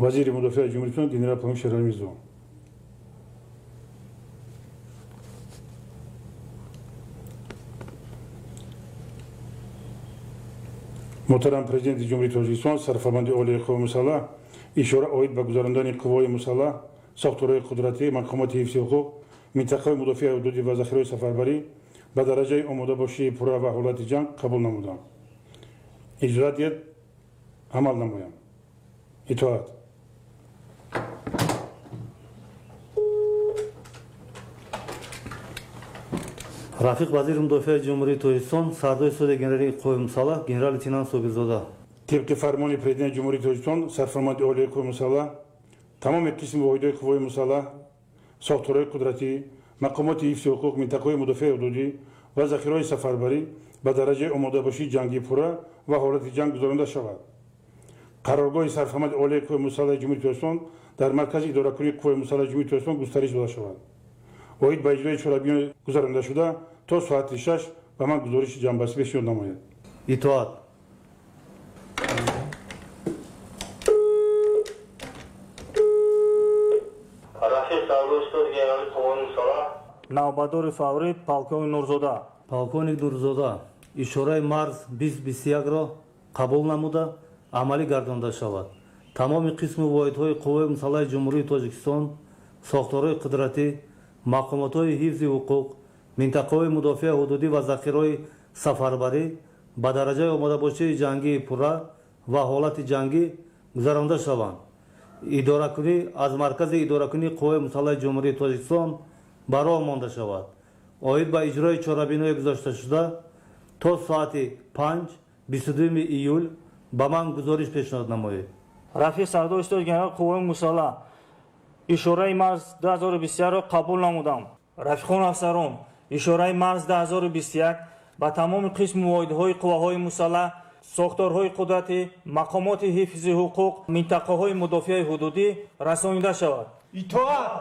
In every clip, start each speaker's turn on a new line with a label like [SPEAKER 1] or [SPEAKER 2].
[SPEAKER 1] Вазири мудофиаи Ҷумҳурии Тоҷикистон генерал полковник Шералӣ Мирзо. Муҳтарам Президенти Ҷумҳурии Тоҷикистон, Сарфармонди Олии Қувваи Мусаллаҳ, ишора оид ба гузарондани қувваҳои мусаллаҳ, сохторҳои қудратӣ, мақомоти ҳифзи ҳуқуқ, минтақаҳои мудофиаи ҳудудӣ ва захираҳои сафарбарӣ ба дараҷаи омодабошии пурра ва ҳолати ҷанг қабул намудам. Иҷозат диҳед амал намоям. Итоат.
[SPEAKER 2] Рафиқ вазири мудофиаи Ҷумҳурии Тоҷикистон, сардори суди генералии қувваи мусаллаҳ генерал-лейтенант Собирзода.
[SPEAKER 1] Тибқи фармони Президенти Ҷумҳурии Тоҷикистон, Сарфармонди Олии Қувваи Мусаллаҳ, тамоми қисми воҳидҳои қувваҳои мусаллаҳ, сохторҳои қудратӣ, мақомоти ҳифзи ҳуқуқ, минтақаҳои мудофиаи ҳудудӣ ва захираҳои сафарбарӣ ба дараҷаи омодабошии ҷангии пурра ва ҳолати ҷанг гузаронда шавад. Қароргоҳи Сарфармонди Олии Қувваи Мусаллаҳи Ҷумҳурии Тоҷикистон дар маркази идоракунии Қувваи Мусаллаҳи Ҷумҳурии Тоҷикистон густариш дода шавад. Оид ба иҷрои чорабиниҳои гузарондашуда то соати 6 ба ман гузориши ҷамъбастӣ пешниҳод намояд.
[SPEAKER 2] Итоат.
[SPEAKER 3] Рафиқ сардори штаби генералии қувваҳои мусаллаҳ.
[SPEAKER 4] Навбатдори фаврӣ полковник Нурзода.
[SPEAKER 2] Полковник Нурзода, ишораи марз 2021-ро қабул намуда амалӣ гардонда шавад. Тамоми қисми воҳидҳои қувваҳои мусаллаҳи Ҷумҳурии Тоҷикистон, сохторҳои қудратӣ, мақомотҳои ҳифзи ҳуқуқ, минтақаҳои мудофиаи ҳудудӣ ва захираҳои сафарбарӣ ба дараҷаи омодабошии ҷангии пурра ва ҳолати ҷангӣ гузаронда шаванд. Идоракунӣ аз маркази идоракунии қувваҳои мусаллаҳи Ҷумҳурии Тоҷикистон ба роҳ монда шавад. Оид ба иҷрои чорабиниҳои гузошташуда то соати 5 22 июл ба ман гузориш пешниҳод намоед.
[SPEAKER 4] Рафиқ сардори штаби генералии қувваҳои мусаллаҳ, ишораи марз 2021-ро қабул намудам. Рафиқон афсарон, ишораи марз 2021 ба тамоми қисми воҳидҳои қувваҳои мусаллаҳ, сохторҳои қудратӣ, мақомоти ҳифзи ҳуқуқ, минтақаҳои мудофиаи ҳудудӣ расонида шавад.
[SPEAKER 5] Итоат.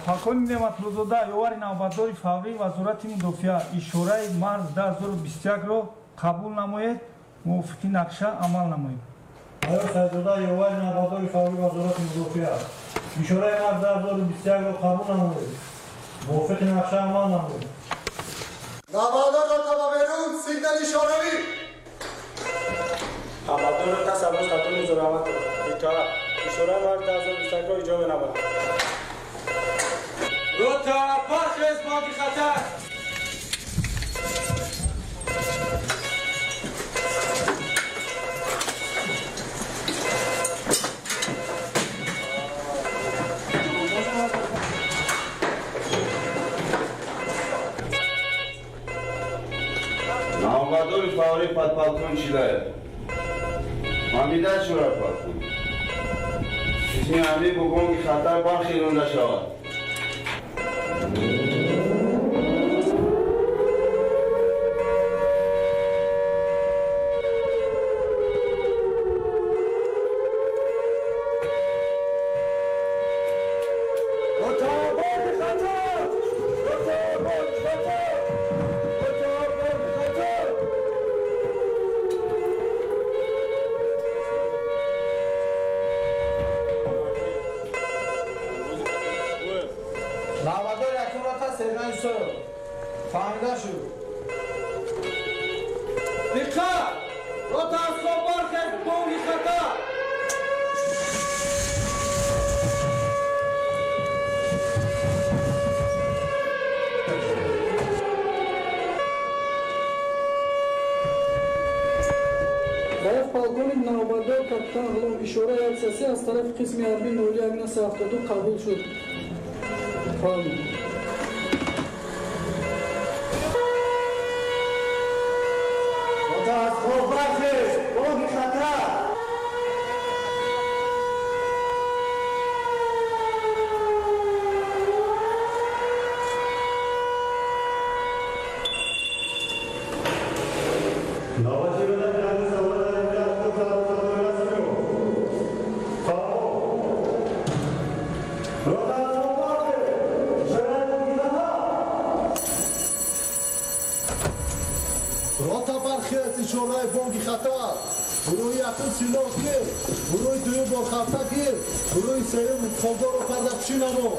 [SPEAKER 5] Полковник Неъматуллозода, ёвари навбатдори фаврии Вазорати мудофиа, ишораи марз 2021-ро қабул намоед, мувофиқи нақша амал намоед.
[SPEAKER 6] Майор Сайдзода, ёвари навбатдори фаврии Вазорати мудофиа, ишораи марз 2021-ро қабул намоед, мувофиқи нақша амал намоед.
[SPEAKER 7] Навбатдор Ротабаберун, сигнали ишоравӣ.
[SPEAKER 8] Навбатдор рота сарбоз Хатуни Зураматов, итоат. Ишораи марз 2021-ро иҷро менамояд.
[SPEAKER 5] Рота, бархез, банги хатар!
[SPEAKER 9] Навбатдори фаврии подполковник Чилаев. Ҳамида шура полковник. Қисми ҳарбӣ бо бонги хатар бархезонда шавад.
[SPEAKER 5] Навбатдор якум рота сержант Юсуф. Фаҳмида шуд. Диққат! Рота аз хоб бархез, бонги хатар!
[SPEAKER 10] Рафиқ полковник навбатдор капитан Ғулом, ишораи 103 аз тарафи қисми ҳарбии 0172 қабул шуд. Фаҳмид.
[SPEAKER 6] Рота аз хоб бархез, бонги хатар!
[SPEAKER 5] Рота аз хоб бархез!
[SPEAKER 7] Рота бархез, ишораи бонги хатар. Гурӯҳи якум силоҳ гир, гурӯҳи дуюм борхалта гир, гурӯҳи сеюм хобдорро пардапӯшӣ намо.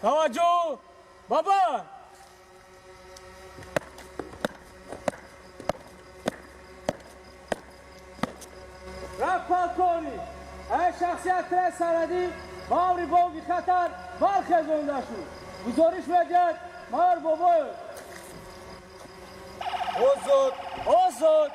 [SPEAKER 8] Таваҷҷӯҳ баба! Рафт полковник, ай шахсият тре сарадӣ баври бонги хатар бархезонда шуд. Гузориш медиҳад майор Бобоев. Озод, озод!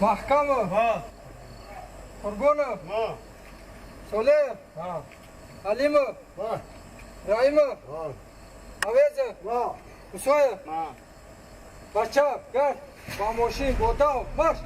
[SPEAKER 10] Маҳкамов. Қурбонов. Солеев. Алимов. Раимов. Авезов. Мусоев. Ба чап, гард, ба мошин, бо дав, марш!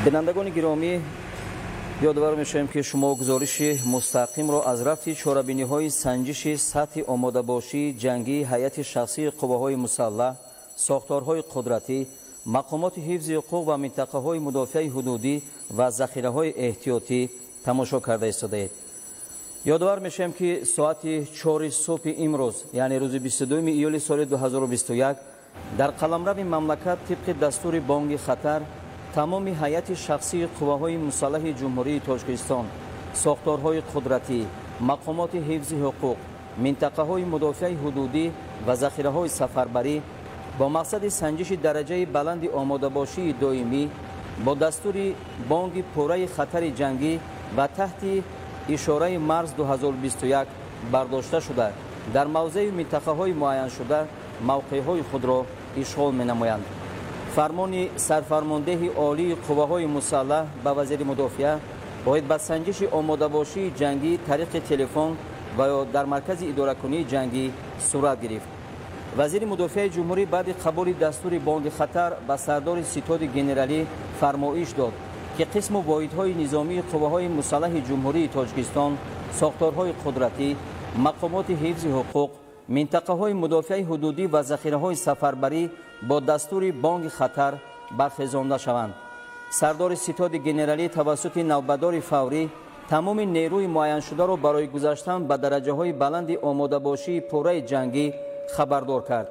[SPEAKER 11] Бинандагони гиромӣ, ёдовар мешавем, ки шумо гузориши мустақимро аз рафти чорабиниҳои санҷиши сатҳи омодабошии ҷангии ҳайати шахсии қувваҳои мусаллаҳ, сохторҳои қудратӣ, мақомоти ҳифзи ҳуқуқ ва минтақаҳои мудофиаи ҳудудӣ ва захираҳои эҳтиётӣ тамошо карда истодаед. Ёдовар мешавем, ки соати 4 субҳи имрӯз, яъне рӯзи 22 июли соли 2021, дар қаламрави мамлакат тибқи дастури бонги хатар тамоми ҳайати шахсии қувваҳои мусаллаҳи Ҷумҳурии Тоҷикистон, сохторҳои қудратӣ, мақомоти ҳифзи ҳуқуқ, минтақаҳои мудофиаи ҳудудӣ ва захираҳои сафарбарӣ бо мақсади санҷиши дараҷаи баланди омодабошии доимӣ бо дастури бонги пурраи хатари ҷангӣ ва таҳти ишораи марз 2021 бардошта шуда, дар мавзеи минтақаҳои муайяншуда мавқеъҳои худро ишғол менамоянд. Фармони сарфармондеҳи олии қувваҳои мусаллаҳ ба вазири мудофиа оид ба санҷиши омодабошии ҷангӣ тариқи телефон ва ё дар маркази идоракунии ҷангӣ сурат гирифт. Вазири мудофиаи ҷумҳурӣ баъди қабули дастури бонги хатар ба сардори ситоди генералӣ фармоиш дод, ки қисму воҳидҳои низомии қувваҳои мусаллаҳи Ҷумҳурии Тоҷикистон, сохторҳои қудратӣ, мақомоти ҳифзи ҳуқуқ, минтақаҳои мудофиаи ҳудудӣ ва захираҳои сафарбарӣ бо дастури бонги хатар бархезонда шаванд. Сардори ситоди генералӣ тавассути навбатдори фаврӣ тамоми нерӯи муайяншударо барои гузаштан ба дараҷаҳои баланди омодабошии пурраи ҷангӣ хабардор кард.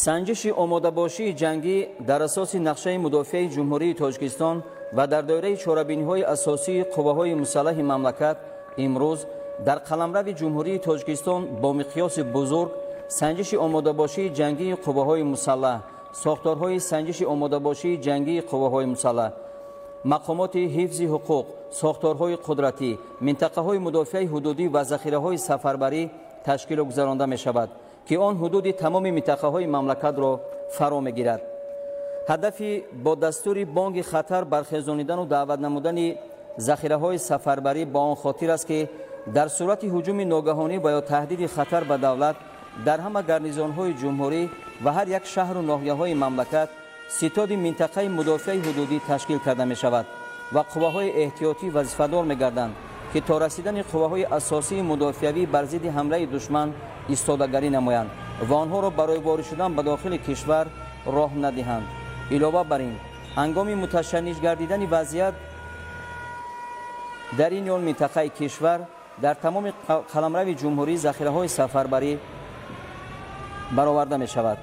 [SPEAKER 11] Санҷиши омодабошии ҷангӣ дар асоси нақшаи мудофиаи Ҷумҳурии Тоҷикистон ва дар доираи чорабиниҳои асосии қувваҳои мусаллаҳи мамлакат имрӯз дар қаламрави Ҷумҳурии Тоҷикистон бо миқёси бузург санҷиши омодабошии ҷангии қувваҳои мусаллаҳ, сохторҳои санҷиши омодабошии ҷангии қувваҳои мусаллаҳ, мақомоти ҳифзи ҳуқуқ, сохторҳои қудратӣ, минтақаҳои мудофиаи ҳудудӣ ва захираҳои сафарбарӣ ташкилу гузаронда мешавад, ки он ҳудуди тамоми минтақаҳои мамлакатро фаро мегирад. Ҳадафи бо дастури бонги хатар бархезонидану даъват намудани захираҳои сафарбарӣ ба он хотир аст, ки дар сурати ҳуҷуми ногаҳонӣ ва ё таҳдиди хатар ба давлат дар ҳама гарнизонҳои ҷумҳурӣ ва ҳар як шаҳру ноҳияҳои мамлакат ситоди минтақаи мудофиаи ҳудудӣ ташкил карда мешавад ва қувваҳои эҳтиётӣ вазифадор мегарданд, ки то расидани қувваҳои асосии мудофиавӣ бар зидди ҳамлаи душман истодагарӣ намоянд ва онҳоро барои ворид шудан ба дохили кишвар роҳ надиҳанд. Илова бар ин, ҳангоми муташанниҷ гардидани вазъият дар ин ё минтақаи кишвар дар тамоми қаламрави ҷумҳурӣ захираҳои сафарбарӣ бароварда мешавад.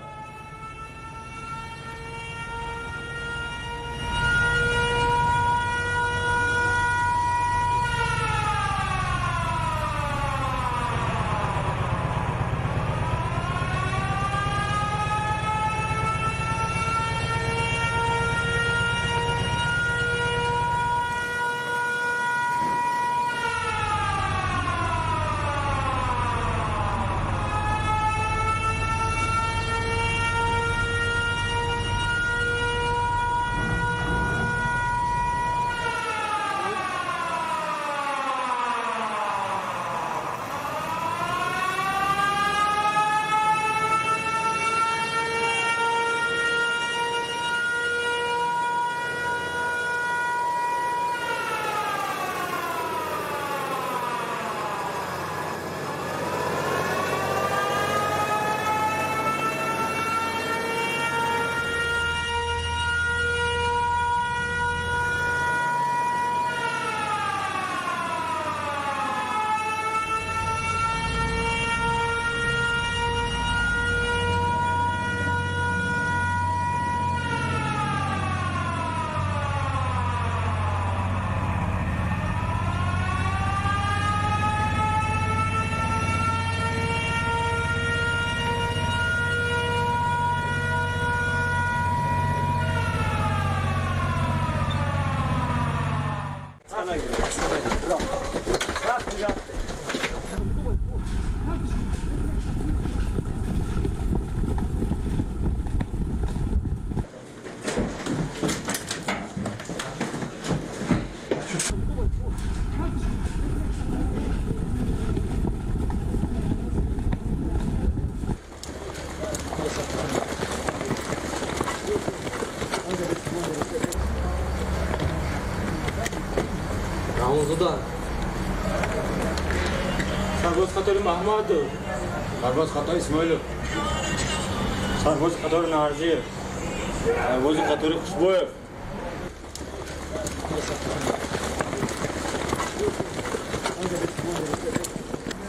[SPEAKER 8] Раҳимзода. Сарбози қатори Маҳмадов.
[SPEAKER 12] Сарбози қатори Исмоилов.
[SPEAKER 8] Сарбози қатори Нарзиев.
[SPEAKER 12] Сарбози қатори Хушбоев.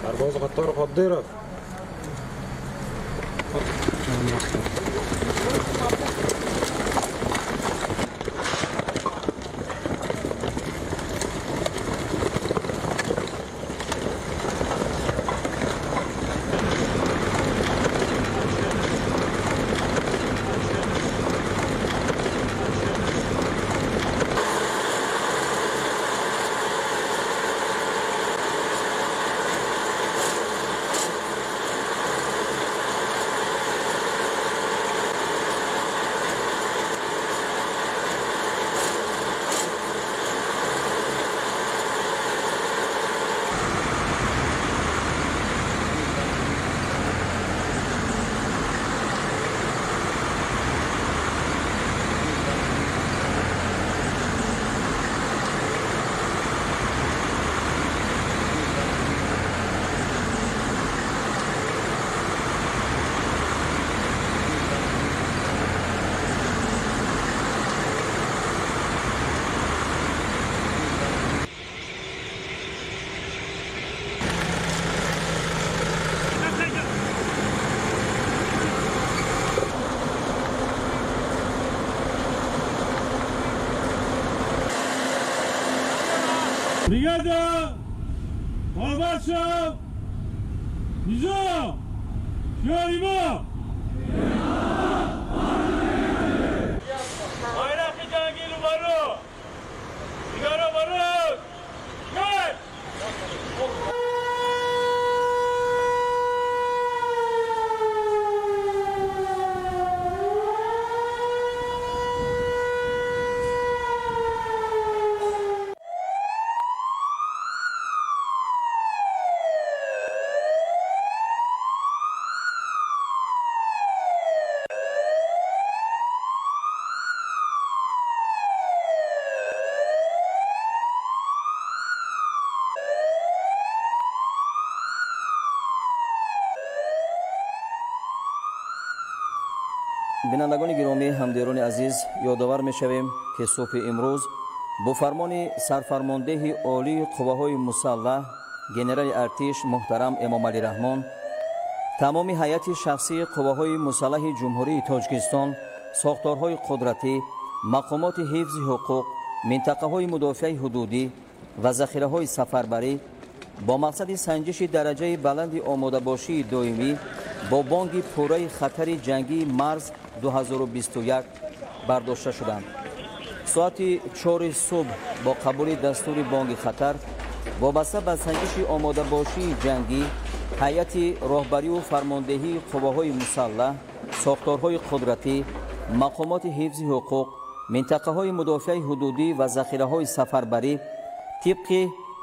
[SPEAKER 8] Сарбози қатори Қодиров.
[SPEAKER 1] Бригада! Барбаршав! Низом! Шиоримо! Байрақи ҷангӣ рӯбарӯ! Дигаро барӯ! Гай!
[SPEAKER 11] Бинандагони гиромӣ, ҳамдиёрони азиз, ёдовар мешавем, ки субҳи имрӯз бо фармони сарфармондеҳи олии қувваҳои мусаллаҳ генерали артиш муҳтарам Эмомалӣ Раҳмон тамоми ҳайати шахсии қувваҳои мусаллаҳи Ҷумҳурии Тоҷикистон, сохторҳои қудратӣ, мақомоти ҳифзи ҳуқуқ, минтақаҳои мудофиаи ҳудудӣ ва захираҳои сафарбарӣ бо мақсади санҷиши дараҷаи баланди омодабошии доимӣ бо бонги пурраи хатари ҷангии марз 2021 бардошта шуданд. Соати 4 субҳ бо қабули дастури бонги хатар вобаста ба санҷиши омодабошии ҷангӣ ҳайати роҳбариву фармондеҳии қувваҳои мусаллаҳ, сохторҳои қудратӣ, мақомоти ҳифзи ҳуқуқ, минтақаҳои мудофиаи ҳудудӣ ва захираҳои сафарбарӣ тибқи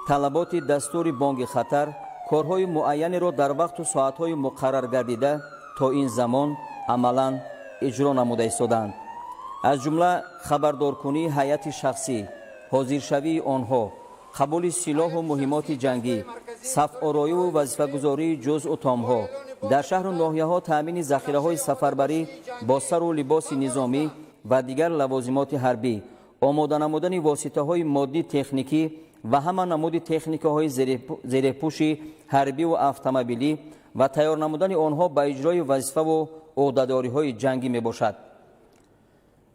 [SPEAKER 11] талаботи дастури бонги хатар корҳои муайянеро дар вақту соатҳои муқаррар гардида то ин замон амалан иҷро намуда истодаанд. Аз ҷумла хабардоркунии ҳайати шахсӣ, ҳозиршавии онҳо, қабули силоҳу муҳимоти ҷангӣ, сафороиву вазифагузории ҷузъу томҳо, дар шаҳру ноҳияҳо таъмини захираҳои сафарбарӣ бо сару либоси низомӣ ва дигар лавозимоти ҳарбӣ, омода намудани воситаҳои моддӣ техникӣ ва ҳама намуди техникаҳои зерепӯши ҳарбиву автомобилӣ ва тайёр намудани онҳо ба иҷрои вазифаву ӯҳдадориҳои ҷангӣ мебошад.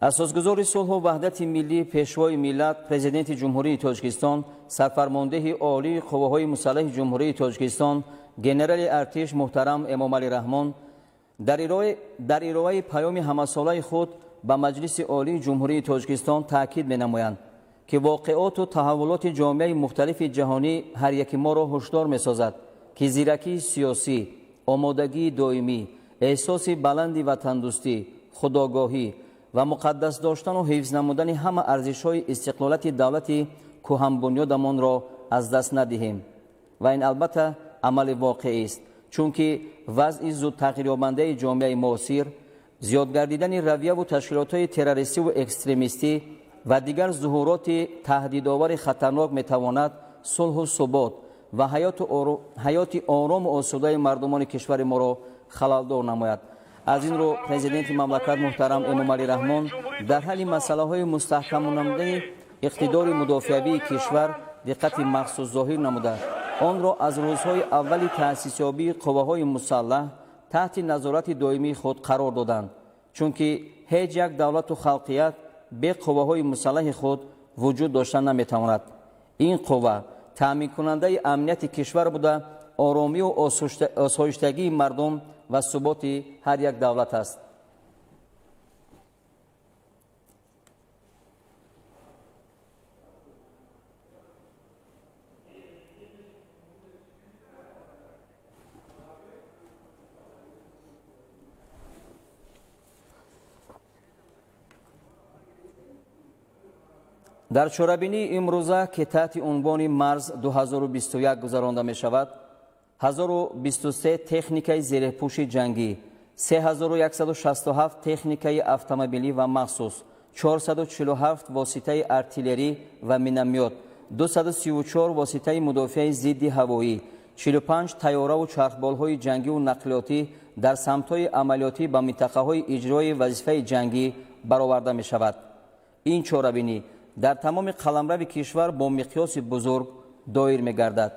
[SPEAKER 11] Асосгузори сулҳу ваҳдати миллӣ, пешвои миллат, президенти Ҷумҳурии Тоҷикистон, сарфармондеҳи олии қувваҳои мусаллаҳи Ҷумҳурии Тоҷикистон, генерали артиш муҳтарам Эмомалӣ Раҳмон дар ироаи паёми ҳамасолаи худ ба Маҷлиси Олии Ҷумҳурии Тоҷикистон таъкид менамоянд, ки воқеоту таҳаввулоти ҷомеаи мухталифи ҷаҳонӣ ҳар яки моро ҳушдор месозад, ки зиракии сиёсӣ, омодагии доимӣ, эҳсоси баланди ватандӯстӣ, худогоҳӣ ва муқаддас доштану ҳифз намудани ҳама арзишҳои истиқлолияти давлати кӯҳанбунёдамонро аз даст надиҳем. Ва ин албатта амали воқеист, чунки вазъи зудтағйирёбандаи ҷомеаи муосир, зиёд гардидани равияву ташкилотҳои террористиву экстремистӣ ва дигар зуҳуроти таҳдидовари хатарнок метавонад сулҳу субот ва ҳаёти орому осудаи мардумони кишвари моро халалдор намояд. Аз ин рӯ президенти мамлакат муҳтарам Эмомалӣ Раҳмон дар ҳалли масъалаҳои мустаҳкамнамудаи иқтидори мудофиавии кишвар диққати махсус зоҳир намуда, онро аз рӯзҳои аввали таъсисёбии қувваҳои мусаллаҳ таҳти назорати доимии худ қарор доданд, чунки ҳеҷ як давлату халқият бе қувваҳои мусаллаҳи худ вуҷуд дошта наметавонад. Ин қувва таъминкунандаи амнияти кишвар буда, оромию осоиштагии мардум ва суботи ҳар як давлат аст. Дар чорабинии имрӯза, ки таҳти унвони марз 2021 гузаронда мешавад, 1023 техникаи зерепӯши ҷангӣ, 3167 техникаи автомобилӣ ва махсус, 447 воситаи артиллерӣ ва миномёт, 234 воситаи мудофиаи зидди ҳавоӣ, 45 тайёраву чархболҳои ҷангиву нақлиётӣ дар самтҳои амалиётӣ ба минтақаҳои иҷрои вазифаи ҷангӣ бароварда мешавад. Ин чорабинӣ дар тамоми қаламрави кишвар бо миқёси бузург доир мегардад.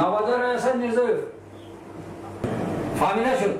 [SPEAKER 13] Навадор Ҳасан Мирзоев фаҳмида шуд.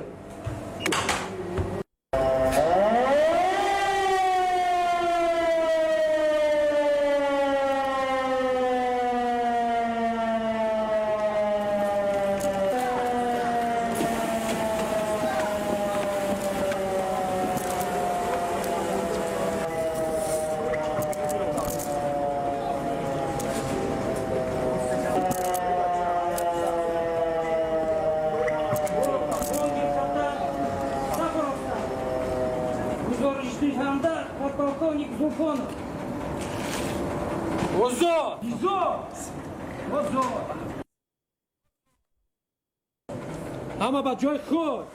[SPEAKER 5] Ҳама ба ҷои худ.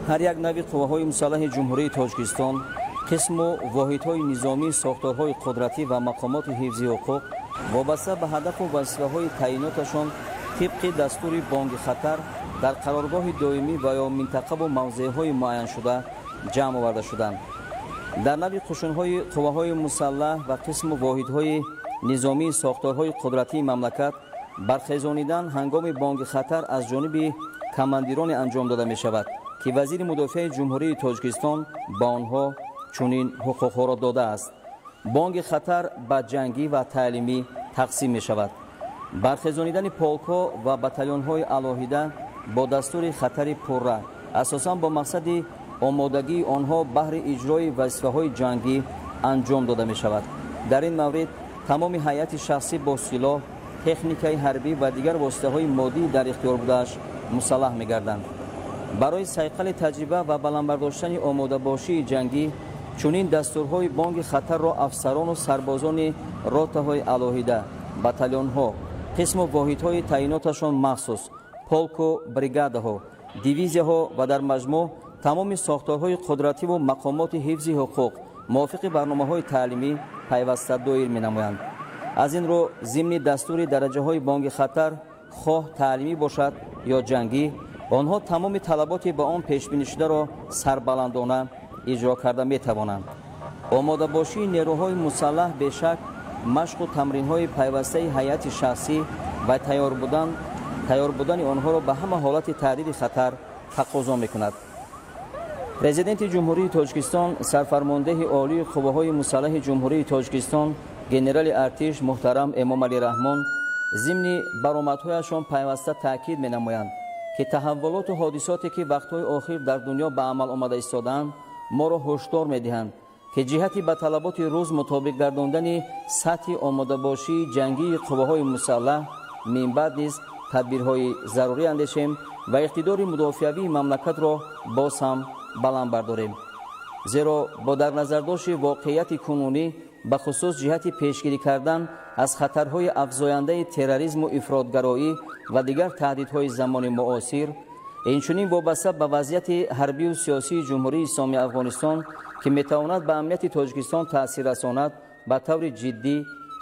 [SPEAKER 11] Ҳар як нави қувваҳои мусаллаҳи Ҷумҳурии Тоҷикистон, қисму воҳидҳои низомии сохторҳои қудратӣ ва мақомоти ҳифзи ҳуқуқ вобаста ба ҳадафу вазифаҳои таъиноташон тибқи дастури бонги хатар дар қароргоҳи доимӣ ва ё минтақаву мавзеъҳои муайяншуда ҷамъ оварда шуданд. Дар нави қушунҳои қувваҳои мусаллаҳ ва қисму воҳидҳои низомии сохторҳои қудратии мамлакат бархезонидан ҳангоми бонги хатар аз ҷониби командироне анҷом дода мешавад, ки вазири мудофиаи Ҷумҳурии Тоҷикистон ба онҳо чунин ҳуқуқҳоро додааст. Бонги хатар ба ҷангӣ ва таълимӣ тақсим мешавад. Бархезонидани полкҳо ва батальонҳои алоҳида бо дастури хатари пурра, асосан бо мақсади омодагии онҳо баҳри иҷрои вазифаҳои ҷангӣ анҷом дода мешавад. Дар ин маврид тамоми ҳайати шахсӣ бо силоҳ, техникаи ҳарбӣ ва дигар воситаҳои моддӣ дар ихтиёр будааш мусаллаҳ мегарданд. Барои сайқали таҷриба ва баланд бардоштани омодабошии ҷангӣ чунин дастурҳои бонги хатарро афсарону сарбозони ротаҳои алоҳида, батальонҳо, қисму воҳидҳои таъиноташон махсус, полку бригадаҳо, дивизияҳо ва дар маҷмӯъ тамоми сохторҳои қудративу мақомоти ҳифзи ҳуқуқ мувофиқи барномаҳои таълимӣ пайваста доир менамоянд. Аз ин рӯ зимни дастури дараҷаҳои бонги хатар хоҳ таълимӣ бошад ё ҷангӣ, онҳо тамоми талаботи ба он пешбинишударо сарбаландона иҷро карда метавонанд. Омодабошии нерӯҳои мусаллаҳ бешак машқу тамринҳои пайвастаи ҳайати шахсӣ ва тайёр будани онҳоро ба ҳама ҳолати таҳдиди хатар тақозо мекунад. Президенти Ҷумҳурии Тоҷикистон, сарфармондеҳи олии қувваҳои мусаллаҳи Ҷумҳурии Тоҷикистон, генерали артиш муҳтарам Эмомалӣ Раҳмон зимни баромадҳояшон пайваста таъкид менамоянд, ки таҳаввулоту ҳодисоте, ки вақтҳои охир дар дунё ба амал омада истодаанд, моро ҳушдор медиҳанд, ки ҷиҳати ба талаботи рӯз мутобиқ гардондани сатҳи омодабошии ҷангии қувваҳои мусаллаҳ минбаъд низ тадбирҳои зарурӣ андешем ва иқтидори мудофиавии мамлакатро боз ҳам баланд бардорем. Зеро бо дар назардошти воқеияти кунунӣ, ба хусус ҷиҳати пешгирӣ кардан аз хатарҳои афзояндаи терроризму ифротгароӣ ва дигар таҳдидҳои замони муосир, инчунин вобаста ба вазъияти ҳарбию сиёсии Ҷумҳурии Исломии Афғонистон, ки метавонад ба амнияти Тоҷикистон таъсир расонад, ба таври ҷиддӣ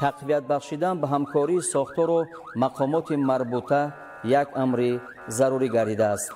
[SPEAKER 11] тақвият бахшидан ба ҳамкории сохтору мақомоти марбута як амри зарурӣ гардидааст.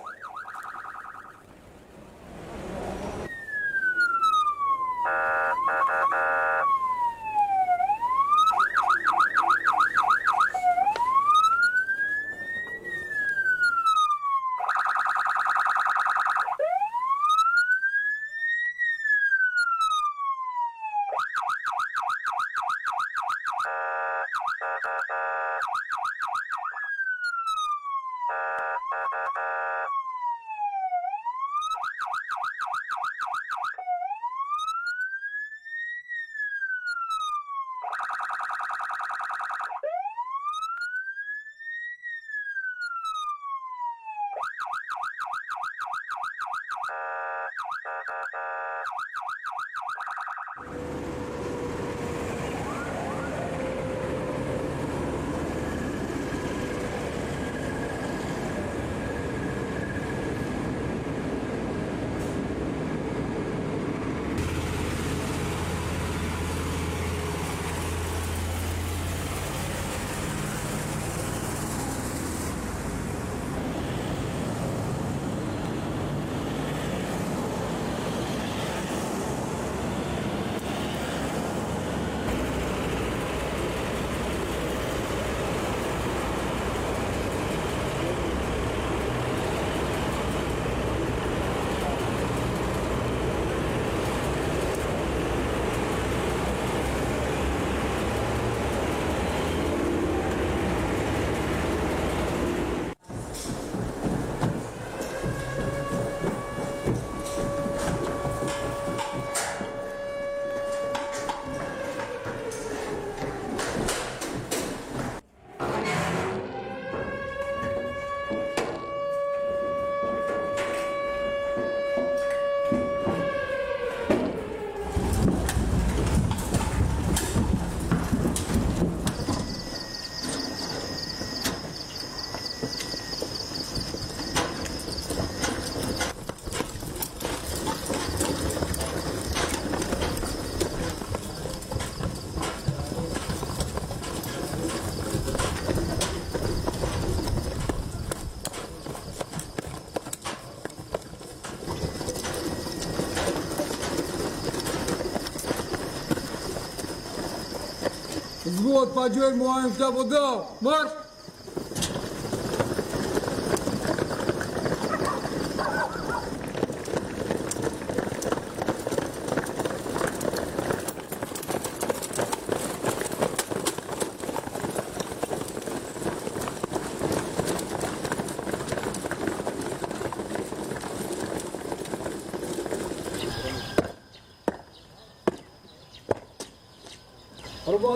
[SPEAKER 14] Взвод по дюйму МФД, марш!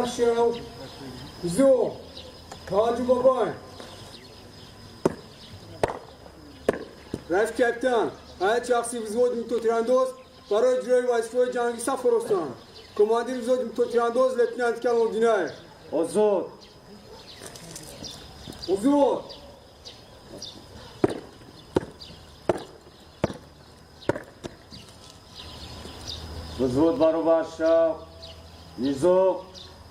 [SPEAKER 14] Маршал, Зо, Хаджи Бабай, Раф капитан, ҳайати шахси взводи мутотирандоз барои иҷрои вазифаҳои ҷангӣ саф фуростанд. Командири взводи мутотирандоз лейтенант Камолиддинаев. Озод. Озод.
[SPEAKER 9] Взвод баробар шав, Низо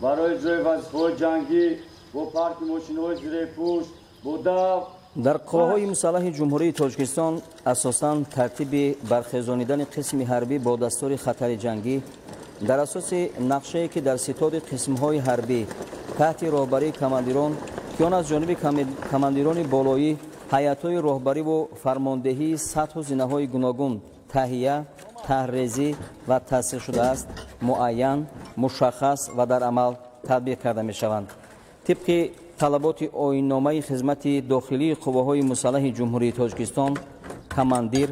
[SPEAKER 9] барои иҷрои вазифаҳои ҷангӣ бо парки мошинҳои зиреҳпӯш, бо дав
[SPEAKER 11] Дар қувваҳои мусаллаҳи Ҷумҳурии Тоҷикистон асосан тартиби бархезонидани қисми ҳарбӣ бо дастури хатари ҷангӣ дар асоси нақшае, ки дар ситоди қисмҳои ҳарбӣ таҳти роҳбарии командирон, ки он аз ҷониби командирони болоӣ, ҳайатҳои роҳбариву фармондеҳии сатҳу зинаҳои гуногун таҳия, таҳрезӣ ва тасдиқ шудааст, муайян, мушаххас ва дар амал татбиқ карда мешаванд. Тибқи талаботи оинномаи хизмати дохилии қувваҳои мусаллаҳи Ҷумҳурии Тоҷикистон, командир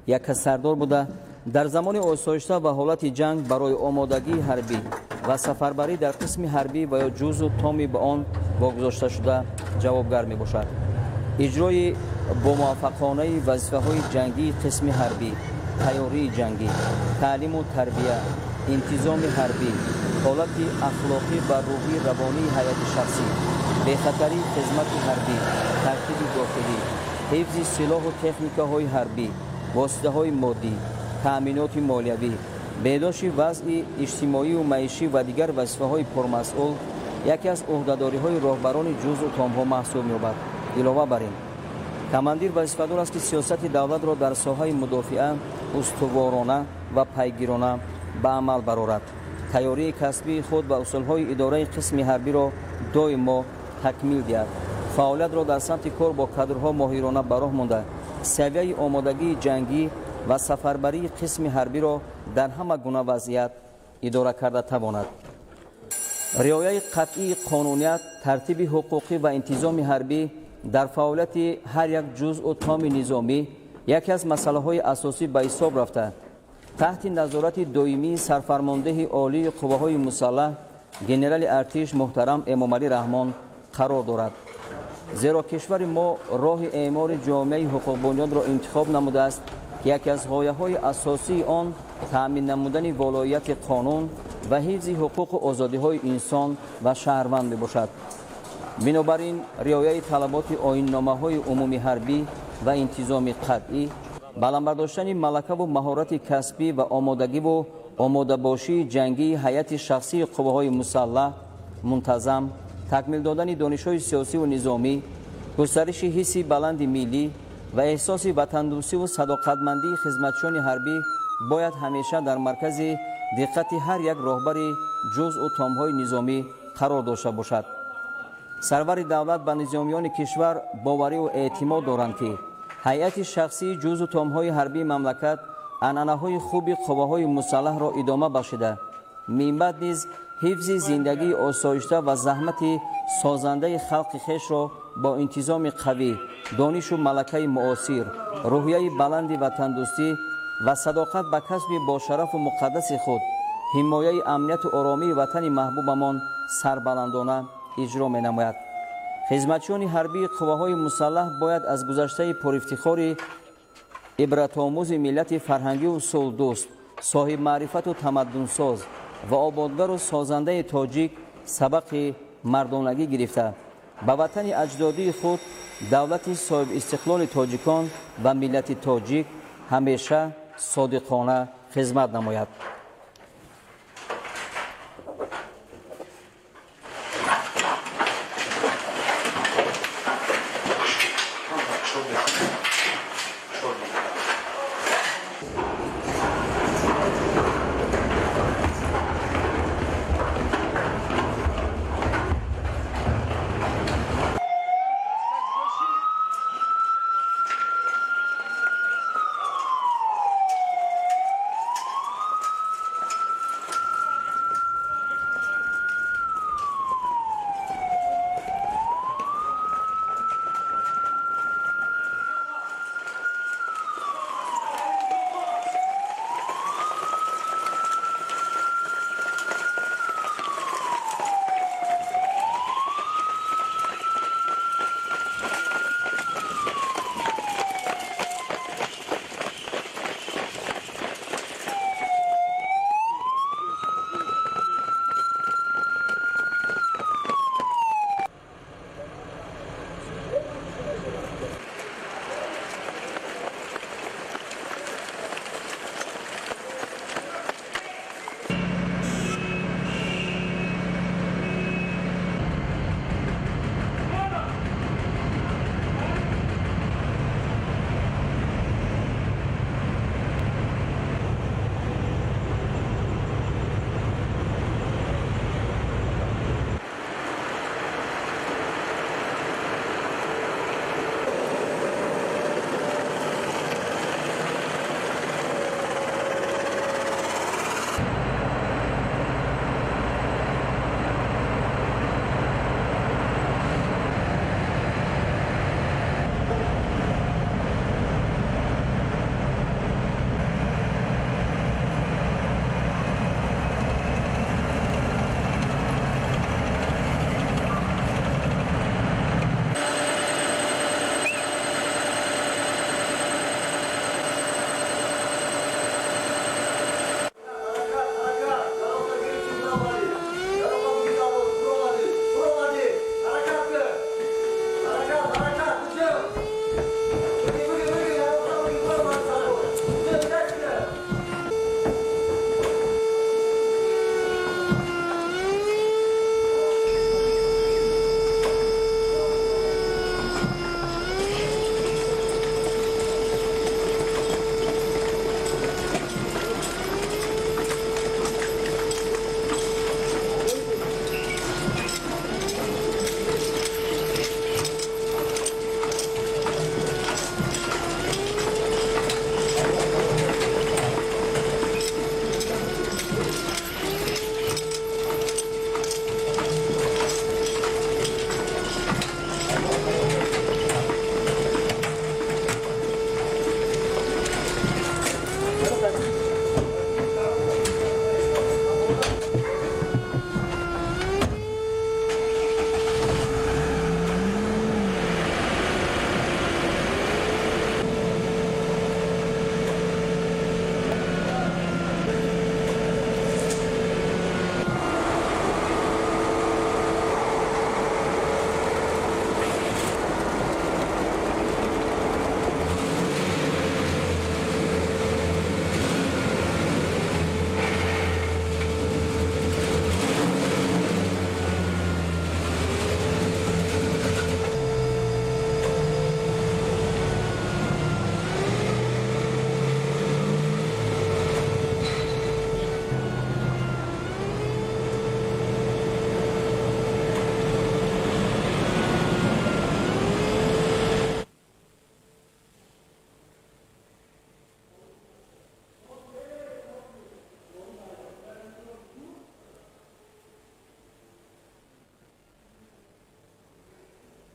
[SPEAKER 11] якасардор буда, дар замони осоишта ва ҳолати ҷанг барои омодагии ҳарбӣ ва сафарбарӣ дар қисми ҳарбӣ ва ё ҷузъу томи ба он вогузошташуда ҷавобгар мебошад. Иҷрои бомуваффақонаи вазифаҳои ҷангии қисми ҳарбӣ, тайёрии ҷангӣ, таълиму тарбия, интизоми ҳарбӣ, ҳолати ахлоқӣ ва рӯҳии равонии ҳайати шахсӣ, бехатарии хизмати ҳарбӣ, тартиби дохилӣ, ҳифзи силоҳу техникаҳои ҳарбӣ, воситаҳои моддӣ, таъминоти молиявӣ, беҳдошти вазъи иҷтимоию маишӣ ва дигар вазифаҳои пурмасъул яке аз ӯҳдадориҳои роҳбарони ҷузъу томҳо маҳсуб меёбад. Илова бар ин, командир вазифадор аст, ки сиёсати давлатро дар соҳаи мудофиа устуворона ва пайгирона ба амал барорад, тайёрии касбии худ ва усулҳои идораи қисми ҳарбиро доимо такмил диҳад, фаъолиятро дар самти кор бо кадрҳо моҳирона ба роҳ монда, савияи омодагии ҷангӣ ва сафарбарии қисми ҳарбиро дар ҳама гуна вазъият идора карда тавонад. Риояи қатъии қонуният, тартиби ҳуқуқӣ ва интизоми ҳарбӣ дар фаъолияти ҳар як ҷузъу томи низомӣ яке аз масъалаҳои асосӣ ба ҳисоб рафта, таҳти назорати доимии сарфармондеҳи олии қувваҳои мусаллаҳ генерали артиш муҳтарам Эмомалӣ Раҳмон қарор дорад. Зеро кишвари мо роҳи эъмори ҷомеаи ҳуқуқбунёдро интихоб намудааст, ки яке аз ғояҳои асосии он таъмин намудани волоияти қонун ва ҳифзи ҳуқуқу озодиҳои инсон ва шаҳрванд мебошад. Бинобар ин, риояи талаботи оинномаҳои умумии ҳарбӣ ва интизоми қатъӣ, баланд бардоштани малакаву маҳорати касбӣ ва омодагиву омодабошии ҷангии ҳайати шахсии қувваҳои мусаллаҳ мунтазам, такмил додани донишҳои сиёсиву низомӣ, густариши ҳисси баланди миллӣ ва эҳсоси ватандӯстиву садоқатмандии хизматчиёни ҳарбӣ бояд ҳамеша дар маркази диққати ҳар як роҳбари ҷузъу томҳои низомӣ қарор дошта бошад. Сарвари давлат ба низомиёни кишвар бовариву эътимод доранд, ки ҳайати шахсии ҷузъу томҳои ҳарбии мамлакат анъанаҳои хуби қувваҳои мусаллаҳро идома бахшида, минбаъд низ ҳифзи зиндагии осоишта ва заҳмати созандаи халқи хешро бо интизоми қавӣ, донишу малакаи муосир, рӯҳияи баланди ватандӯстӣ ва садоқат ба касби бошарафу муқаддаси худ, ҳимояи амнияту оромии ватани маҳбубамон сарбаландона иҷро менамояд. Хизматчиёни ҳарбии қувваҳои мусаллаҳ бояд аз гузаштаи пурифтихори ибратомӯзи миллати фарҳангию сулҳдӯст, соҳибмаърифату тамаддунсоз ва ободгару созандаи тоҷик сабақи мардонагӣ гирифта, ба ватани аҷдодии худ, давлати соҳибистиқлоли тоҷикон ва миллати тоҷик ҳамеша содиқона хизмат намояд.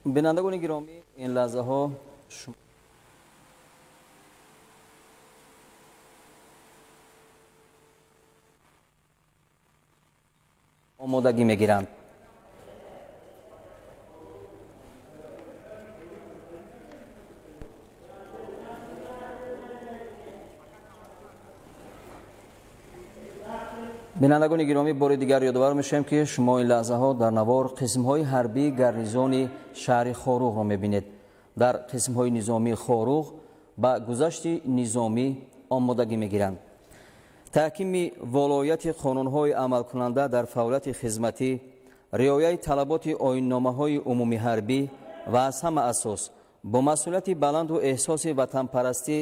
[SPEAKER 11] Бинандагони гиромӣ, ин лаҳзаҳо омодагӣ мегиранд. Бинандагони гиромӣ, бори дигар ёдовар мешавем, ки шумо ин лаҳзаҳо дар навор қисмҳои ҳарбии гарнизони шаҳри Хоруғро мебинед. Дар қисмҳои низомии Хоруғ ба гузашти низомӣ омодагӣ мегиранд. Таҳкими волояти қонунҳои амалкунанда дар фаъолияти хизматӣ, риояи талаботи оинномаҳои умумиҳарбӣ ва аз ҳама асос бо масъулияти баланду эҳсоси ватанпарастӣ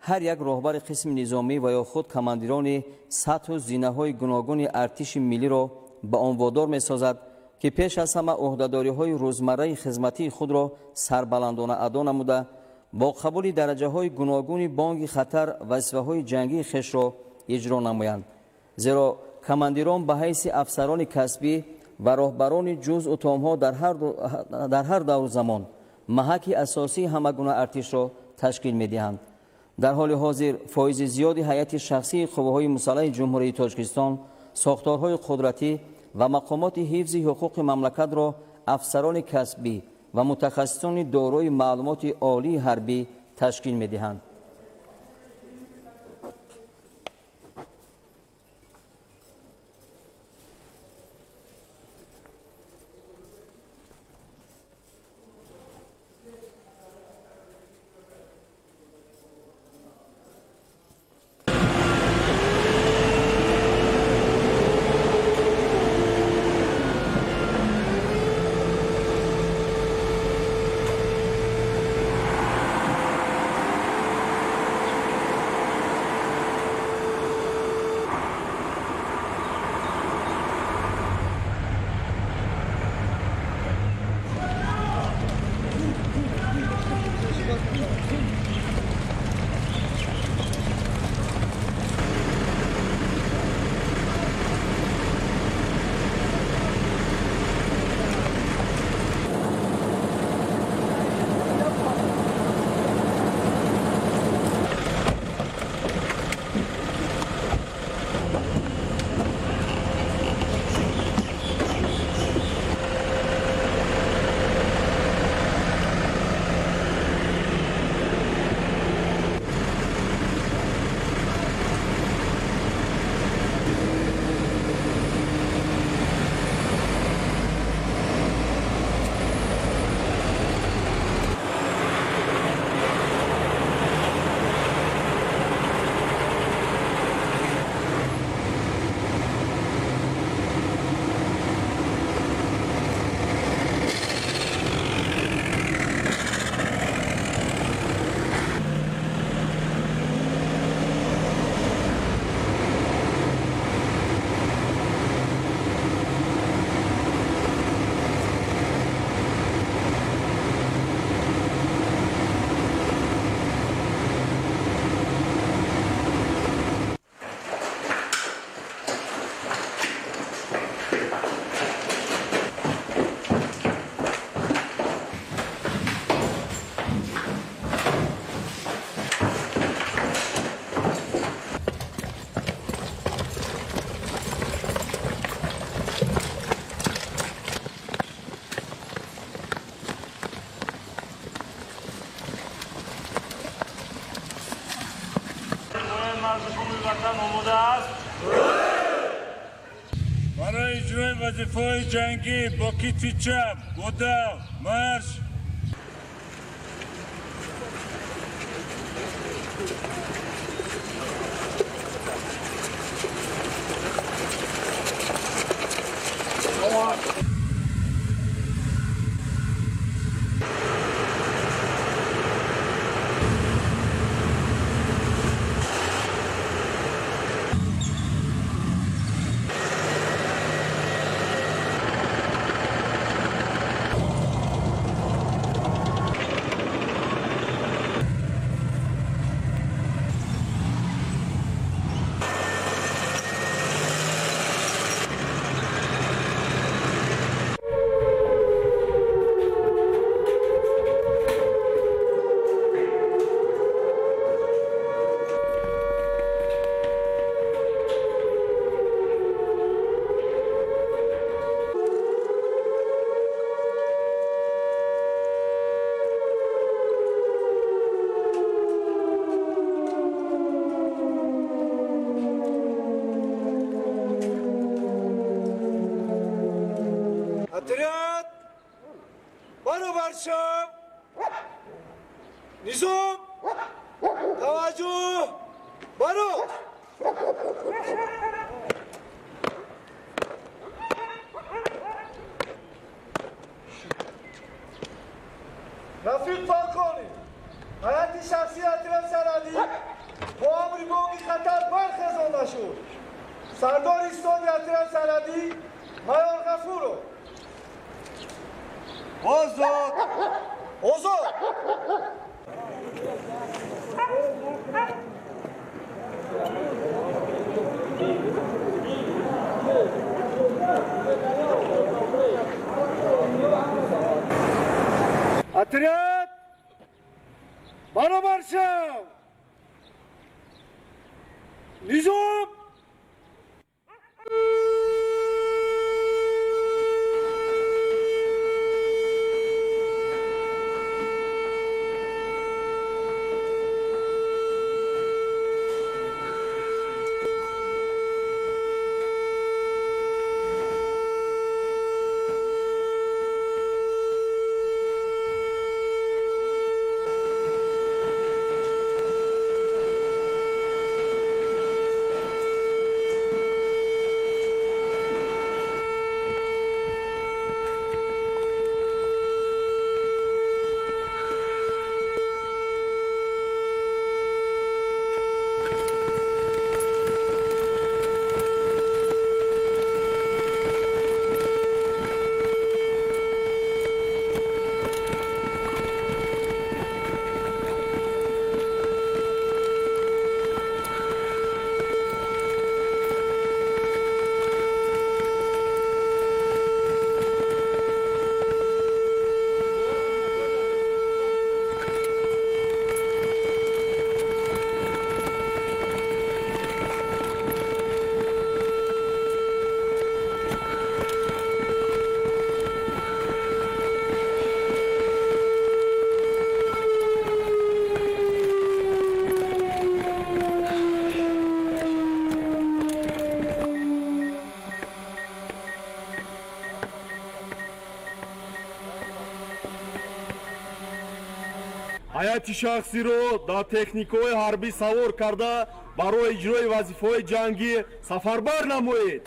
[SPEAKER 11] ҳар як роҳбари қисми низомӣ ва ё худ командирони сатҳу зинаҳои гуногуни артиши миллиро ба он водор месозад, ки пеш аз ҳама ӯҳдадориҳои рӯзмарраи хизматии худро сарбаландона адо намуда, бо қабули дараҷаҳои гуногуни бонги хатар вазифаҳои ҷангии хешро иҷро намоянд. Зеро командирон ба ҳайси афсарони касбӣ ва роҳбарони ҷузъу томҳо дар ҳар давру замон маҳаки асосии ҳама гуна артишро ташкил медиҳанд. Дар ҳоли ҳозир фоизи зиёди ҳайати шахсии қувваҳои мусаллаҳи Ҷумҳурии Тоҷикистон, сохторҳои қудратӣ ва мақомоти ҳифзи ҳуқуқи мамлакатро афсарони касбӣ ва мутахассисони дорои маълумоти олии ҳарбӣ ташкил медиҳанд.
[SPEAKER 1] Барои иҷрои вазифаҳои ҷангӣ бо китфи чап, бодав, марш!
[SPEAKER 14] Низом! Таваҷҷӯҳ! Баро! Рафиқ полковник, ҳайати шахсии отряд сарҳадӣ бо амри бонги хатар бархезонда шуд. Сардори истоди отряд сарҳадӣ майор Ғафуров. Озод! Озод! Отряд! Баробар шав! Низом!
[SPEAKER 15] Ҳайати шахсиро дар техникаҳои ҳарбӣ савор карда барои иҷрои вазифаҳои ҷангӣ сафарбар намоед.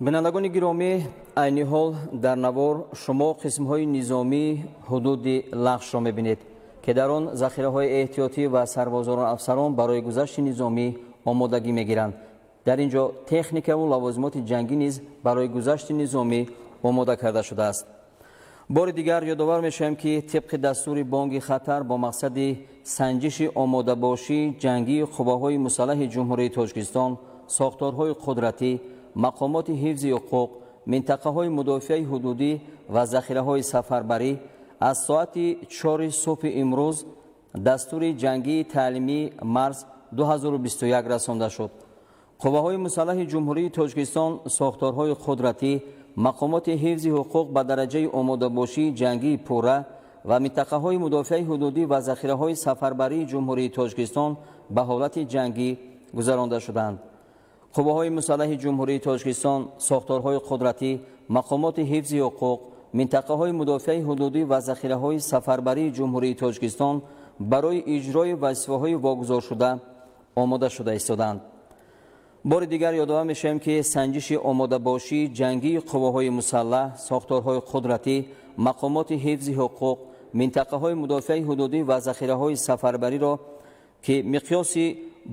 [SPEAKER 11] Бинандагони гиромӣ, айни ҳол дар навор шумо қисмҳои низомии ҳудуди Лахшро мебинед, ки дар он захираҳои эҳтиётӣ ва сарбозону афсарон барои гузашти низомӣ омодагӣ мегиранд. Дар ин ҷо техникаву лавозимоти ҷангӣ низ барои гузашти низомӣ омода карда шудааст. Бори дигар ёдовар мешавем, ки тибқи дастури бонги хатар бо мақсади санҷиши омодабошии ҷангии қувваҳои мусаллаҳи Ҷумҳурии Тоҷикистон, сохторҳои қудратӣ, мақомоти ҳифзи ҳуқуқ, минтақаҳои мудофиаи ҳудудӣ ва захираҳои сафарбарӣ аз соати 4 субҳи имрӯз дастури ҷангии таълимии марз 2021 расонда шуд. Қувваҳои мусаллаҳи Ҷумҳурии Тоҷикистон, сохторҳои қудратӣ, мақомоти ҳифзи ҳуқуқ ба дараҷаи омодабошии ҷангии пурра ва минтақаҳои мудофиаи ҳудудӣ ва захираҳои сафарбарии Ҷумҳурии Тоҷикистон ба ҳолати ҷангӣ гузаронда шуданд. Қувваҳои мусаллаҳи Ҷумҳурии Тоҷикистон, сохторҳои қудратӣ, мақомоти ҳифзи ҳуқуқ, минтақаҳои мудофиаи ҳудудӣ ва захираҳои сафарбарии Ҷумҳурии Тоҷикистон барои иҷрои вазифаҳои вогузоршуда омода шуда истоданд. Бори дигар ёдовар мешавем, ки санҷиши омодабошии ҷангии қувваҳои мусаллаҳ, сохторҳои қудратӣ, мақомоти ҳифзи ҳуқуқ, минтақаҳои мудофиаи ҳудудӣ ва захираҳои сафарбариро, ки миқёси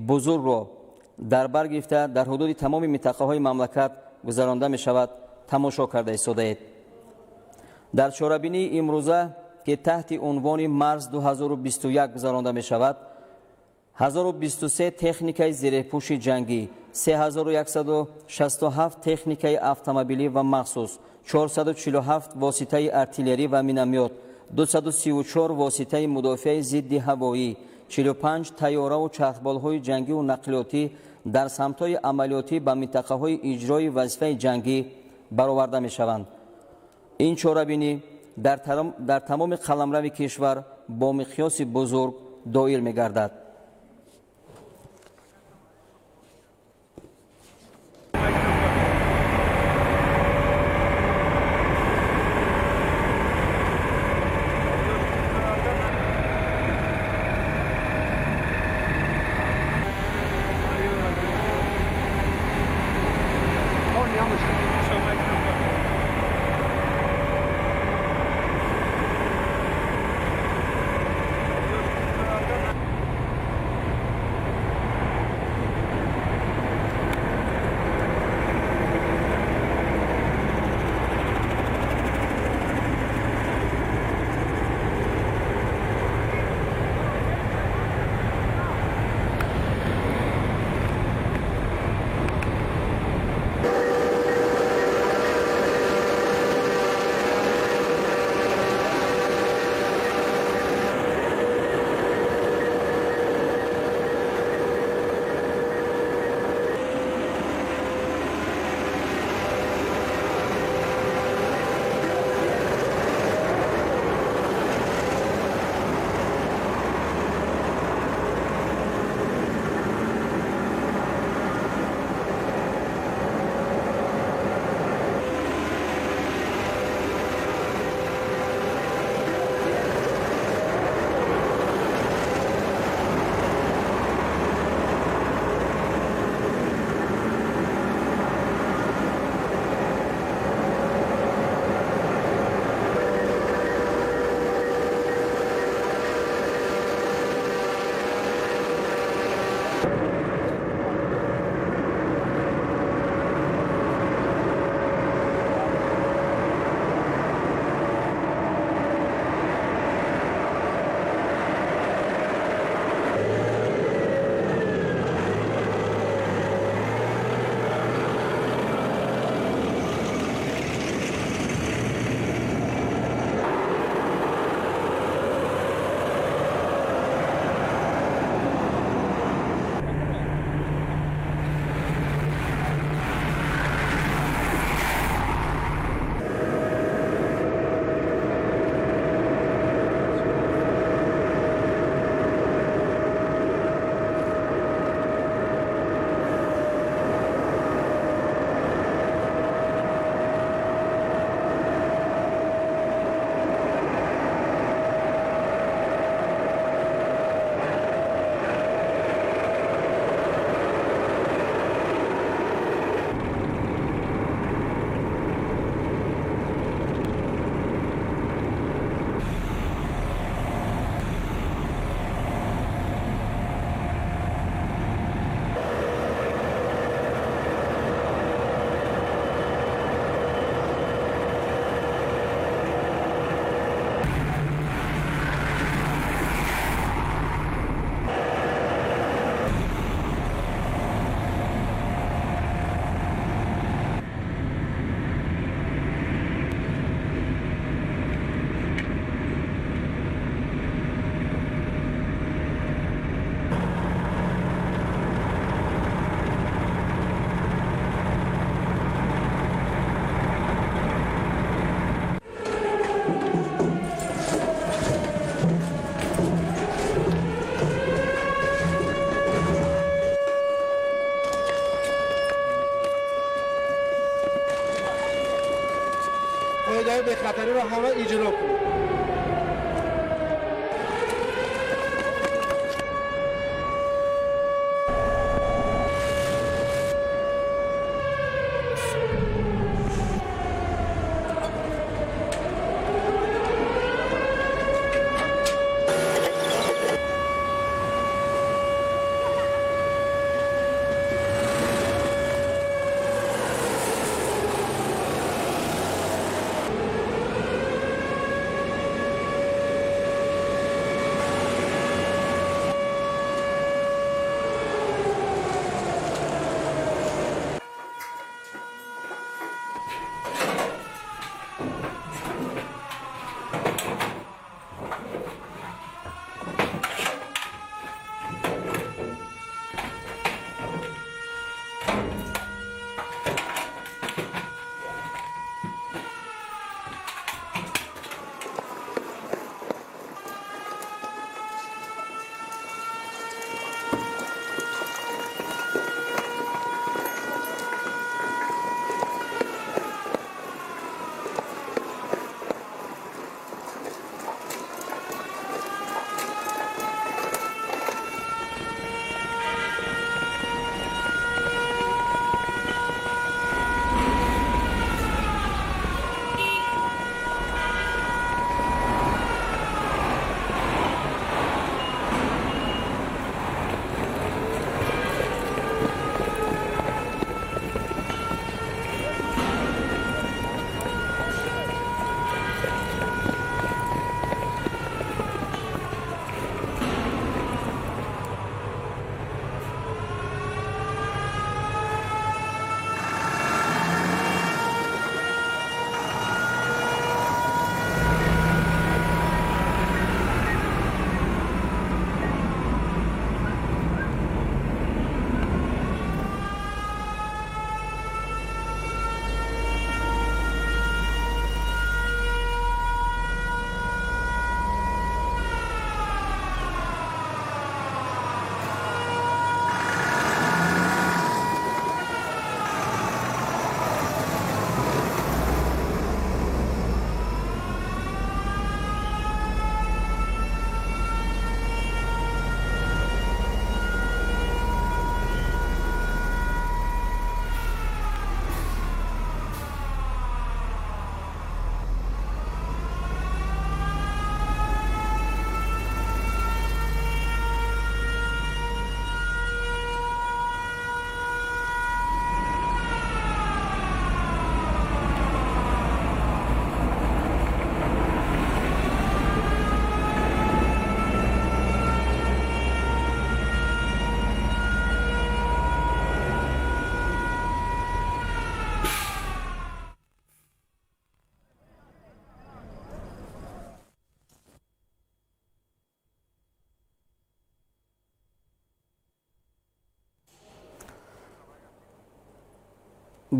[SPEAKER 11] бузургро дар бар гирифта дар ҳудуди тамоми минтақаҳои мамлакат гузаронда мешавад, тамошо карда истодаед. Дар чорабинии имрӯза, ки таҳти унвони марз 2021 гузаронда мешавад, 1023 техникаи зиреҳпӯши ҷангӣ, 3167 техникаи автомобилӣ ва махсус, 447 воситаи артиллерӣ ва миномёт, 234 воситаи мудофиаи зидди ҳавоӣ, 45 тайёраву чархболҳои ҷангиву нақлиётӣ дар самтҳои амалиётӣ ба минтақаҳои иҷрои вазифаи ҷангӣ бароварда мешаванд. Ин чорабинӣ дар тамоми қаламрави кишвар бо миқёси бузург доир мегардад.
[SPEAKER 16] Қоидаҳои бехатариро ҳама иҷро кунед.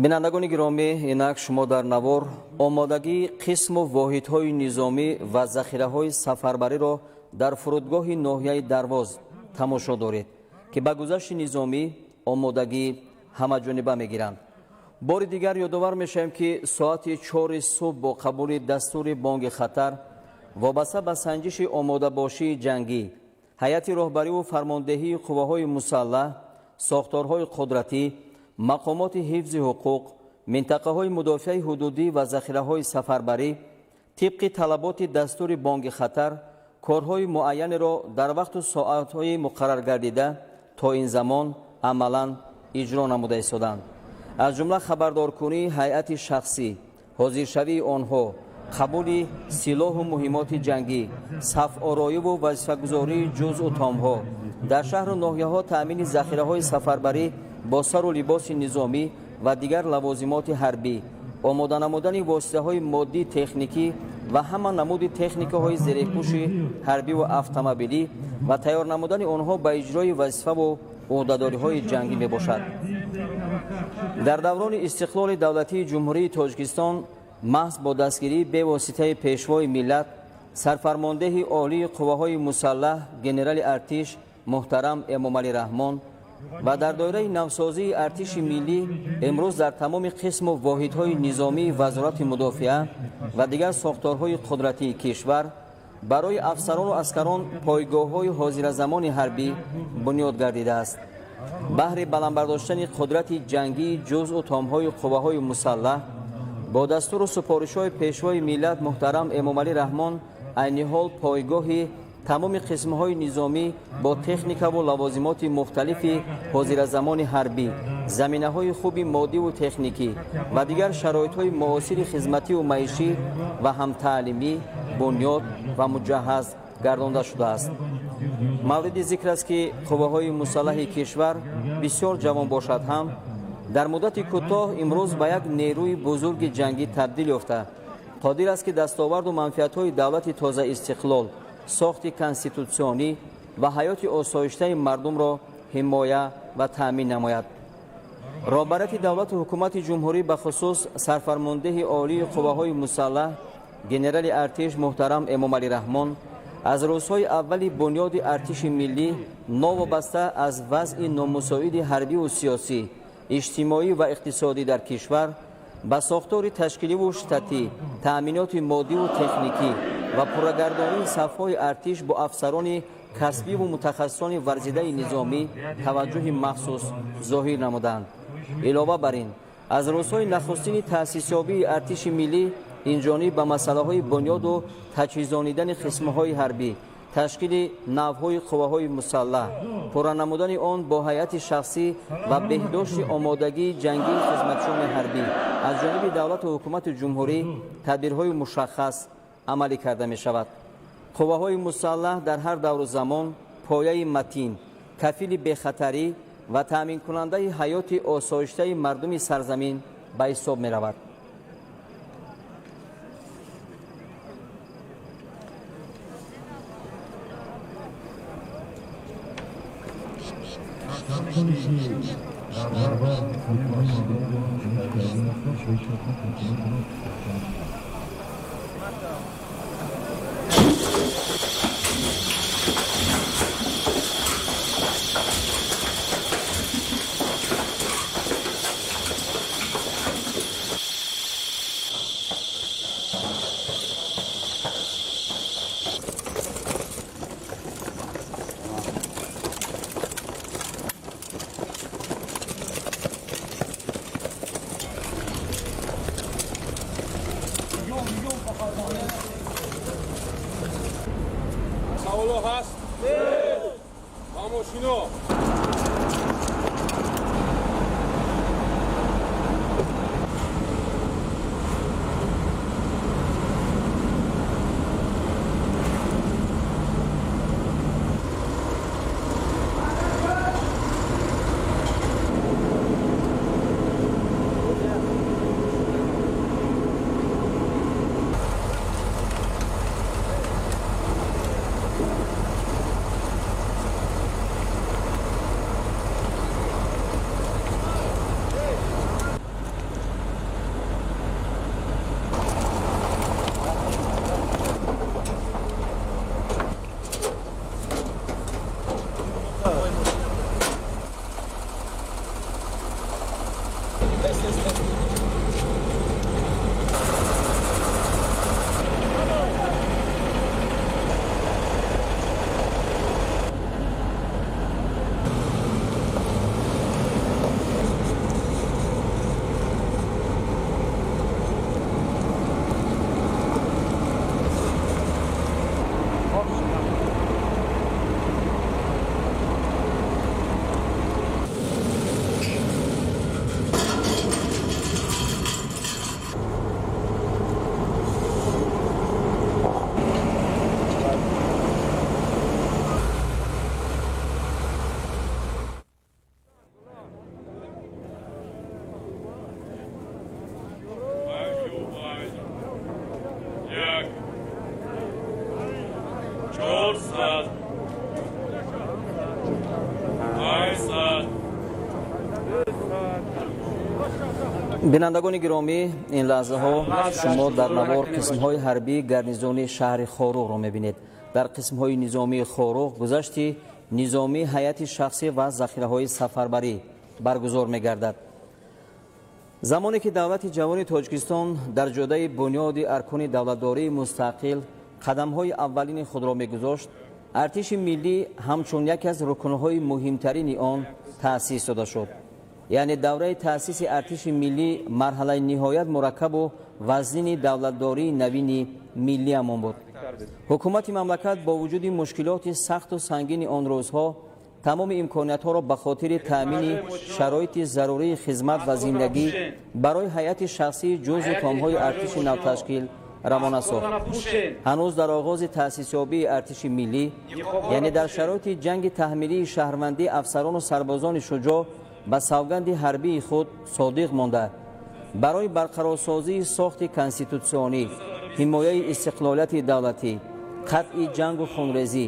[SPEAKER 11] Бинандагони гиромӣ, инак шумо дар навор омодагии қисму воҳидҳои низомӣ ва захираҳои сафарбариро дар фурудгоҳи ноҳияи Дарвоз тамошо доред, ки ба гузашти низомӣ омодагӣ ҳамаҷониба мегиранд. Бори дигар ёдовар мешавем, ки соати 4 субҳ бо қабули дастури бонги хатар вобаста ба санҷиши омодабошии ҷангӣ, ҳайати роҳбариву фармондеҳии қувваҳои мусаллаҳ, сохторҳои қудратӣ, мақомоти ҳифзи ҳуқуқ, минтақаҳои мудофиаи ҳудудӣ ва захираҳои сафарбарӣ тибқи талаботи дастури бонги хатар корҳои муайянеро дар вақту соатҳои муқарраргардида то ин замон амалан иҷро намуда истоданд. Аз ҷумла хабардоркунии ҳайати шахсӣ, ҳозиршавии онҳо, қабули силоҳу муҳимоти ҷангӣ, сафороиву вазифагузории ҷузъу томҳо, дар шаҳру ноҳияҳо таъмини захираҳои сафарбарӣ бо сару либоси низомӣ ва дигар лавозимоти ҳарбӣ, омода намудани воситаҳои моддӣ техникӣ ва ҳама намуди техникаҳои зерепӯши ҳарбиву автомобилӣ ва тайёр намудани онҳо ба иҷрои вазифаву ӯҳдадориҳои ҷангӣ мебошад. Дар даврони истиқлоли давлатии Ҷумҳурии Тоҷикистон маҳз бо дастгирии бевоситаи пешвои миллат, сарфармондеҳи олии қувваҳои мусаллаҳ генерали артиш муҳтарам Эмомалӣ Раҳмон, Ва дар доираи навсозии артиши миллӣ имрӯз дар тамоми қисму воҳидҳои низомии Вазорати мудофиа ва дигар сохторҳои қудратии кишвар барои афсарону аскарон пойгоҳҳои ҳозиразамони ҳарбӣ бунёд гардидааст. Баҳри баланд бардоштани қудрати ҷангии ҷузъу томҳои қувваҳои мусаллаҳ бо дастуру супоришҳои Пешвои миллат муҳтарам Эмомалӣ Раҳмон айни ҳол пойгоҳи тамоми қисмҳои низомӣ бо техникаву лавозимоти мухталифи ҳозиразамони ҳарбӣ, заминаҳои хуби моддиву техникӣ ва дигар шароитҳои муосири хизмативу маишӣ ва ҳамтаълимӣ бунёд ва муҷаҳҳаз гардонда шудааст. Мавриди зикр аст, ки қувваҳои мусаллаҳи кишвар бисёр ҷавон бошад ҳам, дар муддати кӯтоҳ имрӯз ба як нерӯи бузурги ҷангӣ табдил ёфта, қодир аст, ки дастоварду манфиатҳои давлати тозаистиқлол, сохти конститутсионӣ ва ҳаёти осоиштаи мардумро ҳимоя ва таъмин намояд. Роҳбарияти давлату ҳукумати ҷумҳурӣ, бахусус сарфармондеҳи олии қувваҳои мусаллаҳ генерали артиш муҳтарам Эмомалӣ Раҳмон аз рӯзҳои аввали бунёди артиши миллӣ новобаста аз вазъи номусоиди ҳарбиву сиёсӣ, иҷтимоӣ ва иқтисодӣ дар кишвар ба сохтори ташкиливу штатӣ, таъминоти моддиву техникӣ ва пуррагардонии сафҳои артиш бо афсарони касбиву мутахассисони варзидаи низомӣ таваҷҷӯҳи махсус зоҳир намуданд. Илова бар ин, аз рӯзҳои нахустини таъсисёбии артиши миллӣ инҷониб ба масъалаҳои бунёду таҷҳизонидани қисмҳои ҳарбӣ, ташкили навъҳои қувваҳои мусаллаҳ, пурра намудани он бо ҳайати шахсӣ ва беҳдошти омодагии ҷангии хизматчиёни ҳарбӣ аз ҷониби давлату ҳукумати ҷумҳурӣ тадбирҳои мушаххас амалӣ карда мешавад. Қувваҳои мусаллаҳ дар ҳар давру замон пояи матин, кафили бехатарӣ ва таъминкунандаи ҳаёти осоиштаи мардуми сарзамин ба ҳисоб меравад.
[SPEAKER 12] Саволо ҳаст? Ба мошино.
[SPEAKER 11] Бинандагони гиромӣ, ин лаҳзаҳо шумо дар навор қисмҳои ҳарбии гарнизони шаҳри Хоруғро мебинед. Дар қисмҳои низомии Хоруғ гузашти низомии ҳайати шахсӣ ва захираҳои сафарбарӣ баргузор мегардад. Замоне ки давлати ҷавони Тоҷикистон дар ҷодаи бунёди аркони давлатдории мустақил қадамҳои аввалини худро мегузошт, артиши миллӣ ҳамчун яке аз рукнҳои муҳимтарини он таъсис дода шуд. Яъне давраи таъсиси артиши миллӣ марҳалаи ниҳоят мураккабу вазнини давлатдории навини миллиамон буд. Ҳукумати мамлакат бо вуҷуди мушкилоти сахту сангини он рӯзҳо тамоми имкониятҳоро ба хотири таъмини шароити зарурии хизмат ва зиндагӣ барои ҳайати шахсии ҷузъу томҳои артиши навташкил равона сохт. Ҳанӯз дар оғози таъсисёбии артиши миллӣ, яъне дар шароити ҷанги таҳмилии шаҳрвандӣ, афсарону сарбозони шуҷоъ ба савганди ҳарбии худ содиқ монда, барои барқарорсозии сохти конститутсионӣ, ҳимояи истиқлолияти давлатӣ, қатъи ҷангу хунрезӣ,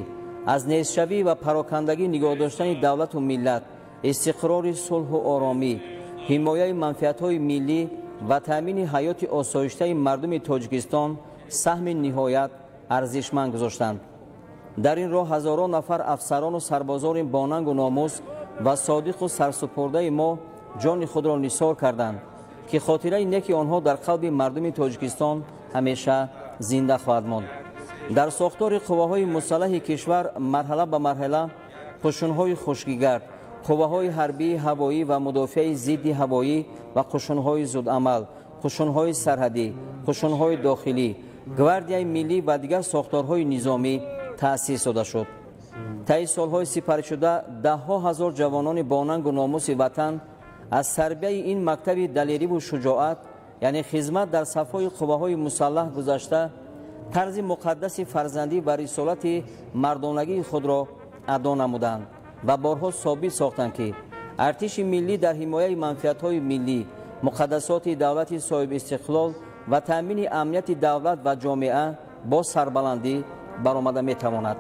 [SPEAKER 11] аз нестшавӣ ва парокандагӣ нигоҳ доштани давлату миллат, истиқрори сулҳу оромӣ, ҳимояи манфиатҳои миллӣ ва таъмини ҳаёти осоиштаи мардуми Тоҷикистон саҳми ниҳоят арзишманд гузоштанд. Дар ин роҳ ҳазорон нафар афсарону сарбозони бонангу номус ва содиқу сарсупурдаи мо ҷони худро нисор карданд, ки хотираи неки онҳо дар қалби мардуми Тоҷикистон ҳамеша зинда хоҳад монд. Дар сохтори қувваҳои мусаллаҳи кишвар марҳала ба марҳала қушунҳои хушкигард, қувваҳои ҳарбии ҳавоӣ ва мудофиаи зидди ҳавоӣ ва қушунҳои зудамал, қушунҳои сарҳадӣ, қушунҳои дохилӣ, гвардияи миллӣ ва дигар сохторҳои низомӣ таъсис дода шуд. Таи солҳои сипаришуда даҳҳо ҳазор ҷавонони бонангу номуси ватан аз тарбияи ин мактаби далериву шуҷоат, яъне хизмат дар сафҳои қувваҳои мусаллаҳ гузашта, тарзи муқаддаси фарзандӣ ва рисолати мардонагии худро адо намуданд ва борҳо собит сохтанд, ки артиши миллӣ дар ҳимояи манфиатҳои миллӣ, муқаддасоти давлати соҳибистиқлол ва таъмини амнияти давлат ва ҷомеа бо сарбаландӣ баромада метавонад.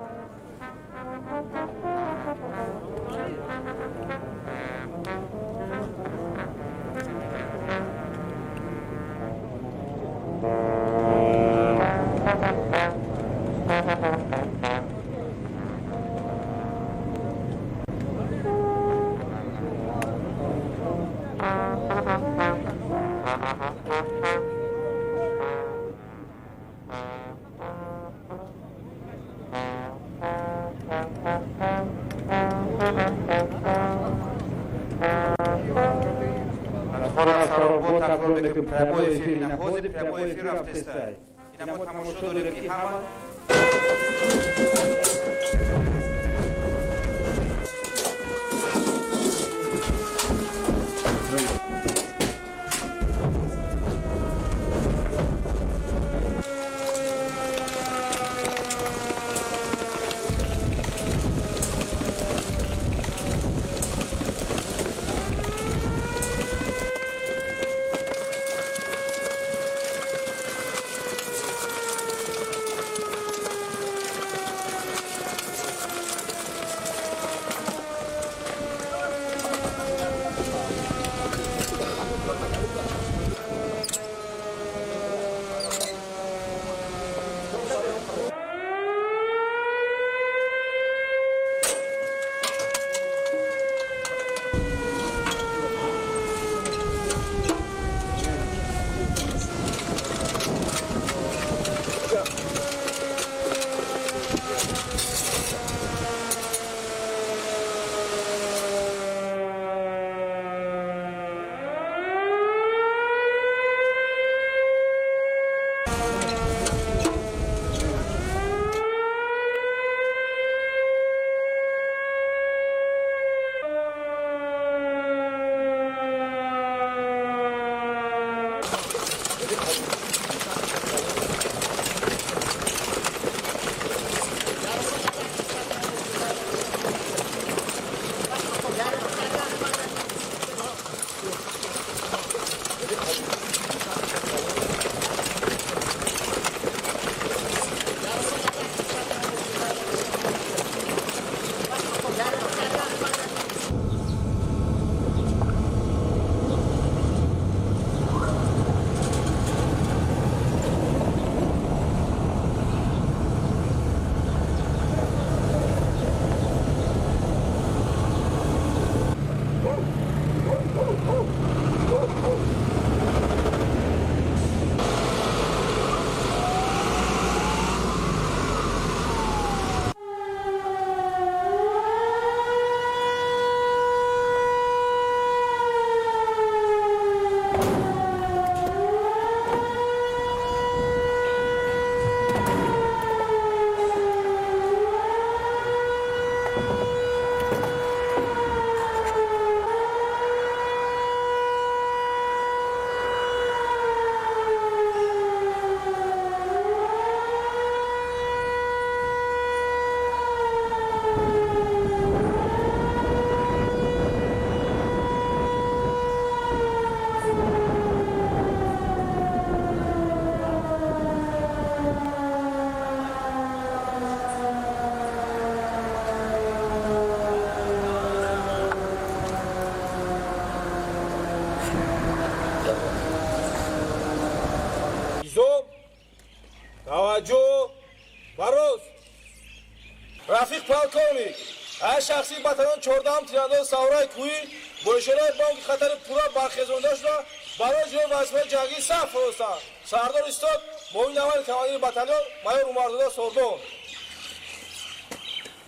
[SPEAKER 12] Полковник, ҳайати шахсии батальон 14-м тирандоз савораи кӯҳӣ бо ишораи бонги хатари пурра бархезонда шуда барои иҷрои вазифаи ҷангӣ саф фуростанд. Сардор истод, муовини аввали командири батальон майор Умарзода Сорбон.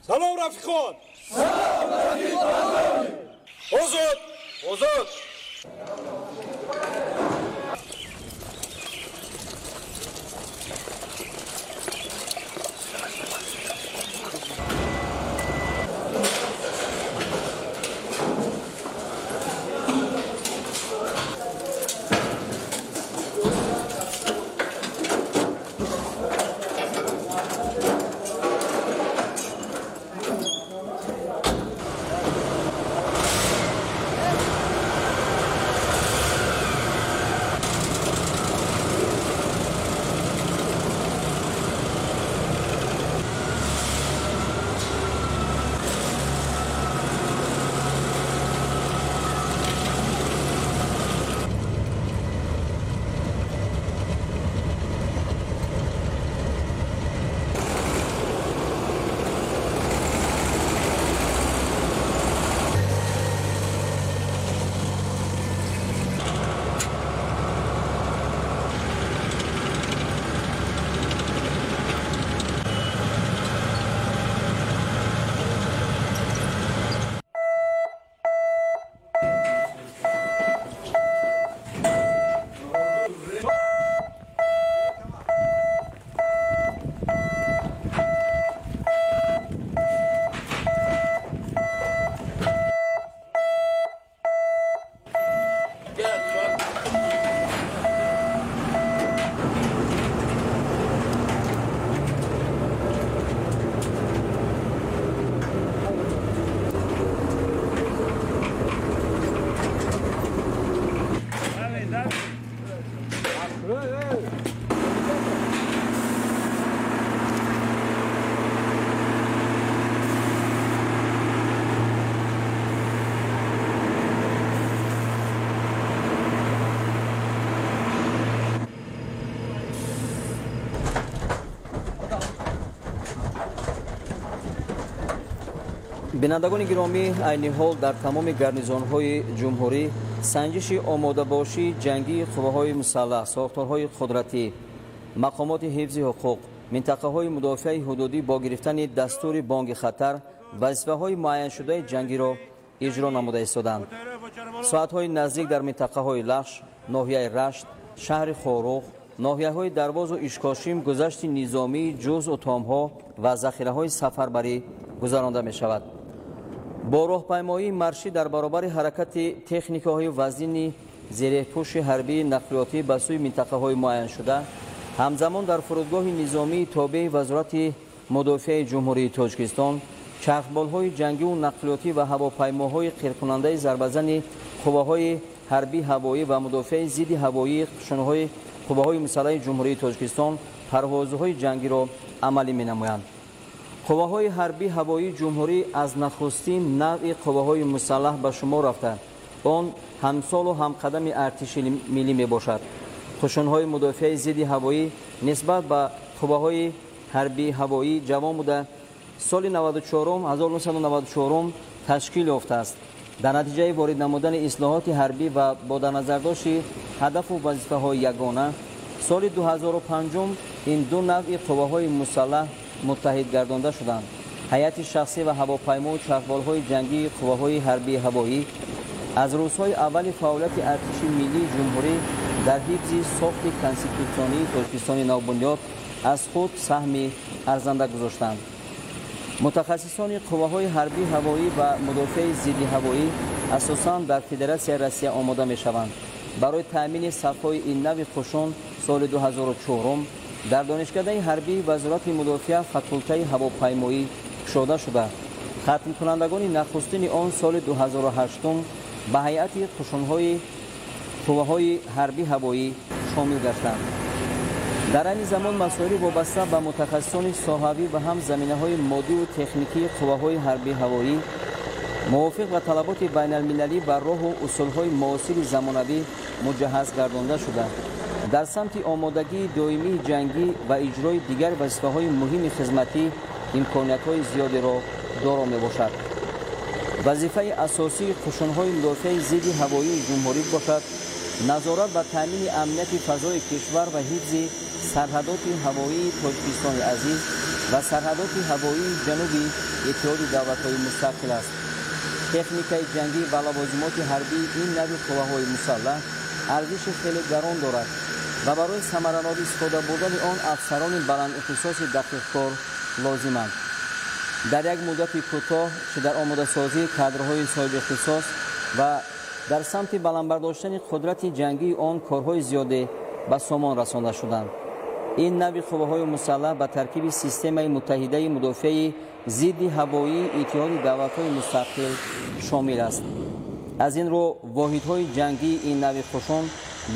[SPEAKER 12] Салом, рафиқон! Салом, рафиқ полковник! Озод! Озод!
[SPEAKER 11] Бинандагони гиромӣ, айни ҳол дар тамоми гарнизонҳои ҷумҳурӣ санҷиши омодабошии ҷангии қувваҳои мусаллаҳ, сохторҳои қудратӣ, мақомоти ҳифзи ҳуқуқ, минтақаҳои мудофиаи ҳудудӣ бо гирифтани дастури бонги хатар вазифаҳои муайяншудаи ҷангиро иҷро намуда истоданд. Соатҳои наздик дар минтақаҳои Лахш, ноҳияи Рашт, шаҳри Хоруғ, ноҳияҳои Дарвозу Ишкошим гузашти низомии ҷузъу томҳо ва захираҳои сафарбарӣ гузаронда мешавад. Бо роҳпаймоии маршӣ дар баробари ҳаракати техникаҳои вазнини зерепӯши ҳарбии нақлиётӣ ба сӯи минтақаҳои муайяншуда, ҳамзамон дар фурудгоҳи низомии тобеи Вазорати мудофиаи Ҷумҳурии Тоҷикистон чархболҳои ҷангиву нақлиётӣ ва ҳавопаймоҳои қиркунандаи зарбазани қувваҳои ҳарбии ҳавоӣ ва мудофиаи зидди ҳавоии қушунҳои қувваҳои мусаллаҳи Ҷумҳурии Тоҷикистон парвозҳои ҷангиро амалӣ менамоянд. Қувваҳои ҳарбии ҳавоии ҷумҳурӣ аз нахустин навъи қувваҳои мусаллаҳ ба шумор рафта, он ҳамсолу ҳамқадами артиши миллӣ мебошад. Қушунҳои мудофиаи зидди ҳавоӣ нисбат ба қувваҳои ҳарбии ҳавоӣ ҷавон буда, соли 1994 ташкил ёфтааст. Дар натиҷаи ворид намудани ислоҳоти ҳарбӣ ва бо дарназардошти ҳадафу вазифаҳои ягона, соли 2005 ин ду навъи қувваҳои мусаллаҳ муттаҳид гардонда шуданд. Ҳайати шахсӣ ва ҳавопаймову чархболҳои ҷангии қувваҳои ҳарбии ҳавоӣ аз рӯзҳои аввали фаъолияти артиши миллии ҷумҳурӣ дар ҳифзи сохти конститутсионии Тоҷикистони навбунёд аз худ саҳми арзанда гузоштанд. Мутахассисони қувваҳои ҳарбии ҳавоӣ ва мудофиаи зидди ҳавоӣ асосан дар Федератсияи Россия омода мешаванд. Барои таъмини сафҳои ин нави қушун соли 2004 дар Донишкадаи ҳарбии Вазорати мудофиа факултаи ҳавопаймоӣ кушода шуда, хатмкунандагони нахустини он соли 2008 ба ҳайати қушунҳои қувваҳои ҳарбии ҳавоӣ шомил гаштанд. Дар айни замон масоили вобаста ба мутахассисони соҳавӣ ва ҳам заминаҳои моддиву техникии қувваҳои ҳарбии ҳавоӣ мувофиқ ба талаботи байналмилалӣ ва роҳу усулҳои муосири замонавӣ муҷаҳҳаз гардонда шуда, дар самти омодагии доимии ҷангӣ ва иҷрои дигар вазифаҳои муҳими хизматӣ Имкониятҳои зиёдеро доро мебошад. Вазифаи асосии қушунҳои мудофиаи зидди ҳавоии ҷумҳурӣ бошад назорат ба таъмини амнияти фазои кишвар ва ҳифзи сарҳадоти ҳавоии Тоҷикистони азиз ва сарҳадоти ҳавоии ҷануби Иттиҳоди давлатҳои мустақил аст. Техникаи ҷангӣ ва лавозимоти ҳарбии ин навъи қувваҳои мусаллаҳ арзиши хеле гарон дорад ва барои самаранок истифода бурдани он афсарони баландихтисоси дақиқкор лозиманд. Дар як муддати кӯтоҳ, чӣ дар омодасозии кадрҳои соҳибихтисос ва дар самти баланд бардоштани қудрати ҷангии он корҳои зиёде ба сомон расонда шуданд. Ин навъи қувваҳои мусаллаҳ ба таркиби системаи муттаҳидаи мудофиаи зидди ҳавоии Иттиҳоди давлатҳои мустақил шомил аст. Аз ин рӯ воҳидҳои ҷангии ин навъи қушун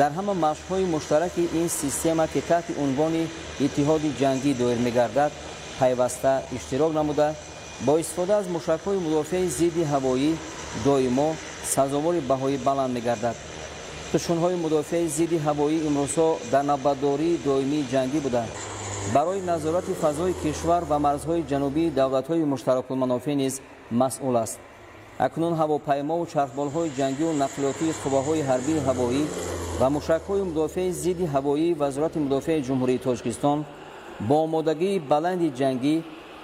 [SPEAKER 11] дар ҳама машқҳои муштараки ин система, ки таҳти унвони Иттиҳоди ҷангӣ доир мегардад, пайваста иштирок намуда, бо истифода аз мушакҳои мудофиаи зидди ҳавоӣ доимо сазовори баҳои баланд мегардад. Қушунҳои мудофиаи зидди ҳавоӣ имрӯзҳо дар навбатдории доимии ҷангӣ буда, барои назорати фазои кишвар ва марзҳои ҷанубии давлатҳои муштаракулманофеъ низ масъул аст. Акнун ҳавопаймову чархболҳои ҷангию нақлиётии қувваҳои ҳарбии ҳавоӣ ва мушакҳои мудофиаи зидди ҳавоии Вазорати мудофиаи Ҷумҳурии Тоҷикистон бо омодагии баланди ҷангӣ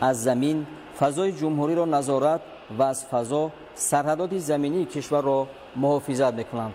[SPEAKER 11] аз замин фазои ҷумҳуриро назорат ва аз фазо сарҳадоти заминии кишварро муҳофизат мекунанд.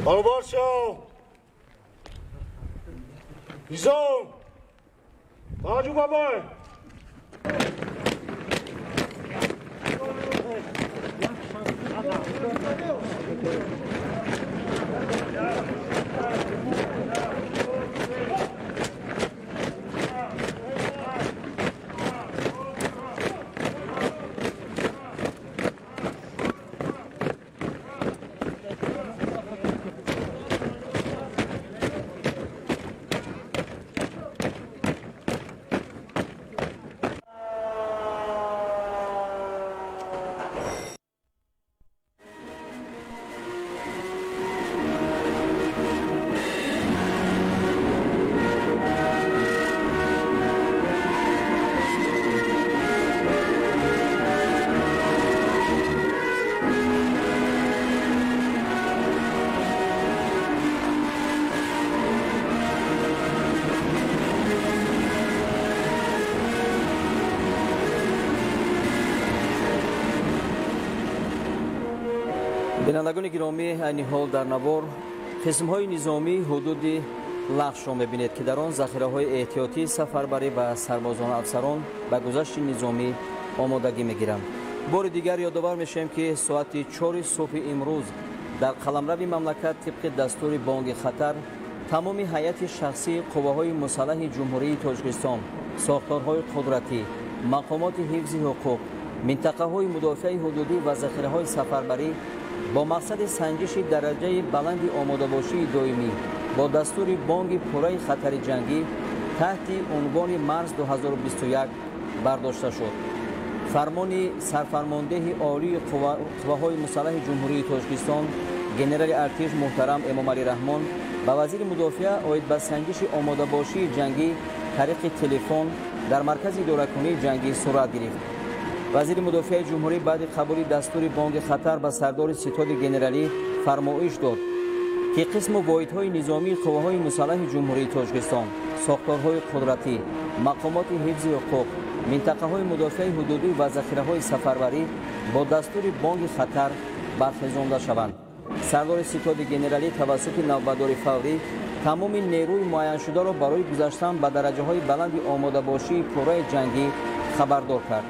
[SPEAKER 1] Баробар шав! Низом! Таваҷҷӯҳ ба бой!
[SPEAKER 11] Бинандагони гиромӣ, айни ҳол дар навор қисмҳои низомии ҳудуди Лахшро мебинед, ки дар он захираҳои эҳтиётии сафарбарӣ ва сарбозону афсарон ба гузашти низомӣ омодагӣ мегиранд. Бори дигар ёдовар мешавем, ки соати 4 субҳи имрӯз дар қаламрави мамлакат тибқи дастури бонги хатар тамоми ҳайати шахсии қувваҳои мусаллаҳи Ҷумҳурии Тоҷикистон, сохторҳои қудратӣ, мақомоти ҳифзи ҳуқуқ, минтақаҳои мудофиаи ҳудудӣ ва захираҳои сафарбарӣ бо мақсади санҷиши дараҷаи баланди омодабошии доимӣ бо дастури бонги пурраи хатари ҷангӣ таҳти унвони марз 2021 бардошта шуд. Фармони сарфармондеҳи олии қувваҳои мусаллаҳи Ҷумҳурии Тоҷикистон генерали артиш муҳтарам Эмомалӣ Раҳмон ба вазири мудофиа оид ба санҷиши омодабошии ҷангӣ тариқи телефон дар маркази идоракунии ҷангӣ сурат гирифт. Вазири мудофиаи ҷумҳурӣ баъди қабули дастури бонги хатар ба сардори ситоди генералӣ фармоиш дод, ки қисму воҳидҳои низомии қувваҳои мусаллаҳи Ҷумҳурии Тоҷикистон, сохторҳои қудратӣ, мақомоти ҳифзи ҳуқуқ, минтақаҳои мудофиаи ҳудудӣ ва захираҳои сафарбарӣ бо дастури бонги хатар бархезонда шаванд. Сардори ситоди генералӣ тавассути навбатдори фаврӣ тамоми нерӯи муайяншударо барои гузаштан ба дараҷаҳои баланди омодабошии пурраи ҷангӣ хабардор кард.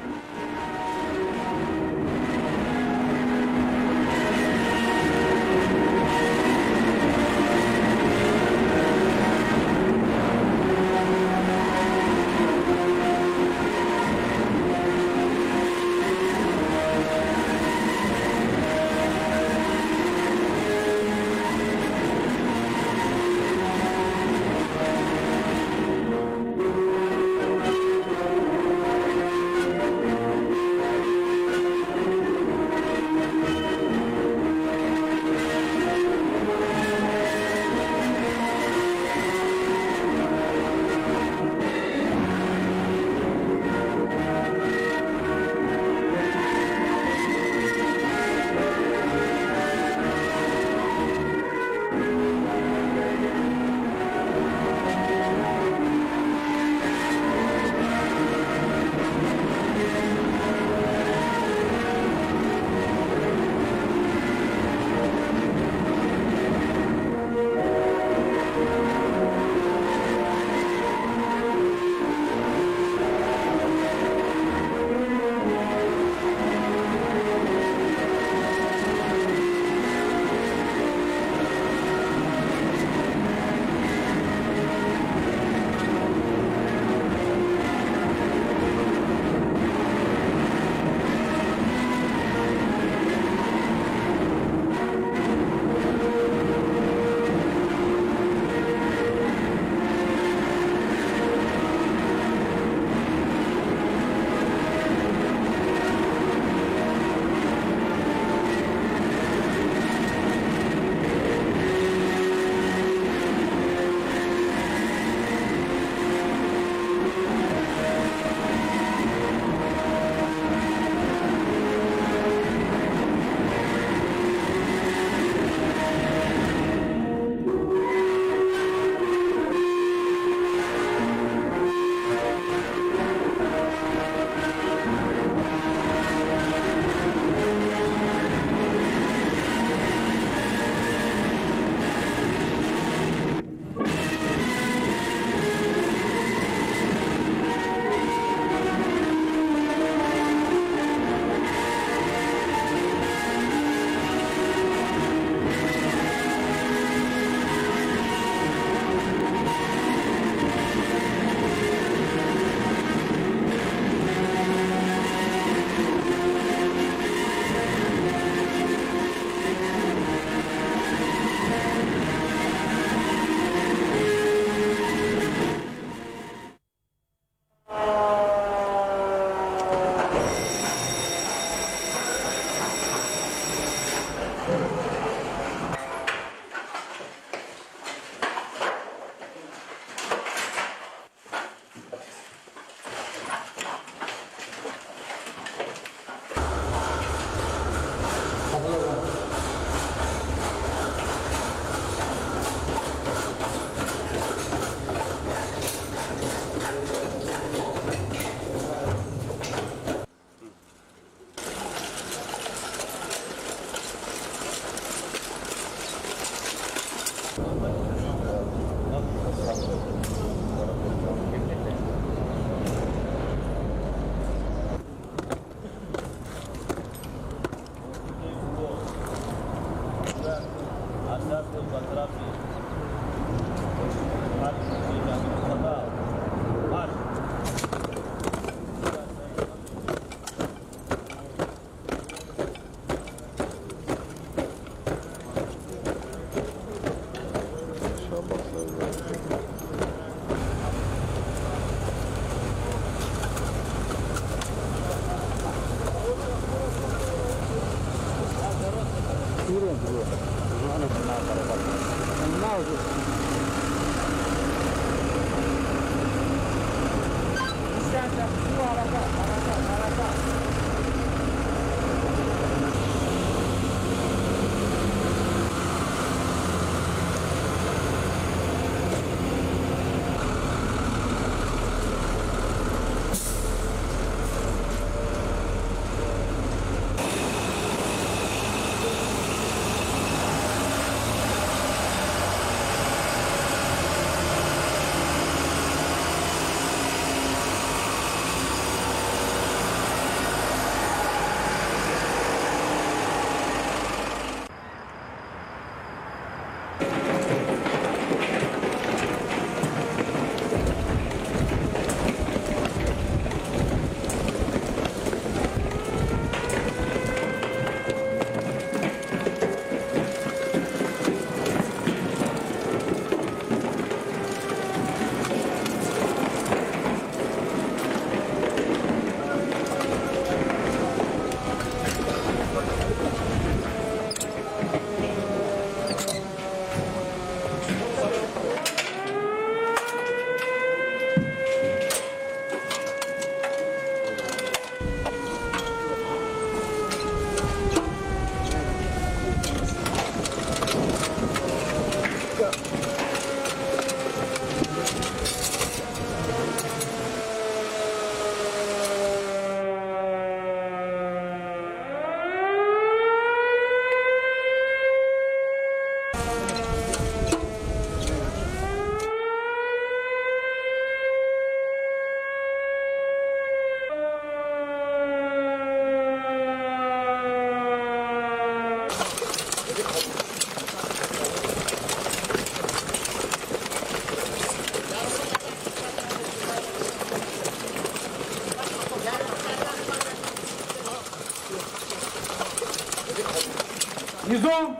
[SPEAKER 16] Низом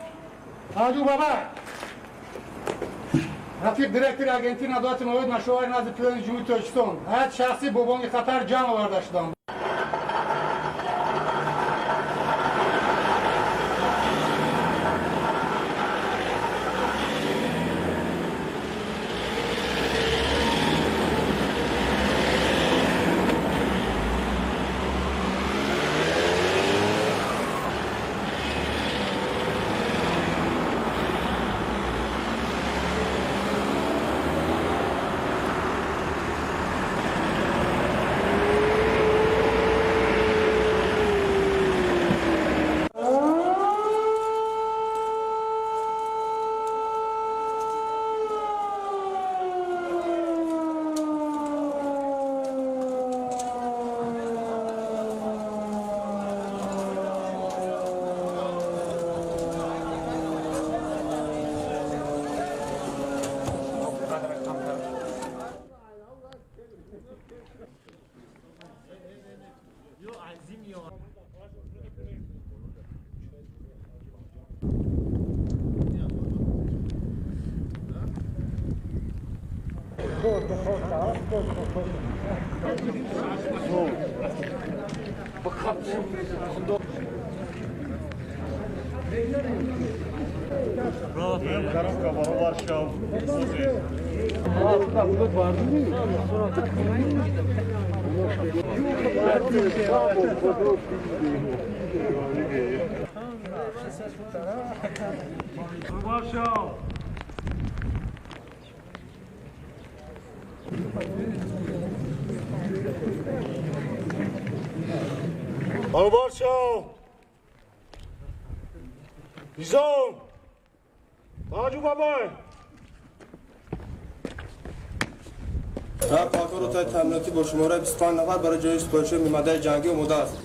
[SPEAKER 16] Аҷу Баба, рафиқ директори агентии назорати маводи нашъаовари назди Президенти Ҷумҳурии Тоҷикистон, ҳайати шахсӣ бо бонги хатар ҷамъ оварда шуданд.
[SPEAKER 12] Баробар шав! Низом! Таваҷҷӯҳ бабай!
[SPEAKER 17] Полкон ротаи таъминотӣ бо шумораи 25 нафар барои ҷои супоришҳои мемадаи ҷангӣ омода аст.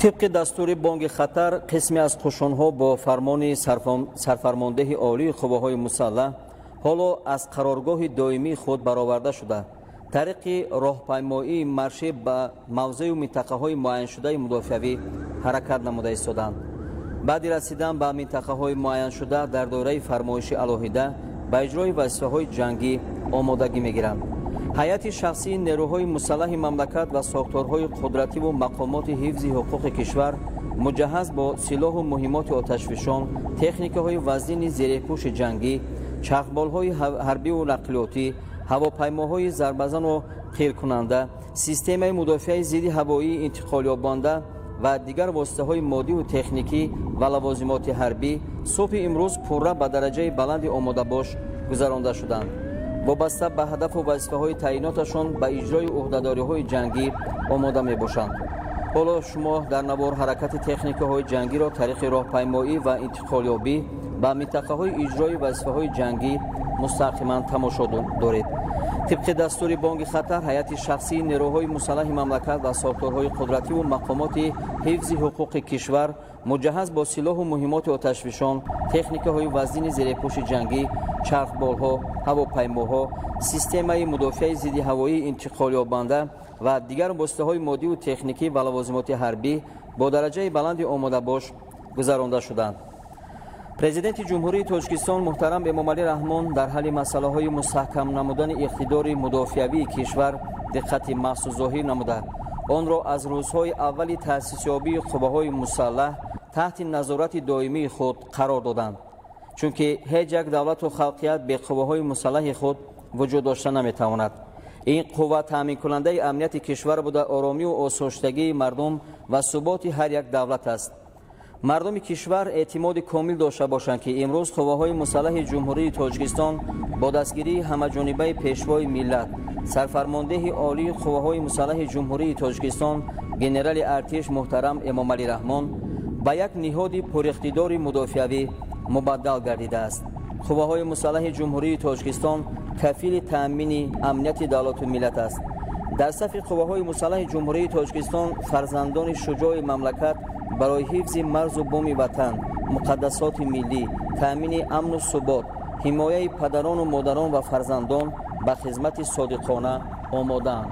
[SPEAKER 11] Тибқи дастури бонги хатар, қисме аз қушунҳо бо фармони сарфармондеҳи олии қувваҳои мусаллаҳ ҳоло аз қароргоҳи доимии худ бароварда шуда, тариқи роҳпаймоии маршӣ ба мавзею минтақаҳои муайяншудаи мудофиавӣ ҳаракат намуда истоданд. Баъди расидан ба минтақаҳои муайяншуда дар доираи фармоиши алоҳида ба иҷрои вазифаҳои ҷангӣ омодагӣ мегиранд. Ҳайати шахсии нерӯҳои мусаллаҳи мамлакат ва сохторҳои қудративу мақомоти ҳифзи ҳуқуқи кишвар муҷаҳҳаз бо силоҳу муҳиммоти оташфишон, техникаҳои вазнини зерепӯши ҷангӣ, чархболҳои ҳарбиву нақлиётӣ, ҳавопаймоҳои зарбазану қиркунанда, системаи мудофиаи зидди ҳавоии интиқолёбанда ва дигар воситаҳои моддиву техникӣ ва лавозимоти ҳарбӣ субҳи имрӯз пурра ба дараҷаи баланди омодабош гузаронда шуданд. Вобаста ба ҳадафу вазифаҳои таъиноташон ба иҷрои ӯҳдадориҳои ҷангӣ омода мебошанд. Ҳоло шумо дар навор ҳаракати техникаҳои ҷангиро тариқи роҳпаймоӣ ва интиқолёбӣ ба минтақаҳои иҷрои вазифаҳои ҷангӣ мустақиман тамошо доред. Тибқи дастури бонги хатар, ҳайати шахсии нерӯҳои мусаллаҳи мамлакат ва сохторҳои қудративу мақомоти ҳифзи ҳуқуқи кишвар муҷаҳҳаз бо силоҳу муҳиммоти оташфишон, техникаҳои вазнини зерепӯши ҷангӣ, чархболҳо, ҳавопаймоҳо, системаи мудофиаи зидди ҳавоии интиқолёбанда ва дигар воситаҳои моддиву техникӣ ва лавозимоти ҳарбӣ бо дараҷаи баланди омодабош гузаронда шуданд. Президенти Ҷумҳурии Тоҷикистон муҳтарам Эмомалӣ Раҳмон дар ҳалли масъалаҳои мустаҳкам намудани иқтидори мудофиавии кишвар диққати махсус зоҳир намуда, онро аз рӯзҳои аввали таъсисёбии қувваҳои мусаллаҳ таҳти назорати доимии худ қарор доданд. Чунки ҳеҷ як давлату халқият бе қувваҳои мусаллаҳи худ вуҷуд дошта наметавонад. Ин қувва таъминкунандаи амнияти кишвар буда, оромию осоиштагии мардум ва суботи ҳар як давлат аст. Мардуми кишвар эътимоди комил дошта бошанд, ки имрӯз қувваҳои мусаллаҳи Ҷумҳурии Тоҷикистон бо дастгирии ҳамаҷонибаи Пешвои миллат, сарфармондеҳи олии қувваҳои мусаллаҳи Ҷумҳурии Тоҷикистон генерали артиш муҳтарам Эмомалӣ Раҳмон ба як ниҳоди пуриқтидори мудофиавӣ мубаддал гардидааст. Қувваҳои мусаллаҳи Ҷумҳурии Тоҷикистон кафили таъмини амнияти давлату миллат аст. Дар сафи қувваҳои мусаллаҳи Ҷумҳурии Тоҷикистон фарзандони шуҷои мамлакат барои ҳифзи марзу буми ватан, муқаддасоти миллӣ, таъмини амну субот, ҳимояи падарону модарон ва фарзандон ба хизмати содиқона омодаанд.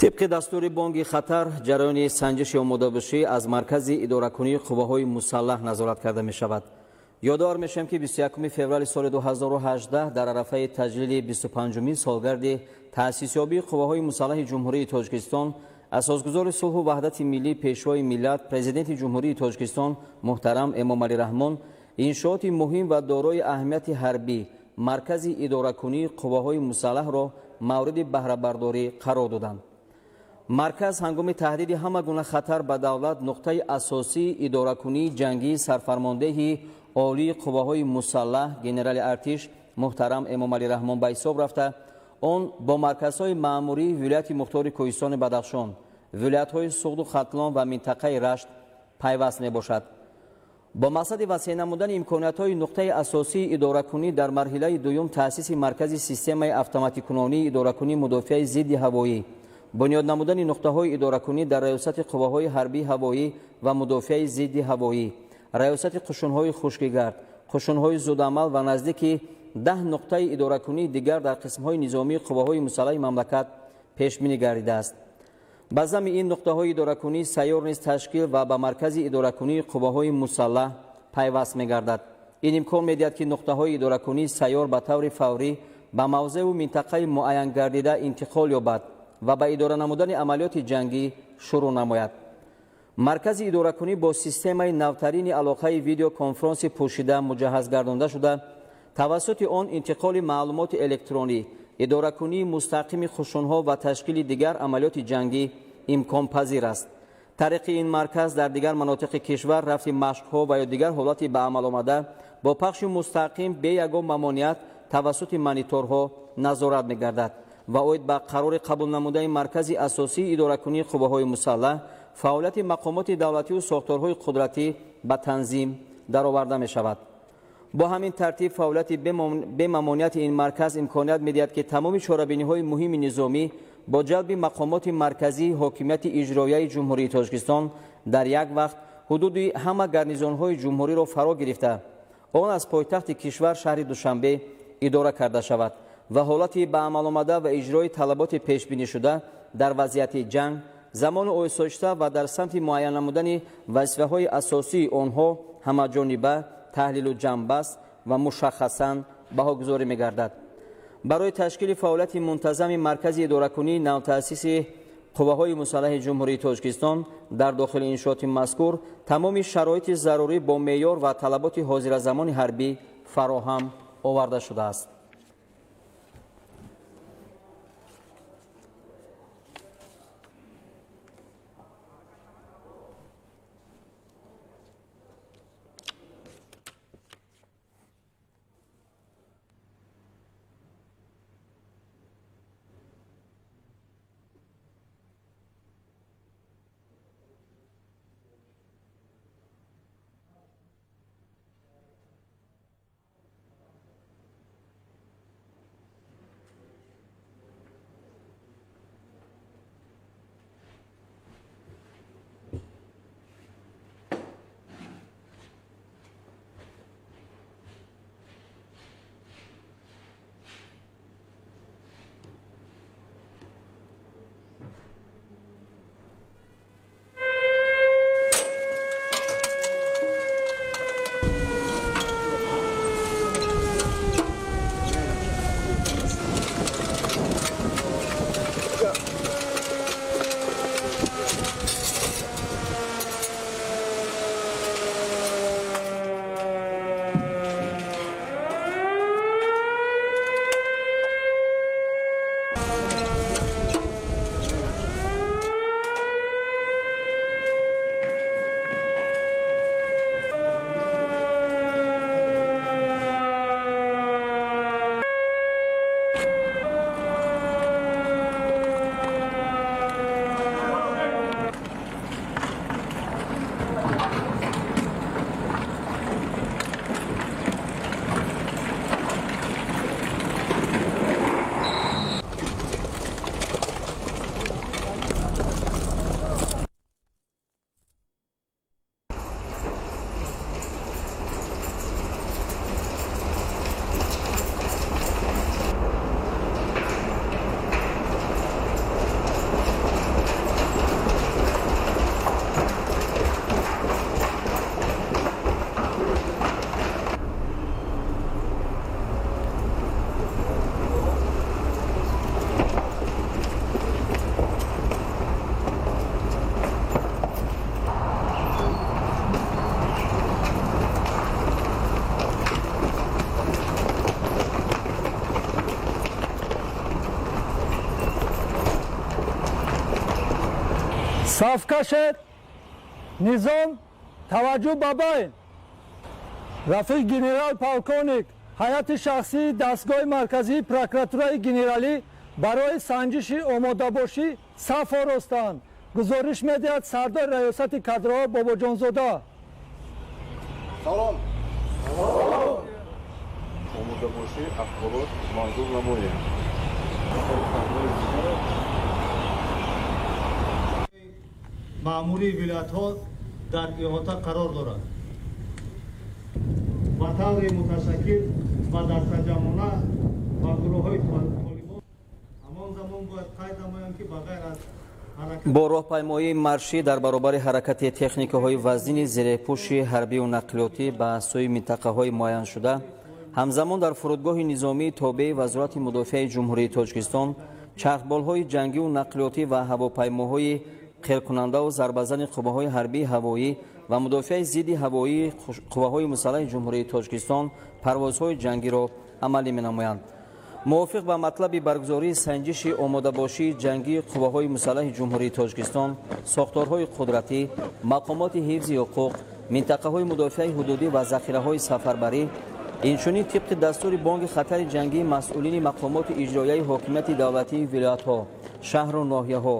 [SPEAKER 11] Тибқи дастури бонги хатар, ҷараёни санҷиши омодабошӣ аз маркази идоракунии қувваҳои мусаллаҳ назорат карда мешавад. Ёдовар мешавем, ки 21 феврали соли 2018 дар арафаи таҷлили 25-умин солгарди таъсисёбии қувваҳои мусаллаҳи Ҷумҳурии Тоҷикистон, асосгузори сулҳу ваҳдати миллӣ, пешвои миллат, президенти Ҷумҳурии Тоҷикистон муҳтарам Эмомалӣ Раҳмон иншооти муҳим ва дорои аҳамияти ҳарбӣ, маркази идоракунии қувваҳои мусаллаҳро мавриди баҳрабардорӣ қарор доданд. Марказ ҳангоми таҳдиди ҳама гуна хатар ба давлат нуқтаи асосии идоракунии ҷангии сарфармондеҳи олии қувваҳои мусаллаҳ генерали артиш муҳтарам Эмомалӣ Раҳмон ба ҳисоб рафта, он бо марказҳои маъмурии вилояти мухтори Кӯҳистони Бадахшон, вилоятҳои Суғду Хатлон ва минтақаи Рашт пайваст мебошад. Бо мақсади васеъ намудани имкониятҳои нуқтаи асосии идоракунӣ дар марҳилаи дуюм таъсиси маркази системаи автоматикунонии идоракунии мудофиаи зидди ҳавоӣ, бунёд намудани нуқтаҳои идоракунӣ дар раёсати қувваҳои ҳарбии ҳавоӣ ва мудофиаи зидди ҳавоӣ, раёсати қушунҳои хушкигард, қушунҳои зудамал ва наздики 10 нуқтаи идоракунии дигар дар қисмҳои низомии қувваҳои мусаллаҳи мамлакат пешбинӣ гардидааст. Ба зами ин нуқтаҳои идоракунии сайёр низ ташкил ва ба маркази идоракунии қувваҳои мусаллаҳ пайваст мегардад. Ин имкон медиҳад, ки нуқтаҳои идоракунии сайёр ба таври фаврӣ ба мавзеъу минтақаи муайянгардида интиқол ёбад ва ба идора намудани амалиёти ҷангӣ шурӯъ намояд. Маркази идоракунӣ бо системаи навтарини алоқаи видеоконфронси пӯшида муҷаҳҳаз гардонда шуда, тавассути он интиқоли маълумоти электронӣ, идоракунии мустақими хушунҳо ва ташкили дигар амалиёти ҷангӣ имконпазир аст. Тариқи ин марказ дар дигар манотиқи кишвар рафти машқҳо ва ё дигар ҳолати ба амал омада бо пахши мустақим бе ягон мамоният тавассути мониторҳо назорат мегардад ва оид ба қарори қабул намудаи маркази асосии идоракунии қувваҳои мусаллаҳ фаъолияти мақомоти давлатию сохторҳои қудратӣ ба танзим дароварда мешавад. Бо ҳамин тартиб фаъолияти бемамонияти ин марказ имконият медиҳад, ки тамоми чорабиниҳои муҳими низомӣ бо ҷалби мақомоти марказии ҳокимияти иҷроияи Ҷумҳурии Тоҷикистон дар як вақт ҳудуди ҳама гарнизонҳои ҷумҳуриро фаро гирифта, он аз пойтахти кишвар шаҳри Душанбе идора карда шавад ва ҳолати ба амал омада ва иҷрои талаботи пешбинишуда дар вазъияти ҷанг, замони осоишта ва дар самти муайян намудани вазифаҳои асосии онҳо ҳамаҷониба таҳлилу ҷамъбаст ва мушаххасан баҳогузорӣ мегардад. Барои ташкили фаъолияти мунтазами маркази идоракунии навтаъсиси қувваҳои мусаллаҳи Ҷумҳурии Тоҷикистон дар дохили иншооти мазкур тамоми шароити зарурӣ бо меъёр ва талаботи ҳозиразамони ҳарбӣ фароҳам оварда шудааст.
[SPEAKER 10] Саф кашед, низом, таваҷҷӯҳ ба байн. Рафиқ генерал полковник, ҳайати шахсии дастгоҳи марказии прокуратураи генералӣ барои санҷиши омодабошӣ саф оростанд. Гузориш медиҳад сардори раёсати кадрҳо Бобоҷонзода.
[SPEAKER 9] Салом. Омодабошӣ ахборот манзур намоем.
[SPEAKER 2] Маъмурии вилоятҳо дар иҳота қарор дорад. Ба таври муташаккил ва дастаҷамъона ба гурӯҳҳои толибон ҳамон замон бояд қайд намоям, ки ба ғайр аз
[SPEAKER 11] бо роҳпаймоии маршӣ дар баробари ҳаракати техникаҳои вазнини зерепӯши ҳарбию нақлиётӣ ба сӯи минтақаҳои муайяншуда, ҳамзамон дар фурудгоҳи низомии тобеи Вазорати мудофиаи Ҷумҳурии Тоҷикистон чархболҳои ҷангиву нақлиётӣ ва ҳавопаймоҳои қиркунандаву зарбазани қувваҳои ҳарбии ҳавоӣ ва мудофиаи зидди ҳавоии қувваҳои мусаллаҳи Ҷумҳурии Тоҷикистон парвозҳои ҷангиро амалӣ менамоянд. Мувофиқ ба матлаби баргузории санҷиши омодабошии ҷангии қувваҳои мусаллаҳи Ҷумҳурии Тоҷикистон, сохторҳои қудратӣ, мақомоти ҳифзи ҳуқуқ, минтақаҳои мудофиаи ҳудудӣ ва захираҳои сафарбарӣ, инчунин тибқи дастури бонги хатари ҷангии масъулини мақомоти иҷроияи ҳокимияти давлатии вилоятҳо, шаҳру ноҳияҳо,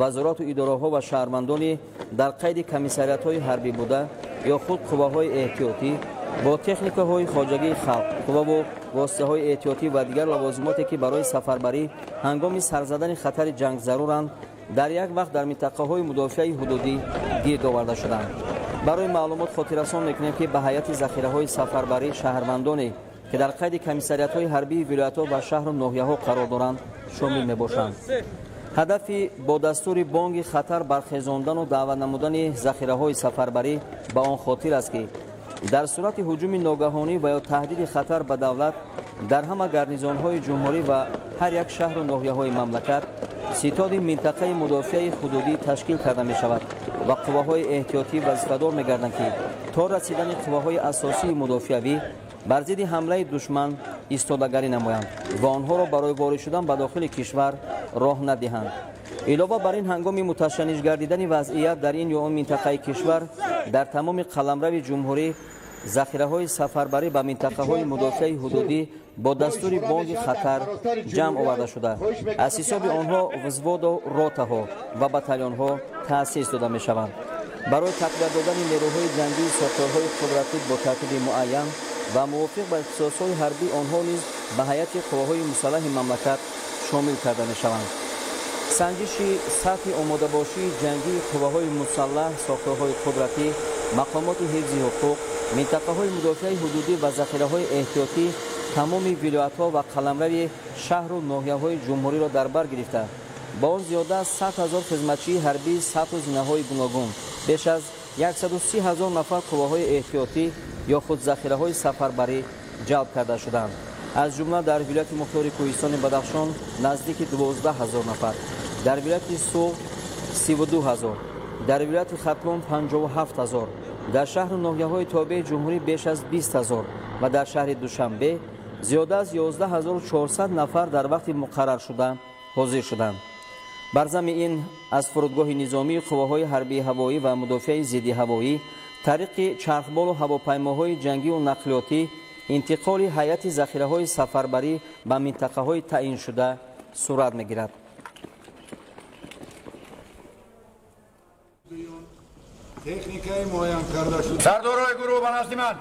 [SPEAKER 11] вазорату идораҳо ва шаҳрвандони дар қайди комиссариятҳои ҳарбӣ буда ё худ қувваҳои эҳтиётӣ бо техникаҳои хоҷагии халқ, қувваву воситаҳои эҳтиётӣ ва дигар лавозимоте, ки барои сафарбарӣ ҳангоми сарзадани хатари ҷанг заруранд, дар як вақт дар минтақаҳои мудофиаи ҳудудӣ гирд оварда шуданд. Барои маълумот хотиррасон мекунем, ки ба ҳайати захираҳои сафарбарӣ шаҳрвандоне, ки дар қайди комиссариятҳои ҳарбии вилоятҳо ва шаҳру ноҳияҳо қарор доранд, шомил мебошанд. Ҳадафи бо дастури бонги хатар бархезондану даъват намудани захираҳои сафарбарӣ ба он хотир аст, ки дар сурати ҳуҷуми ногаҳонӣ ва ё таҳдиди хатар ба давлат дар ҳама гарнизонҳои ҷумҳурӣ ва ҳар як шаҳру ноҳияҳои мамлакат ситоди минтақаи мудофиаи ҳудудӣ ташкил карда мешавад ва қувваҳои эҳтиётӣ вазифадор мегарданд, ки то расидани қувваҳои асосии мудофиавӣ бар зидди ҳамлаи душман истодагарӣ намоянд ва онҳоро барои ворид шудан ба дохили кишвар роҳ надиҳанд. Илова бар ин, ҳангоми муташанниҷ гардидани вазъият дар ин ё он минтақаи кишвар дар тамоми қаламрави ҷумҳурӣ захираҳои сафарбарӣ ба минтақаҳои мудофиаи ҳудудӣ бо дастури бонги хатар ҷамъ оварда шуда, аз ҳисоби онҳо взводу ротаҳо ва батальонҳо таъсис дода мешаванд. Барои тақвият додани нерӯҳои ҷангии сохторҳои қудратӣ бо тартиби муайян ва мувофиқ ба ихтисосҳои ҳарбӣ онҳо низ ба ҳайати қувваҳои мусаллаҳи мамлакат шомил карда мешаванд. Санҷиши сатҳи омодабошии ҷангии қувваҳои мусаллаҳ, сохторҳои қудратӣ, мақомоти ҳифзи ҳуқуқ, минтақаҳои мудофиаи ҳудудӣ ва захираҳои эҳтиётӣ тамоми вилоятҳо ва қаламрави шаҳру ноҳияҳои ҷумҳуриро дар бар гирифта, ба он зиёда аз 100 000 хизматчии ҳарбии сатҳу зинаҳои гуногун, беш аз 130 000 нафар қувваҳои эҳтиётӣ ё худ захираҳои сафарбарӣ ҷалб карда шуданд. Аз ҷумла дар вилояти мухтори Кӯҳистони Бадахшон наздики 12 000 нафар, дар вилояти Суғд 32 000, дар вилояти Хатлон 57 000, дар шаҳру ноҳияҳои тобеи ҷумҳурӣ беш аз 20 000 ва дар шаҳри Душанбе зиёда аз 11 400 нафар дар вақти муқарраршуда ҳозир шуданд. Бар зами ин аз фурудгоҳи низомии қувваҳои ҳарбии ҳавоӣ ва мудофиаи зидди ҳавоӣ тариқи чархболу ҳавопаймоҳои ҷангиву нақлиётӣ интиқоли ҳайати захираҳои сафарбарӣ ба минтақаҳои таъиншуда сурат мегирад.
[SPEAKER 18] Техникаи муайян карда шуд. Сардорои гурӯҳ ба назди ман.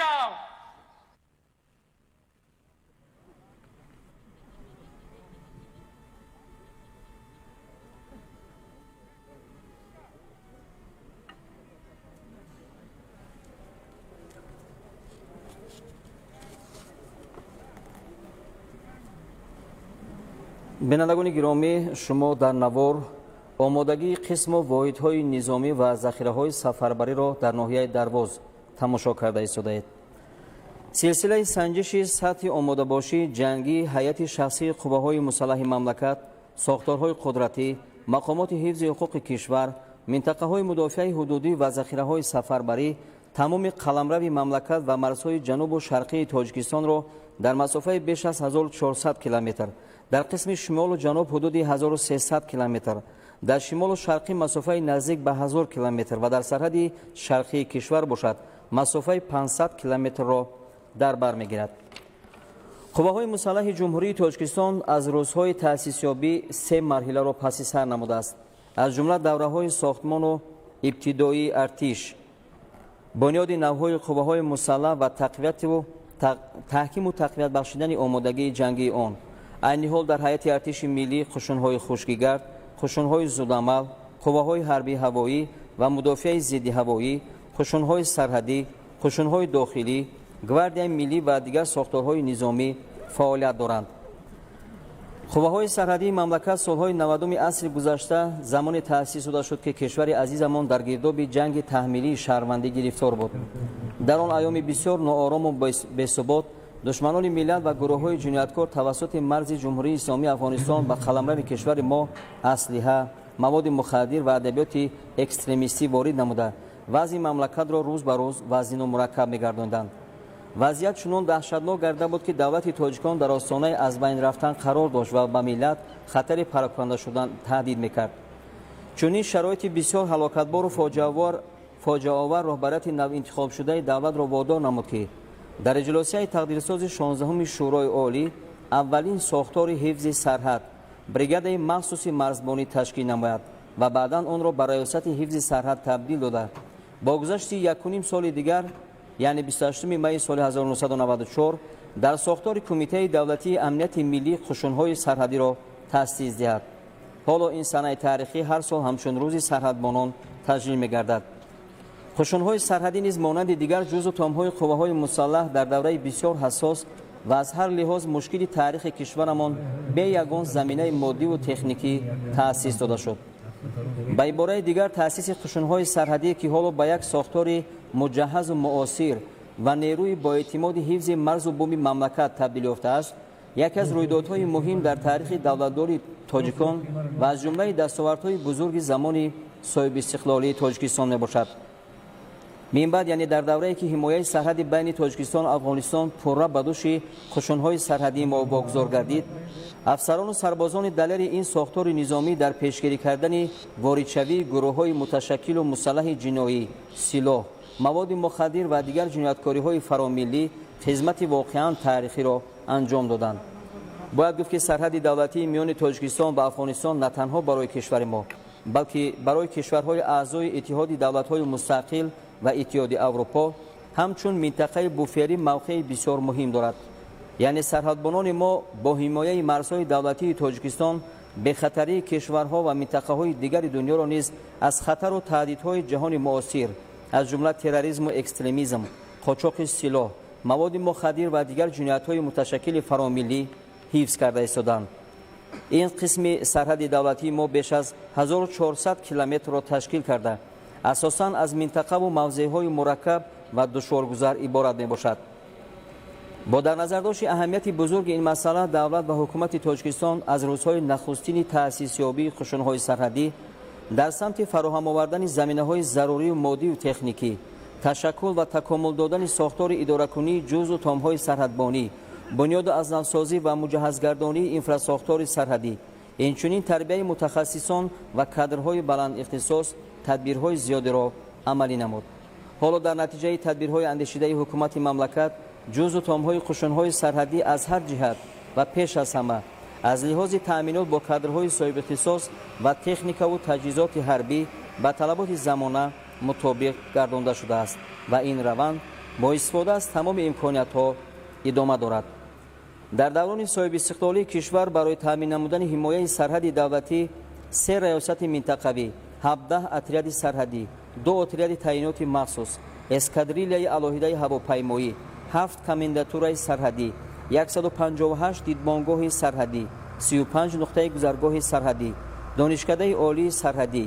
[SPEAKER 19] Мерав.
[SPEAKER 11] Бинандагони гиромӣ, шумо дар навор омодагии қисму воҳидҳои низомӣ ва захираҳои сафарбариро дар ноҳияи Дарвоз тамошо карда истодаед. Силсилаи санҷиши сатҳи омодабошии ҷангии ҳайати шахсии қувваҳои мусаллаҳи мамлакат, сохторҳои қудратӣ, мақомоти ҳифзи ҳуқуқи кишвар, минтақаҳои мудофиаи ҳудудӣ ва захираҳои сафарбарӣ тамоми қаламрави мамлакат ва марзҳои ҷанубу шарқии Тоҷикистонро дар масофаи беш аз 1400 километр, дар қисми шимолу ҷануб ҳудуди 1300 километр, дар шимолу шарқӣ масофаи наздик ба 1000 километр ва дар сарҳади шарқии кишвар бошад масофаи 500 километрро дар бар мегирад. Қувваҳои мусаллаҳи Ҷумҳурии Тоҷикистон аз рӯзҳои таъсисёбӣ се марҳиларо паси сар намудааст, аз ҷумла давраҳои сохтмону ибтидоии артиш, бунёди навҳои қувваҳои мусаллаҳ ва таҳкиму тақвият бахшидани омодагии ҷангии он. Айни ҳол дар ҳайати артиши миллӣ қушунҳои хушкигард, қушунҳои зудамал, қувваҳои ҳарбии ҳавоӣ ва мудофиаи зиддиҳавоӣ, қушунҳои сарҳадӣ, қушунҳои дохилӣ, гвардияи миллӣ ва дигар сохторҳои низомӣ фаъолият доранд. Қувваҳои сарҳадии мамлакат солҳои 90-уми асри гузашта замоне таъсис дода шуд, ки кишвари азизамон дар гирдоби ҷанги таҳмилии шаҳрвандӣ гирифтор буд. Дар он айёми бисёр ноорому бесубот душманони миллат ва гурӯҳҳои ҷинояткор тавассути марзи Ҷумҳурии Исломии Афғонистон ба қаламрави кишвари мо аслиҳа, маводи мухаддир ва адабиёти экстремистӣ ворид намуда, вазъи мамлакатро рӯз ба рӯз вазнину мураккаб мегардонданд. Вазъият чунон даҳшатнок гарда буд, ки давлати тоҷикон дар остонаи аз байн рафтан қарор дошт ва ба миллат хатари пароканда шудан таҳдид мекард. Чунин шароити бисёр ҳалокатбору фоҷиаовар роҳбарияти навинтихобшудаи давлатро водор намуд, ки дар иҷлосияи тақдирсози 16-уми Шӯрои Олӣ аввалин сохтори ҳифзи сарҳад, бригадаи махсуси марзбонӣ ташкил намояд ва баъдан онро ба раёсати ҳифзи сарҳад табдил дода. Бо гузашти 1,5 соли дигар, яъне 28 майи соли 1994, дар сохтори Кумитаи давлатии амнияти миллӣ қушунҳои сарҳадиро таъсис диҳад. Ҳоло ин санаи таърихӣ ҳар сол ҳамчун рӯзи сарҳадбонон таҷлил мегардад. Қушунҳои сарҳадӣ низ монанди дигар ҷузъу томҳои қувваҳои мусаллаҳ дар давраи бисёр ҳассос ва аз ҳар лиҳоз мушкили таърихи кишварамон бе ягон заминаи моддиву техникӣ таъсис дода шуд. Ба ибораи дигар, таъсиси қушунҳои сарҳадӣ, ки ҳоло ба як сохтори муҷаҳҳазу муосир ва нерӯи боэътимоди ҳифзи марзу буми мамлакат табдил ёфтааст, яке аз рӯйдодҳои муҳим дар таърихи давлатдори тоҷикон ва аз ҷумлаи дастовардҳои бузурги замони соҳибистиқлолии Тоҷикистон мебошад. Мин баъд, яъне дар даврае ки ҳимояи сарҳади байни Тоҷикистону Афғонистон пурра ба души қушунҳои сарҳадии мо вогузор гардид, афсарону сарбозони далери ин сохтори низомӣ дар пешгирӣ кардани воридшавии гурӯҳҳои муташаккилу мусаллаҳи ҷиноӣ, силоҳ, маводи мухаддир ва дигар ҷинояткориҳои фаромиллӣ хизмати воқеан таърихиро анҷом доданд. Бояд гуфт, ки сарҳади давлатии миёни Тоҷикистон ва Афғонистон на танҳо барои кишвари мо, балки барои кишварҳои аъзои Иттиҳоди давлатҳои мустақил ва Иттиҳоди Аврупо ҳамчун минтақаи буферӣ мавқеи бисёр муҳим дорад. Яъне сарҳадбонони мо бо ҳимояи марзҳои давлатии Тоҷикистон бехатарии кишварҳо ва минтақаҳои дигари дунёро низ аз хатару таҳдидҳои ҷаҳони муосир, аз ҷумла терроризму экстремизм, қочоқи силоҳ, маводи мухаддир ва дигар ҷиноятҳои муташаккили фаромиллӣ ҳифз карда истоданд. Ин қисми сарҳади давлатии мо беш аз 1400 километрро ташкил карда, асосан аз минтақаву мавзеъҳои мураккаб ва душворгузар иборат мебошад. Бо дар назардошти аҳамияти бузурги ин масъала, давлат ва ҳукумати Тоҷикистон аз рӯзҳои нахустини таъсисёбии қушунҳои сарҳадӣ дар самти фароҳам овардани заминаҳои зарурию моддию техникӣ, ташаккул ва такомул додани сохтори идоракунии ҷузъу томҳои сарҳадбонӣ, бунёду аз навсозӣ ва муҷаҳҳазгардонии инфрасохтори сарҳадӣ, инчунин тарбияи мутахассисон ва кадрҳои баландихтисос тадбирҳои зиёдеро амалӣ намуд. Ҳоло дар натиҷаи тадбирҳои андешидаи ҳукумати мамлакат ҷузъу томҳои қушунҳои сарҳадӣ аз ҳар ҷиҳат ва пеш аз ҳама аз лиҳози таъминот бо кадрҳои соҳибихтисос ва техникаву таҷҳизоти ҳарбӣ ба талаботи замона мутобиқ гардонда шудааст ва ин раванд бо истифода аз тамоми имкониятҳо идома дорад. Дар даврони соҳибистиқлолии кишвар барои таъмин намудани ҳимояи сарҳади давлатӣ се раёсати минтақавӣ, 17 отряди сарҳадӣ, 2 отряди таъиноти махсус, эскадрилияи алоҳидаи ҳавопаймоӣ, 7 комендатураи сарҳадӣ, 158 дидбонгоҳи сарҳадӣ, 35 нуқтаи гузаргоҳи сарҳадӣ, донишкадаи олии сарҳадӣ,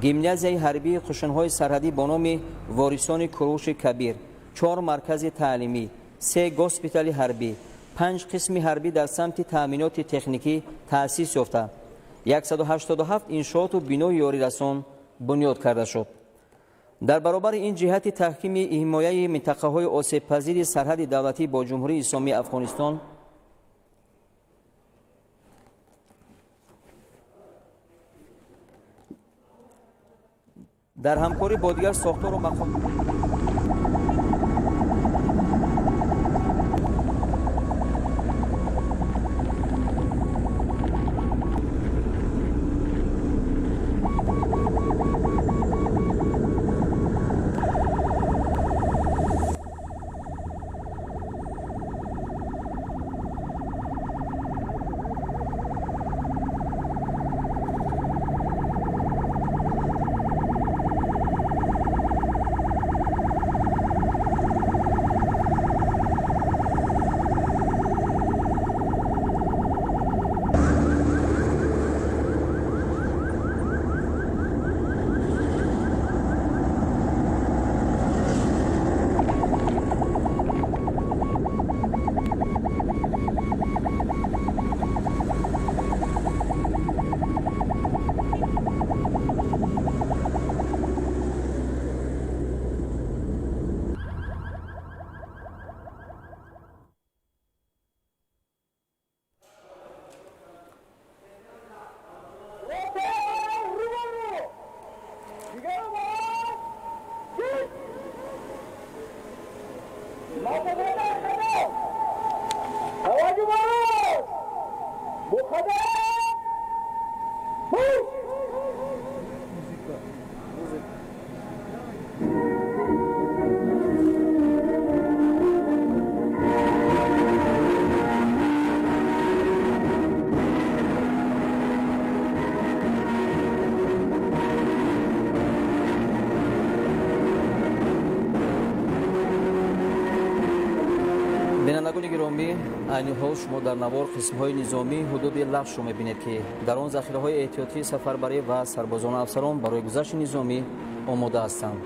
[SPEAKER 11] гимназияи ҳарбии қушунҳои сарҳадӣ бо номи Ворисони Куруши Кабир, 4 маркази таълимӣ, 3 госпитали ҳарбӣ, 5 қисми ҳарбӣ дар самти таъминоти техникӣ таъсис ёфта, 187 иншооту бинои ёрирасон бунёд карда шуд. Дар баробари ин ҷиҳати таҳкими ҳимояи минтақаҳои осебпазири сарҳади давлатӣ бо Ҷумҳурии Исломии Афғонистон дар ҳамкорӣ бо дигар сохтору мақом Бинандагони гиромӣ, айни ҳол шумо дар навор қисмҳои низомии ҳудуди Лахшро мебинед, ки дар он захираҳои эҳтиётии сафарбарӣ ва сарбозону афсарон барои гузашти низомӣ омода ҳастанд.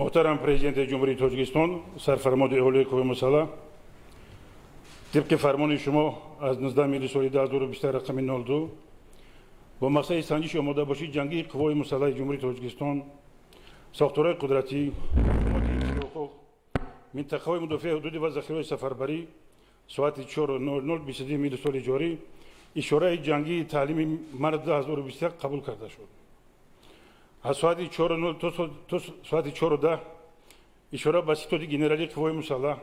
[SPEAKER 1] Муҳтарам Президенти Ҷумҳурии Тоҷикистон, Сарфармондеҳи Олии Қувваи Мусаллаҳ, тибқи фармони шумо аз 19 мили соли 2020 рақами 02 бо мақсади санҷиши омодабошии ҷангии қувваҳои мусаллаҳи Ҷумҳурии Тоҷикистон, сохторҳои қудратӣ, ҳуқуқ, минтақаҳои мудофиаи ҳудудӣ ва захираҳои сафарбарӣ соати 4:00 22 мили соли ҷорӣ ишораи ҷангии таълими март 2021 қабул карда шуд. Аз соати 4:00 то соати 4:10 ишора ба ситоди генералии қувваҳои мусаллаҳ,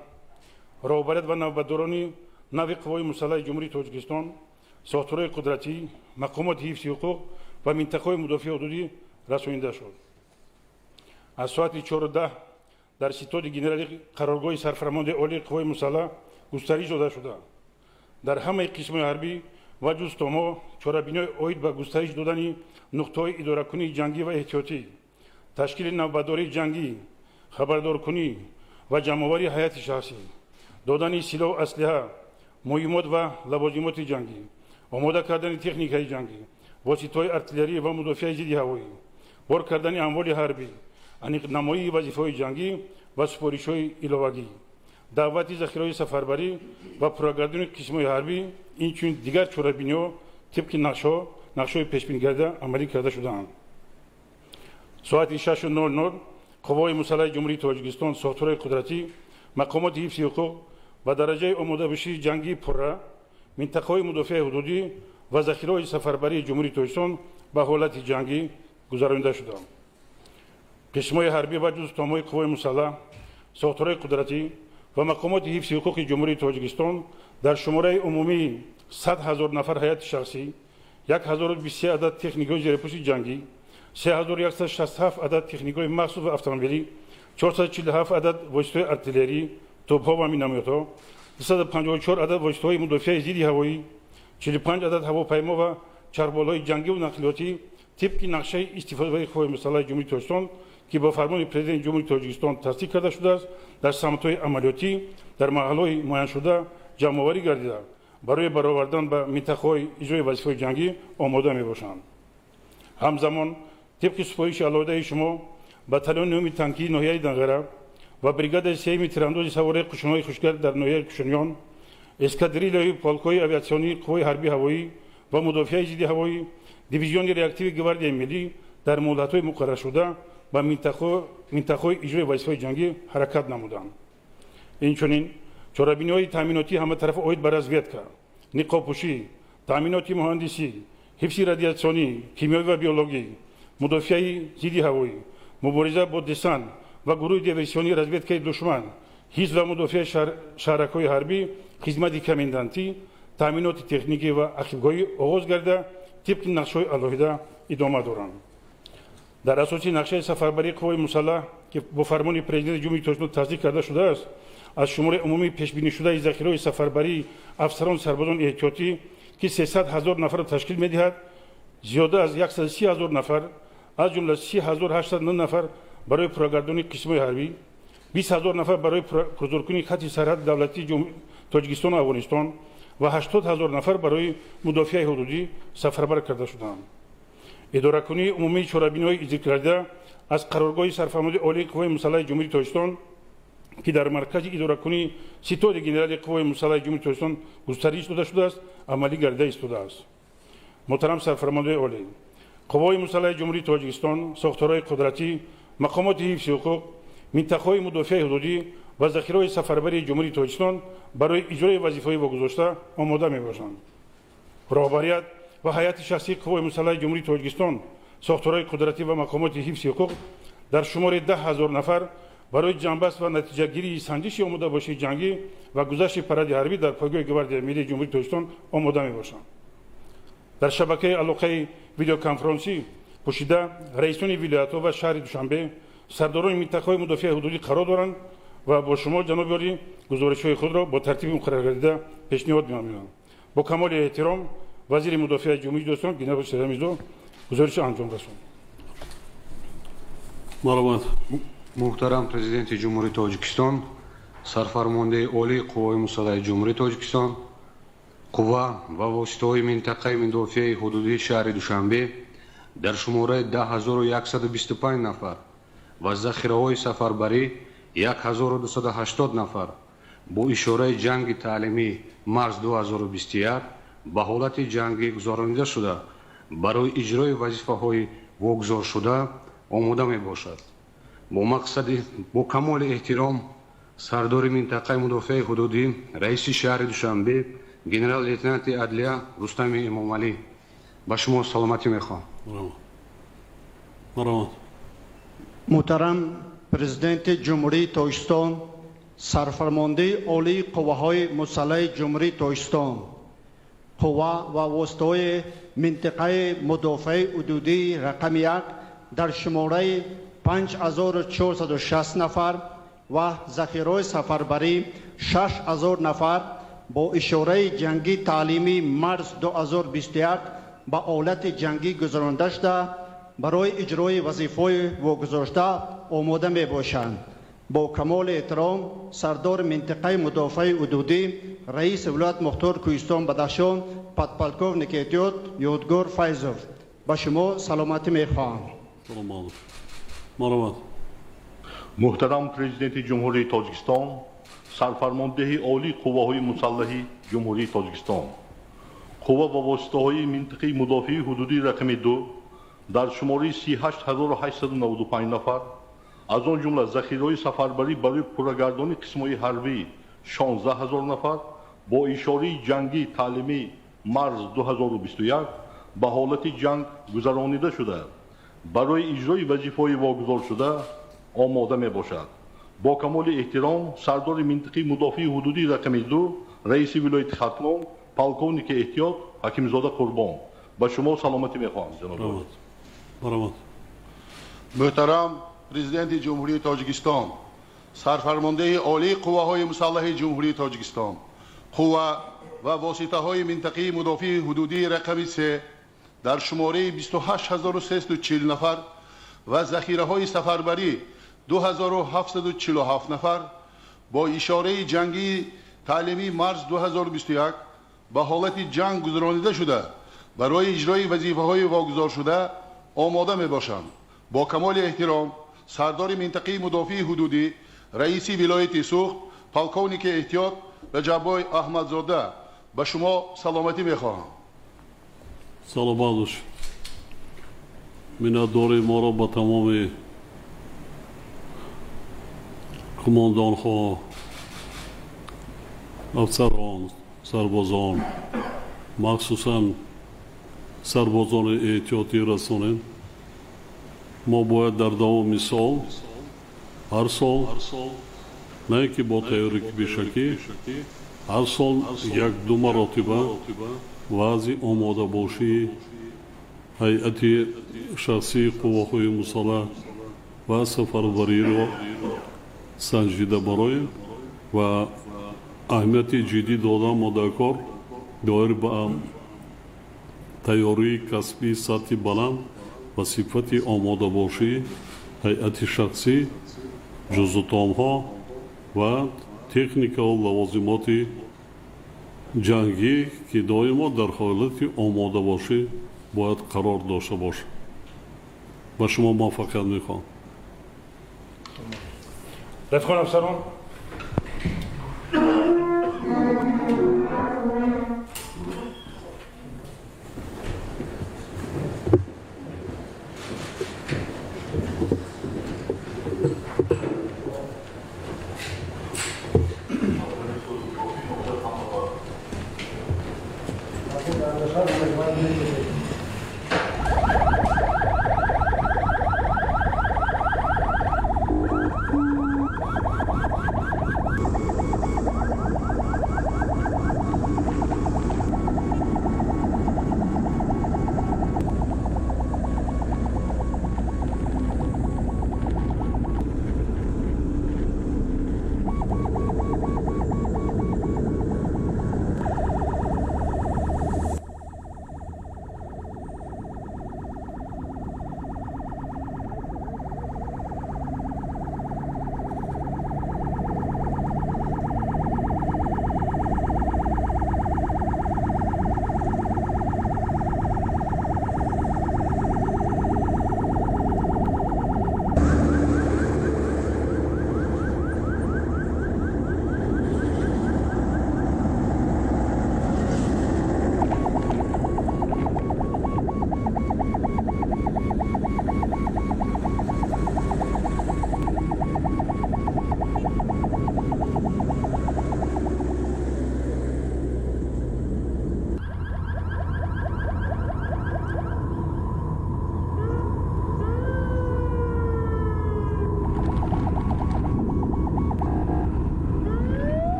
[SPEAKER 1] роҳбарият ва навбатдорони нави қувваҳои мусаллаҳи Ҷумҳурии Тоҷикистон, сохторҳои қудратӣ, мақомоти ҳифзи ҳуқуқ ва минтақаҳои мудофиаи ҳудудӣ расонида шуд. Аз соати 4:10 дар ситоди генералии қароргоҳи Сарфармондеҳи Олии қувваҳои мусаллаҳ густариш дода шуда, дар ҳамаи қисмҳои ҳарбӣ ва ҷузтомҳо чорабиниҳои оид ба густариш додани нуқтаҳои идоракунии ҷангӣ ва эҳтиётӣ, ташкили навбатдории ҷангӣ, хабардоркунӣ ва ҷамъоварии ҳайати шахсӣ, додани силоҳу аслиҳа, муҳимот ва лавозимоти ҷангӣ, омода кардани техникаи ҷангӣ, воситаҳои артиллерӣ ва мудофиаи зидди ҳавоӣ, бор кардани амволи ҳарбӣ, аниқнамоии вазифаҳои ҷангӣ ва супоришҳои иловагӣ, даъвати захираҳои сафарбарӣ ва пуррагардони қисмҳои ҳарбӣ, инчунин дигар чорабиниҳо тибқи нақшҳои пешбинигардида амалӣ карда шудаанд. Соати 6:00 қувваҳои мусаллаҳи Ҷумҳурии Тоҷикистон, сохторҳои қудратӣ, мақомоти ҳифзи ҳуқуқ ба дараҷаи омодабошии ҷангии пурра, минтақаҳои мудофиаи ҳудудӣ ва захираҳои сафарбарии Ҷумҳурии Тоҷикистон ба ҳолати ҷангӣ гузаронида шуданд. Қисмҳои ҳарбӣ ва ҷузтомҳои қувваҳои мусаллаҳ, сохторҳои қудратӣ ва мақомоти ҳифзи ҳуқуқи Ҷумҳурии Тоҷикистон дар шумораи умумии 100 ҳазор нафар ҳайати шахсӣ, 1023 адад техникаҳои зерпӯши ҷангӣ, 3167 адад техникаҳои махсус ва автомобилӣ, 447 адад воситаҳои артиллерӣ, тӯбҳо ва минометҳо, 254 адад воситаҳои мудофиаи зидди ҳавоӣ, 45 адад ҳавопаймо ва чархболҳои ҷангиву нақлиётӣ тибқи нақшаи истифодаи қувваҳои мусаллаҳи Ҷумҳурии Тоҷикистон, ки бо фармони Президенти Ҷумҳурии Тоҷикистон тасдиқ карда шудааст, дар самтҳои амалиётӣ дар маҳалҳои муайяншуда ҷамъоварӣ гардида, барои баровардан ба минтақаҳои иҷрои вазифаҳои ҷангӣ омода мебошанд. Ҳамзамон тибқи супориши алоҳидаи шумо батальони нуҳуми танкии ноҳияи Данғара ва бригадаи сеюми тирандози савораи қушунҳои хушкгар дар ноҳияи Кушуниён, эскадрилияи полкҳои авиатсионии қувваҳои ҳарбии ҳавоӣ ва мудофиаи зидди ҳавоӣ, дивизиони реактиви гвардияи миллӣ дар муҳлатҳои муқарраршуда ба минтақаҳои иҷрои вазифаҳои ҷангӣ ҳаракат намуданд. Инчунин чорабиниҳои таъминотии ҳаматарафа оид ба разведка, ниқобпӯшӣ, таъминоти муҳандисӣ, ҳифзи радиатсионӣ, кимиёвӣ ва биологӣ, мудофиаи зидди ҳавоӣ, мубориза бо десант ва гурӯҳи диверсионии разведкаи душман, ҳифз ва мудофиаи шаҳракҳои ҳарбӣ, хизмати комендантӣ, таъминоти техникӣ ва ақибгоҳӣ оғоз гардида, тибқи нақшҳои алоҳида идома доранд. Дар асоси нақшаи сафарбарии қувваҳои мусаллаҳ, ки бо фармони Президенти Ҷумҳурии Тоҷикистон тасдиқ карда шудааст, аз шумораи умумии пешбинишудаи захираҳои сафарбарии афсарон сарбозони эҳтиётӣ, ки 300 ҳазор нафарро ташкил медиҳад, зиёда аз 130 ҳазор нафар, аз ҷумла 30 809 нафар барои пуррагардонии қисмҳои ҳарбӣ, 20 ҳазор нафар барои пурзӯркунии хатти сарҳади давлатии Тоҷикистону Афғонистон ва 80 ҳазор нафар барои мудофиаи ҳудудӣ сафарбар карда шудаанд. Идоракунии умумии чорабиниҳои зикркарда аз қароргоҳи Сарфармондеҳи Олии Қувваҳои Мусаллаҳи Ҷумҳурии Тоҷикистон, ки дар маркази идоракунии Ситоди генералии Қувваҳои Мусаллаҳи Ҷумҳурии Тоҷикистон густариш дода шудааст, амалӣ гардида истодааст. Муҳтарам Сарфармондеҳи Олӣ, Қувваҳои Мусаллаҳи Ҷумҳурии Тоҷикистон, сохторҳои қудратӣ, мақомоти ҳифзи ҳуқуқ, минтақаҳои мудофиаи ҳудудӣ ва захираҳои сафарбарии Ҷумҳурии Тоҷикистон барои иҷрои вазифаҳои вогузошта омода мебошанд. Роҳбарият ва ҳайати шахсии Қувваҳои Мусаллаҳи Ҷумҳурии Тоҷикистон, сохторҳои қудратӣ ва мақомоти ҳифзи ҳуқуқ дар шумори 10 ҳазор нафар барои ҷанбаст ва натиҷагирии санҷиши омодабошии ҷангӣ ва гузашти паради ҳарбӣ дар пойгоҳи Гвардияи миллии Ҷумҳурии Тоҷикистон омода мебошанд. Дар шабакаи алоқаи видеоконференсӣ пӯшида раисони вилоятҳо ва шаҳри Душанбе, сардорони минтақаҳои мудофиаи ҳудудӣ қарор доранд ва бо шумо, ҷаноби олӣ, гузоришҳои худро бо тартиби муқарраргардида пешниҳод менамоянд. Бо камоли эҳтиром, вазири мудофиаи Ҷумҳурии Тоҷикистон генерал Шералӣ Мирзо гузоришро анҷом расонд.
[SPEAKER 9] Марҳамат. Муҳтарам Президенти Ҷумҳурии Тоҷикистон, Сарфармондеҳи Олии Қувваҳои Мусаллаҳи Ҷумҳурии Тоҷикистон, қувва ва воситаҳои минтақаи мудофиаи ҳудудии шаҳри Душанбе дар шумораи 10 125 нафар ва захираҳои сафарбарӣ 1280 нафар бо ишораи ҷанги таълимӣ марз 2021 ба ҳолати ҷангӣ гузаронида шуда, барои иҷрои вазифаҳои вогузоршуда омода мебошад. Бо мақсади бо камоли эҳтиром сардори минтақаи мудофиаи ҳудудӣ, раиси шаҳри Душанбе, генерал-лейтенанти адлия Рустами Эмомалӣ, ба шумо саломатӣ мехоҳам.
[SPEAKER 19] Муҳтарам Президенти Ҷумҳурии Тоҷикистон, Сарфармондеҳи Олии Қувваҳои Мусаллаҳи Ҷумҳурии Тоҷикистон, қувва ва воситаҳои минтақаи мудофиаи ҳудудии рақами 1 дар шумораи 5460 нафар ва захираҳои сафарбарӣ 6000 нафар бо ишораи ҷангии таълимии марз 2021 ба ҳолати ҷангӣ гузаронида шуда, барои иҷрои вазифаҳои вогузошта омода мебошанд. Бо камоли эҳтиром сардори минтақаи мудофиаи ҳудудӣ, раиси вилоят Мухтор Кӯҳистон Бадахшон, подполковник эҳтиёт Ёдгор Файзов, ба шумо саломатӣ мехоҳам.
[SPEAKER 20] Муҳтарам Президенти Ҷумҳурии Тоҷикистон, Сарфармондеҳи Олии Қувваҳои Мусаллаҳи Ҷумҳурии Тоҷикистон, қувва ва воситаҳои минтақаи мудофиаи ҳудудии рақами 2 дар шумораи 38895 нафар, аз он ҷумла захираҳои сафарбарӣ барои пуррагардонии қисмҳои ҳарбӣ 16000 нафар бо ишораи ҷангии таълимӣ марз 2021 ба ҳолати ҷанг гузаронида шуда, барои иҷрои вазифаҳои вогузоршуда омода мебошад. Бо камоли эҳтиром сардори минтақаи мудофиаи ҳудудии рақами 2, раиси вилояти Хатлон, полковники эҳтиёт Ҳакимзода Қурбон, ба шумо саломатӣ мехоҳам, ҷаноб.
[SPEAKER 18] Муҳтарам Президенти Ҷумҳурии Тоҷикистон, Сарфармондеҳи Олии Қувваҳои Мусаллаҳи Ҷумҳурии Тоҷикистон, қувва ва воситаҳои минтақаи мудофиаи ҳудудии рақами 3 дар шумораи 28340 нафар ва захираҳои сафарбарӣ 2747 нафар бо ишораи ҷангии таълимии марз 2021 ба ҳолати ҷанг гузаронида шуда, барои иҷрои вазифаҳои вогузоршуда омода мебошанд. Бо камоли эҳтиром сардори минтақаи мудофиаи ҳудудӣ, раиси вилояти Суғд, полковники эҳтиёт Раҷаббой Аҳмадзода, ба шумо саломатӣ мехоҳам.
[SPEAKER 21] Саломат бош. Миннатдории моро ба тамоми кумондонҳо, афсарон, сарбозон, махсусан сарбозони эҳтиётӣ расонем. Мо бояд дар давоми сол, ҳар сол, на ин ки бо тайёрӣ пешакӣ, ҳар сол як-ду маротиба вазъи омодабошии ҳайати шахсии қувваҳои мусаллаҳ ва сафарбариро санҷида бароем ва аҳамияти ҷиддӣ дода мо дар кор доир ба тайёрии касбии сатҳи баланд ва сифати омодабошии ҳайати шахсӣ, ҷузутомҳо ва техникаву лавозимоти ҷангӣ, ки доимо дар ҳолати омодабошӣ бояд қарор дошта бошад. Ба шумо муваффақият мехоҳам.
[SPEAKER 1] Рафиқон афсарон,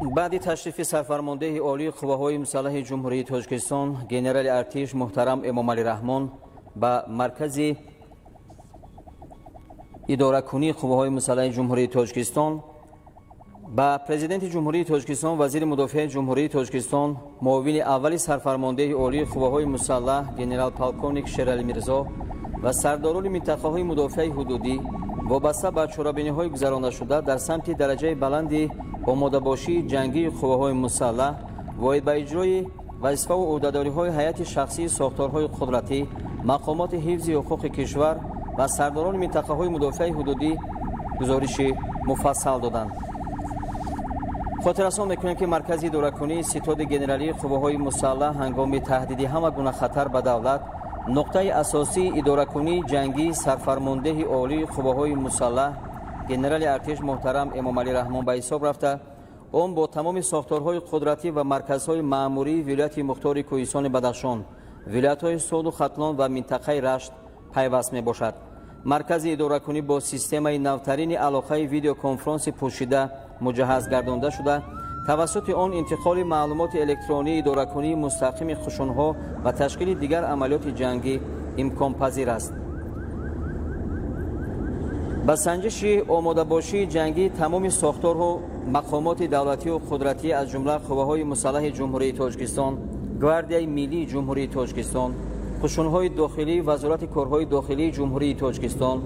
[SPEAKER 11] Баъди ташрифи сарфармондеҳи олии қувваҳои мусаллаҳи Ҷумҳурии Тоҷикистон генерали артиш муҳтарам Эмомалӣ Раҳмон ба маркази идоракунии қувваҳои мусаллаҳи Ҷумҳурии Тоҷикистон ба президенти Ҷумҳурии Тоҷикистон, вазири мудофиаи Ҷумҳурии Тоҷикистон, муовини аввали сарфармондеҳи олии қувваҳои мусаллаҳ генерал-полковник Шералӣ Мирзо ва сардорони минтақаҳои мудофиаи ҳудудӣ вобаста ба чорабиниҳои гузарондашуда дар самти дараҷаи баланди омодабошии ҷангии қувваҳои мусаллаҳ воид ба иҷрои вазифаву ӯҳдадориҳои ҳайати шахсии сохторҳои қудратӣ, мақомоти ҳифзи ҳуқуқи кишвар ва сардорони минтақаҳои мудофиаи ҳудудӣ гузориши муфассал доданд. Хотиррасон мекунем, ки маркази идоракунии ситоди генералии қувваҳои мусаллаҳ ҳангоми таҳдиди ҳама гуна хатар ба давлат нуқтаи асосии идоракунии ҷангии сарфармондеҳи олии қувваҳои мусаллаҳ генерали артиш муҳтарам Эмомалӣ Раҳмон ба ҳисоб рафта, он бо тамоми сохторҳои қудратӣ ва марказҳои маъмурии вилояти мухтори Кӯҳистони Бадахшон, вилоятҳои Суғду Хатлон ва минтақаи Рашт пайваст мебошад. Маркази идоракунӣ бо системаи навтарини алоқаи видеоконфронси пӯшида муҷаҳҳаз гардонда шуда, тавассути он интиқоли маълумоти электронии идоракунии мустақими қушунҳо ва ташкили дигар амалиёти ҷангӣ имконпазир аст. Ба санҷиши омодабошии ҷангӣ тамоми сохторҳу мақомоти давлатию қудратӣ аз ҷумла қувваҳои мусаллаҳи Ҷумҳурии Тоҷикистон, Гвардияи миллии Ҷумҳурии Тоҷикистон, қушунҳои дохилии Вазорати корҳои дохилии Ҷумҳурии Тоҷикистон,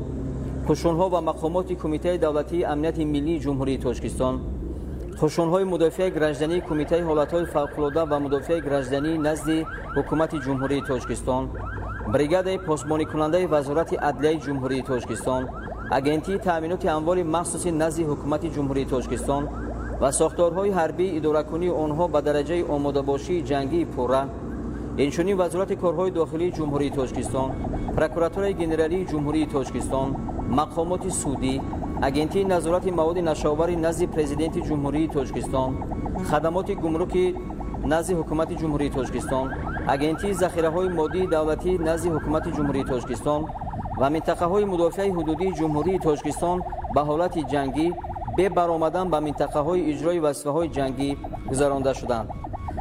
[SPEAKER 11] қушунҳо ва мақомоти Кумитаи давлатии амнияти миллии Ҷумҳурии Тоҷикистон, қушунҳои мудофиаи граждании Кумитаи ҳолатҳои фавқулода ва мудофиаи граждании назди Ҳукумати Ҷумҳурии Тоҷикистон, бригадаи посбоникунандаи Вазорати адлияи Ҷумҳурии Тоҷикистон, агентии таъминоти амволи махсуси назди Ҳукумати Ҷумҳурии Тоҷикистон ва сохторҳои ҳарбии идоракунии онҳо ба дараҷаи омодабошии ҷангии пурра, инчунин Вазорати корҳои дохилии Ҷумҳурии Тоҷикистон, Прокуратураи генералии Ҷумҳурии Тоҷикистон, мақомоти судӣ, агентии назорати маводи нашъаовари назди Президенти Ҷумҳурии Тоҷикистон, хадамоти гумруки назди Ҳукумати Ҷумҳурии Тоҷикистон, агентии захираҳои моддии давлатӣ назди Ҳукумати Ҷумҳурии Тоҷикистон ва минтақаҳои мудофиаи ҳудудии Ҷумҳурии Тоҷикистон ба ҳолати ҷангӣ бе баромадан ба минтақаҳои иҷрои вазифаҳои ҷангӣ гузаронда шуданд.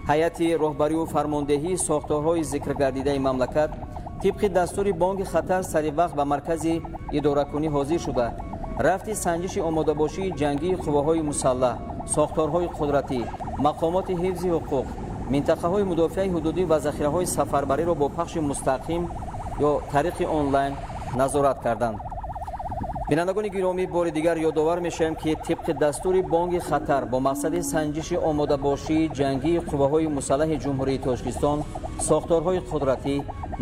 [SPEAKER 11] Ҳайати роҳбариву фармондеҳии сохторҳои зикргардидаи мамлакат тибқи дастури бонги хатар саривақт ба маркази идоракунӣ ҳозир шуда, рафти санҷиши омодабошии ҷангии қувваҳои мусаллаҳ, сохторҳои қудратӣ, мақомоти ҳифзи ҳуқуқ, минтақаҳои мудофиаи ҳудудӣ ва захираҳои сафарбариро бо пахши мустақим ё тариқи онлайн назорат карданд. Бинандагони гиромӣ, бори дигар ёдовар мешавем, ки тибқи дастури бонги хатар бо мақсади санҷиши омодабошии ҷангии қувваҳои мусаллаҳи Ҷумҳурии Тоҷикистон, сохторҳои қудратӣ,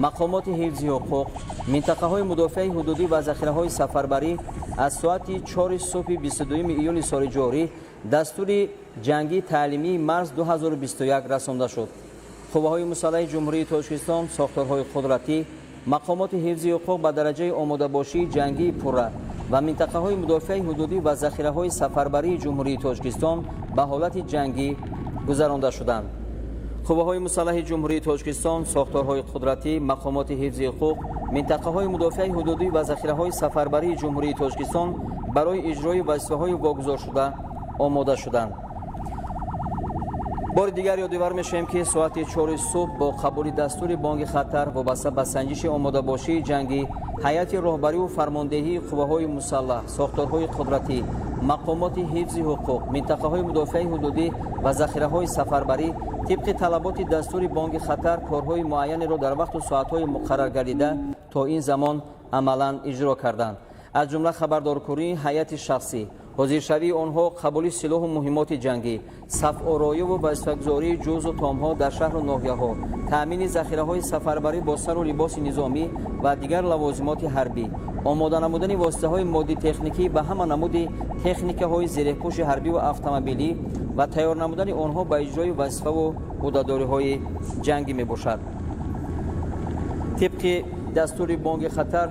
[SPEAKER 11] мақомоти ҳифзи ҳуқуқ, минтақаҳои мудофиаи ҳудудӣ ва захираҳои сафарбарӣ аз соати 4 субҳи 22 июли соли ҷорӣ дастури ҷангии таълимии марз 2021 расонда шуд. Қувваҳои мусаллаҳи Ҷумҳурии Тоҷикистон, сохторҳои қудратӣ, мақомоти ҳифзи ҳуқуқ ба дараҷаи омодабошии ҷангии пурра ва минтақаҳои мудофиаи ҳудудӣ ва захираҳои сафарбарии Ҷумҳурии Тоҷикистон ба ҳолати ҷангӣ гузаронда шуданд. Қувваҳои мусаллаҳи Ҷумҳурии Тоҷикистон, сохторҳои қудратӣ, мақомоти ҳифзи ҳуқуқ, минтақаҳои мудофиаи ҳудудӣ ва захираҳои сафарбарии Ҷумҳурии Тоҷикистон барои иҷрои вазифаҳои вогузоршуда омода шуданд. Бори дигар ёдовар мешавем, ки соати 4 субҳ бо қабули дастури бонги хатар вобаста ба санҷиши омодабошии ҷангӣ ҳайати роҳбариву фармондеҳии қувваҳои мусаллаҳ, сохторҳои қудратӣ, мақомоти ҳифзи ҳуқуқ, минтақаҳои мудофиаи ҳудудӣ ва захираҳои сафарбарӣ тибқи талаботи дастури бонги хатар корҳои муайянеро дар вақту соатҳои муқарраргардида то ин замон амалан иҷро карданд. Аз ҷумла хабардоркунии ҳайати шахсӣ, ҳозиршавии онҳо, қабули силоҳу муҳиммоти ҷангӣ, сафороиву вазифагузории ҷузу томҳо дар шаҳру ноҳияҳо, таъмини захираҳои сафарбарӣ бо сару либоси низомӣ ва дигар лавозимоти ҳарбӣ, омода намудани воситаҳои моддитехникӣ ба ҳама намуди техникаҳои зиреҳпӯши ҳарбиву автомобилӣ ва тайёр намудани онҳо ба иҷрои вазифаву ӯҳдадориҳои ҷангӣ мебошад. Тибқи дастури бонги хатар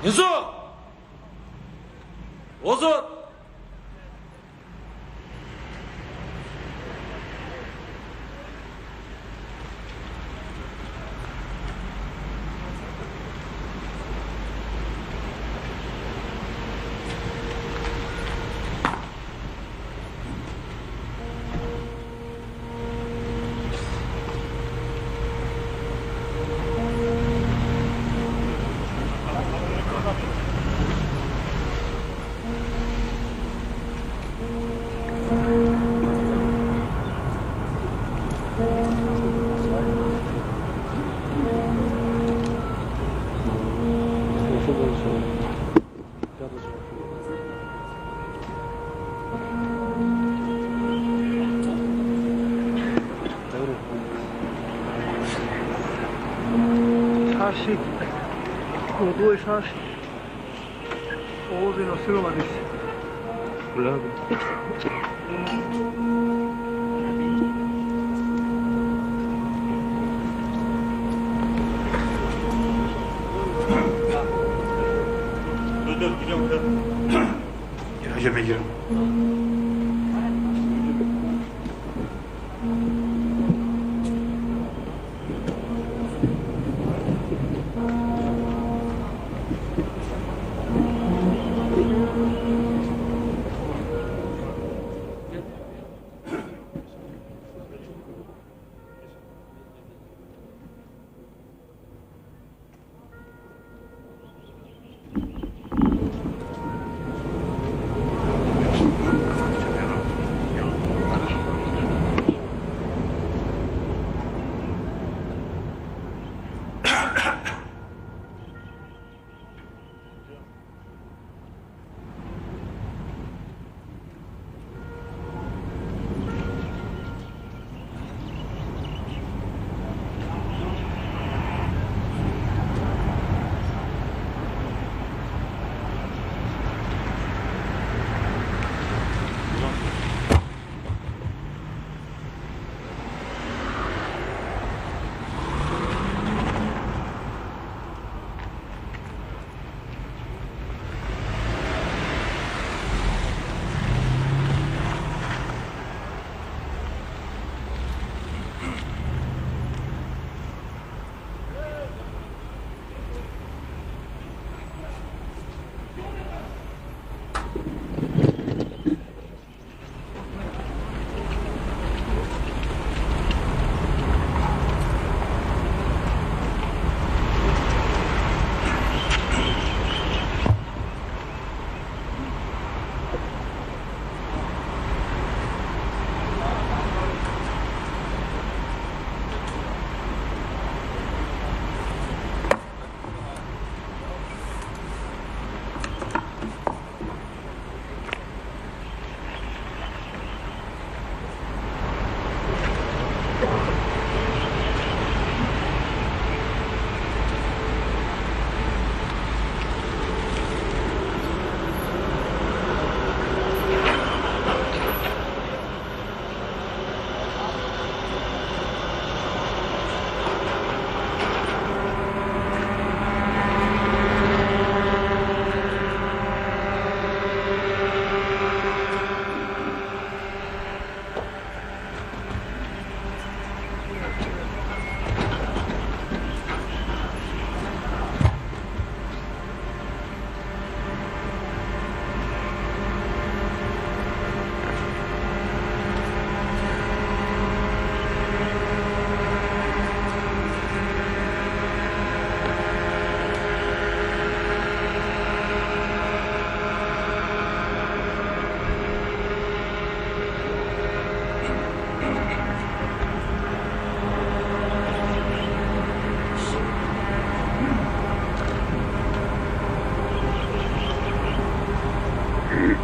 [SPEAKER 12] Низом! Озод!
[SPEAKER 14] Шаршик, Кудой шаршик. Овози носир омадист.
[SPEAKER 1] Ираҷа мегирам.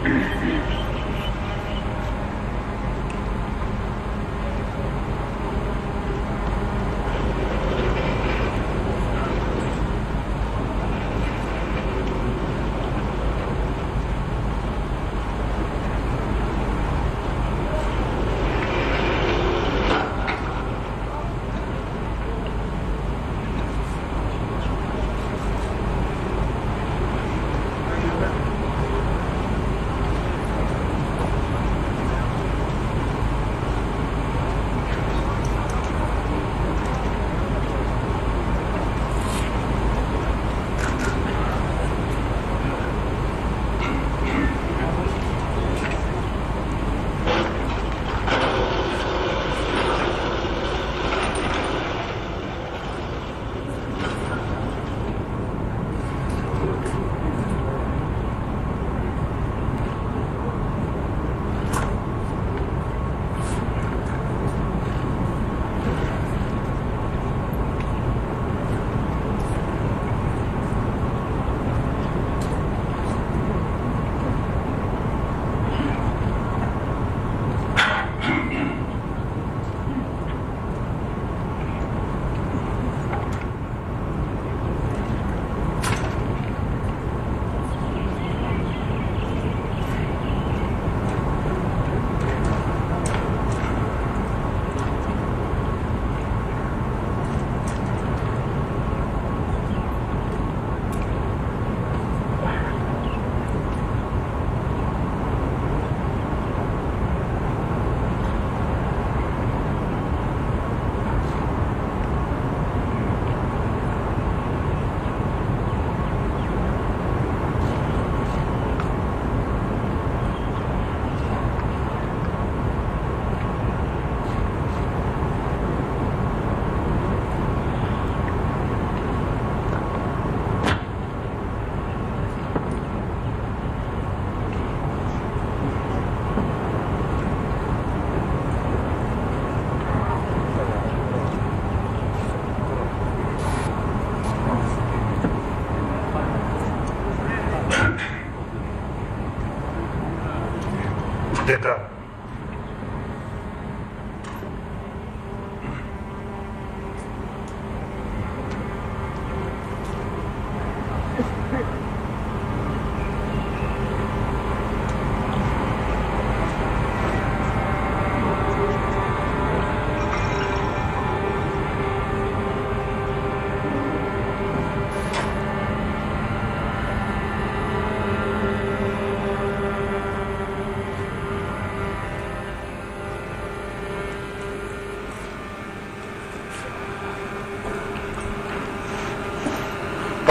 [SPEAKER 1] Диққат!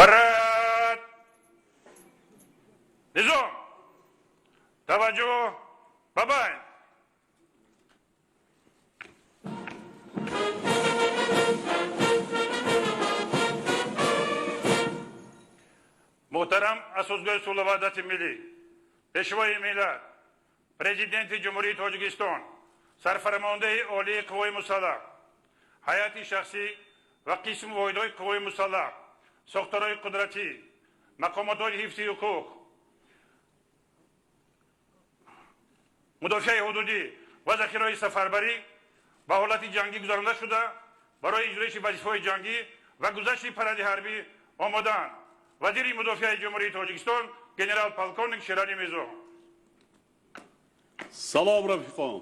[SPEAKER 1] Парад! Низом! Таваҷҷӯҳ! Бабай! Муҳтарам Асосгузори сулҳу ваҳдати миллӣ, Пешвои миллат, Президенти Ҷумҳурии Тоҷикистон, Сарфармондаи Олии Қувваҳои Мусаллаҳ, ҳайати шахсӣ ва қисму воҳидҳои қувваҳои мусаллаҳ, сохторҳои қудратӣ, мақомотҳои ҳифзи ҳуқуқ, мудофиаи ҳудудӣ ва захираҳои сафарбарӣ ба ҳолати ҷангӣ гузаронда шуда, барои иҷроиши вазифаҳои ҷангӣ ва гузашти паради ҳарбӣ омодаанд. Вазири мудофиаи Ҷумҳурии Тоҷикистон генерал-полковник Шералӣ Мирзо.
[SPEAKER 21] Салом, рафиқон!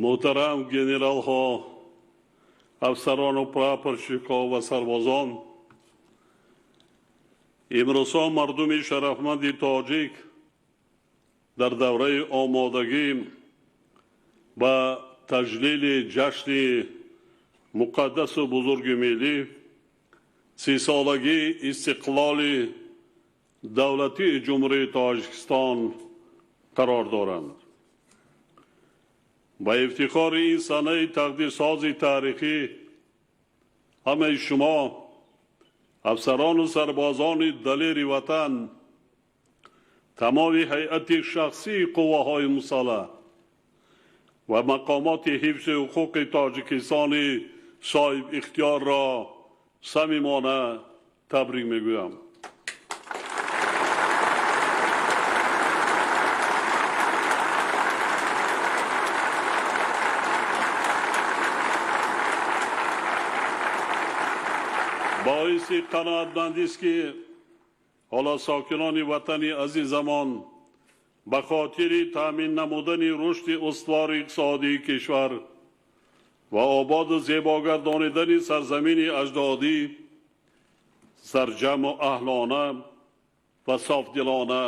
[SPEAKER 21] Муҳтарам генералҳо, афсарону прапорщикҳо ва сарбозон, имрӯзҳо мардуми шарафманди тоҷик дар давраи омодагӣ ба таҷлили ҷашни муқаддасу бузурги миллӣ, 30-солагии истиқлоли давлатии Ҷумҳурии Тоҷикистон қарор доранд. Ба ифтихори ин санаи тақдирсози таърихӣ ҳамаи шумо, афсарону сарбозони далери ватан, тамоми ҳайати шахсии қувваҳои мусаллаҳ ва мақомоти ҳифзи ҳуқуқи Тоҷикистони соҳибихтиёрро самимона табрик мегӯям. Боиси қаноатмандист, ки ҳоло сокинони ватани азизамон ба хотири таъмин намудани рушди устувори иқтисодии кишвар ва ободу зебогардонидани сарзамини аҷдодӣ сарҷамъу аҳлона ва софдилона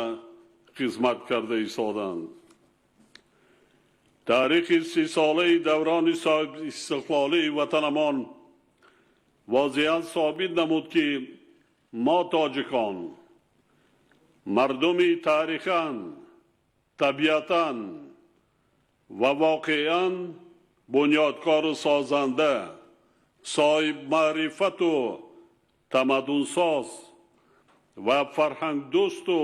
[SPEAKER 21] хизмат карда истоданд. Таърихи 30-солаи даврони соҳибистиқлолии ватанамон возеҳан собит намуд, ки мо тоҷикон мардуми таърихан, табиатан ва воқеан бунёдкору созанда, соҳибмаърифату тамаддунсоз ва фарҳангдӯсту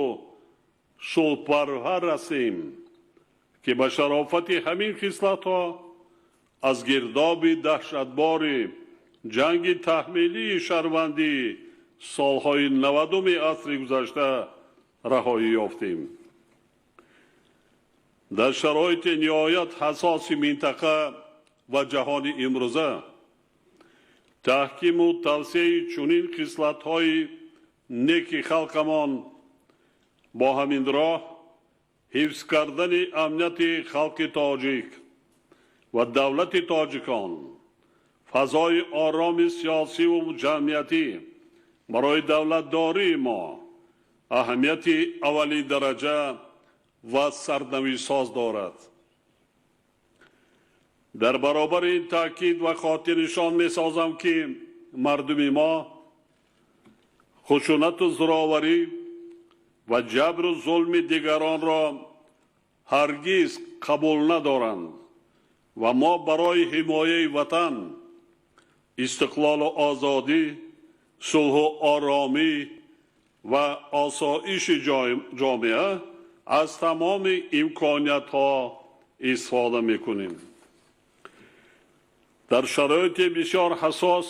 [SPEAKER 21] сулҳпарвар ҳастем, ки ба шарофати ҳамин хислатҳо аз гирдоби даҳшатбори ҷанги таҳмилии шаҳрвандӣ солҳои 90-уми асри гузашта раҳоӣ ёфтем. Дар шароити ниҳоят ҳассоси минтақа ва ҷаҳони имрӯза таҳкиму тавсеаи чунин хислатҳои неки халқамон, бо ҳамин роҳ ҳифз кардани амнияти халқи тоҷик ва давлати тоҷикон, фазои ороми сиёсиву ҷамъиятӣ барои давлатдории мо аҳамияти аввалиндараҷа ва сарнавишсоз дорад. Дар баробари ин таъкид ва хотирнишон месозам, ки мардуми мо хушунату зӯроварӣ ва ҷабру зулми дигаронро ҳаргиз қабул надоранд ва мо барои ҳимояи ватан, истиқлолу озодӣ, сулҳу оромӣ ва осоиши ҷомеа аз тамоми имкониятҳо истифода мекунем. Дар шароити бисёр ҳассос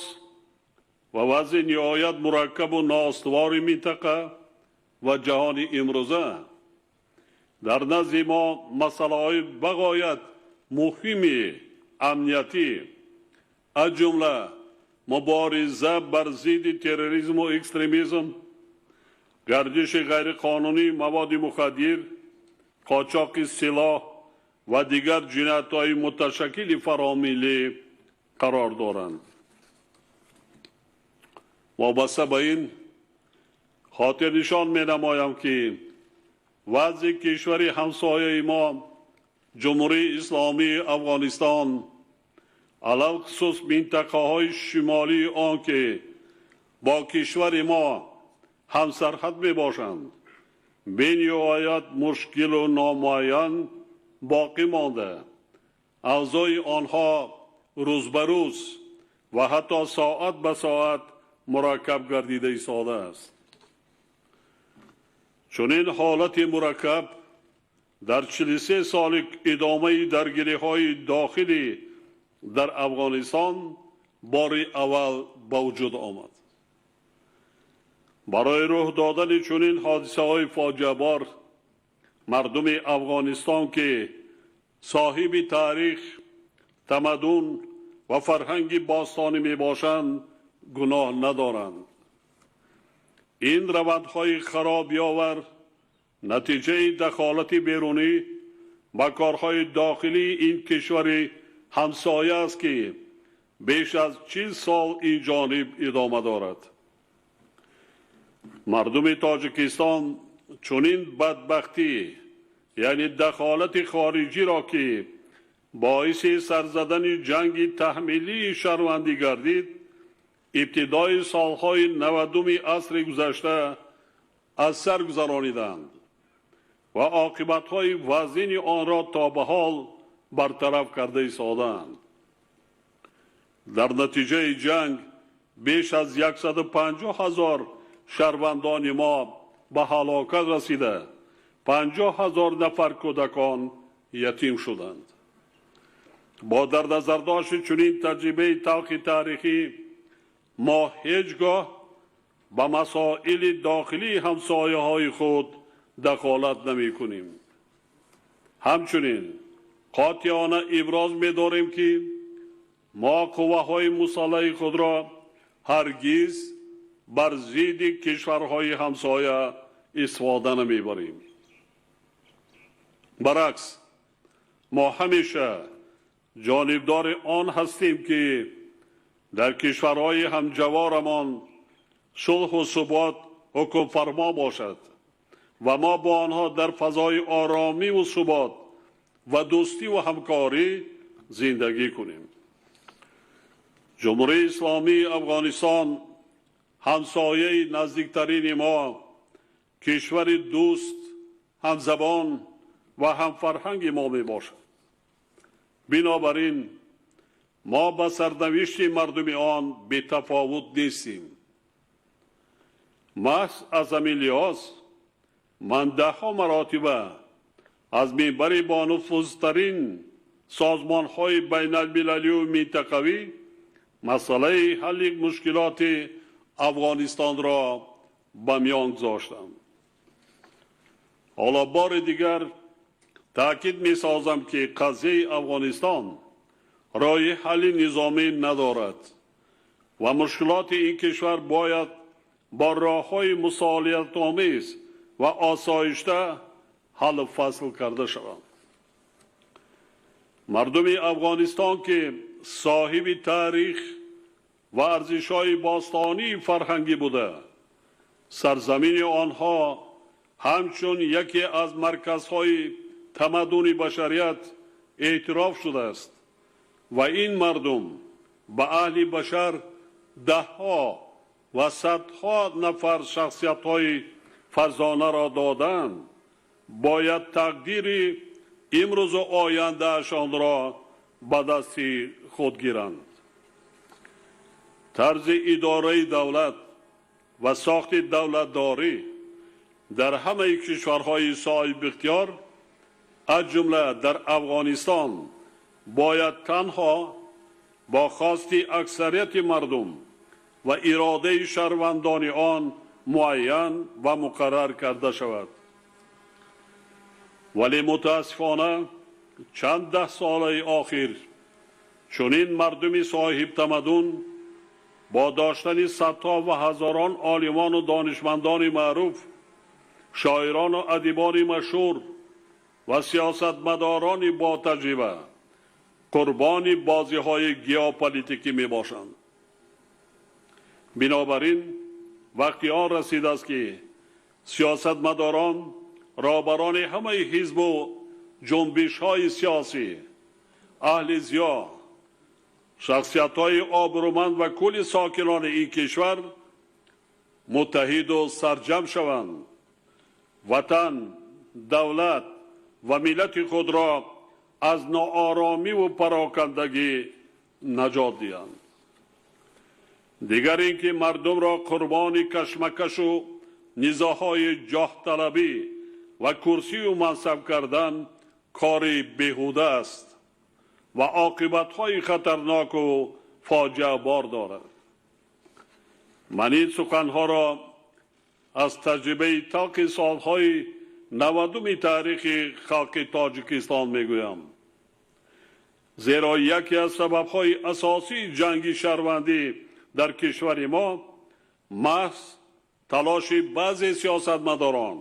[SPEAKER 21] ва вазъи ниҳоят мураккабу ноустувори минтақа ва ҷаҳони имрӯза дар назди мо масъалаҳои бағоят муҳими амниятӣ, аз ҷумла мубориза бар зидди терроризму экстремизм, гардиши ғайриқонунии маводи мухаддир, қочоқи силоҳ ва дигар ҷиноятҳои муташаккили фаромиллӣ қарор доранд. Вобаста ба ин хотирнишон менамоям, ки вазъи кишвари ҳамсояи мо, Ҷумҳурии Исломии Афғонистон, алалхусус минтақаҳои шимолии он, ки бо кишвари мо ҳамсарҳад мебошанд, бениҳоят мушкилу номуайян боқӣ монда, авзои онҳо рӯз ба рӯз ва ҳатто соат ба соат мураккаб гардида истодааст. Чунин ҳолати мураккаб дар 43 соли идомаи даргириҳои дохилӣ дар Афғонистон бори аввал ба вуҷуд омад. Барои рӯҳ додани чунин ҳодисаҳои фоҷиабор мардуми Афғонистон, ки соҳиби таърих, тамаддун ва фарҳанги бостонӣ мебошанд, гуноҳ надоранд. Ин равандҳои харобиовар натиҷаи дахолати берунӣ ба корҳои дохилии ин кишвари ҳамсоя аст, ки беш аз 40 сол ин ҷониб идома дорад. Мардуми Тоҷикистон чунин бадбахтӣ, яъне дахолати хориҷиро, ки боиси сарзадани ҷанги таҳмилии шаҳрвандӣ гардид, ибтидои солҳои 90-уми асри гузашта аз сар гузарониданд ва оқибатҳои вазини онро то ба ҳол бартараф карда истодаанд. Дар натиҷаи ҷанг беш аз 150 ҳазор шаҳрвандони мо ба ҳалокат расида, 50 ҳазор нафар кӯдакон ятим шуданд. Бо дар назардошти чунин таҷрибаи талхи таърихӣ мо ҳеҷ гоҳ ба масоили дохилии ҳамсояҳои худ дахолат намекунем. Ҳамчунин қотеона иброз медорем, ки мо қувваҳои мусаллаҳи худро ҳаргиз бар зидди кишварҳои ҳамсоя истифода намебарем. Баръакс, мо ҳамеша ҷонибдори он ҳастем, ки дар кишварҳои ҳамҷаворамон сулҳу субот ҳукмфармо бошад ва мо бо онҳо дар фазои оромиву субот ва дӯстиву ҳамкорӣ зиндагӣ кунем. Ҷумҳурии Исломии Афғонистон ҳамсояи наздиктарини мо, кишвари дӯст, ҳамзабон ва ҳамфарҳанги мо мебошад. Бинобар ин мо ба сарнавишти мардуми он бетафовут нестем. Маҳз аз ҳамин лиҳоз ман даҳҳо маротиба аз минбари бонуфузтарин созмонҳои байналмилалию минтақавӣ масъалаи ҳалли мушкилоти Афғонистонро ба миён гузоштам. Ҳоло бори дигар таъкид месозам, ки қазияи Афғонистон роҳи ҳалли низомӣ надорад ва мушкилоти ин кишвар бояд бо роҳҳои мусолиҳатомез ва осоишта ҳаллу фасл карда шаванд. Мардуми Афғонистон, ки соҳиби таърих ва арзишҳои бостонии фарҳангӣ буда, сарзамини онҳо ҳамчун яке аз марказҳои тамаддуни башарият эътироф шудааст ва ин мардум ба аҳли башар даҳҳо ва садҳо нафар шахсиятҳои фарзонаро доданд, бояд тақдири имрӯзу ояндаашонро ба дасти худ гиранд. Тарзи идораи давлат ва сохти давлатдорӣ дар ҳамаи кишварҳои соҳибихтиёр, аз ҷумла дар Афғонистон, бояд танҳо бо хости аксарияти мардум ва иродаи шаҳрвандони он муайян ва муқаррар карда шавад. Вале мутаассифона чанд даҳ солаи охир чунин мардуми соҳибтамаддун бо доштани садҳо ва ҳазорон олимону донишмандони маъруф, шоирону адибони машҳур ва сиёсатмадорони ботаҷриба қурбони бозиҳои геополитикӣ мебошанд. Бинобар ин вақти он расидааст, ки сиёсатмадорон, роҳбарони ҳамаи ҳизбу ҷунбишҳои сиёсӣ, аҳли зиё, шахсиятҳои обрӯманд ва кулли сокинони ин кишвар муттаҳиду сарҷам шаванд, ватан, давлат ва миллати худро аз нооромиву парокандагӣ наҷот диҳанд. Дигар ин ки мардумро қурбони кашмакашу низоъҳои ҷоҳталабӣ ва курсию мансаб кардан кори беҳуда аст ва оқибатҳои хатарноку фоҷиабор дорад. Ман ин суханҳоро аз таҷрибаи талхи солҳои 90-уми таърихи халқи Тоҷикистон мегӯям, зеро яке аз сабабҳои асосии ҷанги шаҳрвандӣ дар кишвари мо маҳз талоши баъзе сиёсатмадорон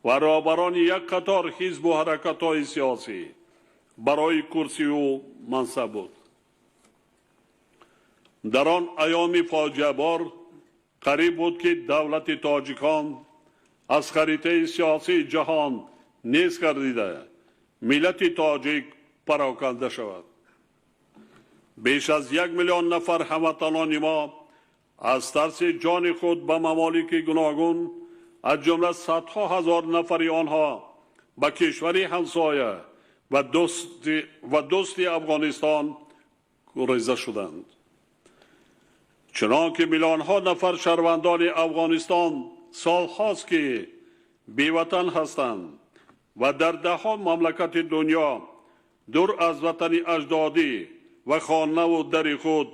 [SPEAKER 21] ва роҳбарони як қатор ҳизбу ҳаракатҳои сиёсӣ барои курсию мансаб буд. Дар он айёми фоҷиабор қариб буд, ки давлати тоҷикон аз харитаи сиёсии ҷаҳон нест гардида, миллати тоҷик пароканда шавад. Беш аз 1 миллион нафар ҳамватанони мо аз тарси ҷони худ ба мамолики гуногун, аз ҷумла садҳо ҳазор нафари онҳо ба кишвари ҳамсоя ва дӯсти Афғонистон гуреза шуданд. Чунон ки миллионҳо нафар шаҳрвандони Афғонистон солҳост, ки беватан ҳастанд ва дар даҳҳо мамлакати дунё дур аз ватани аҷдодӣ ва хонаву дари худ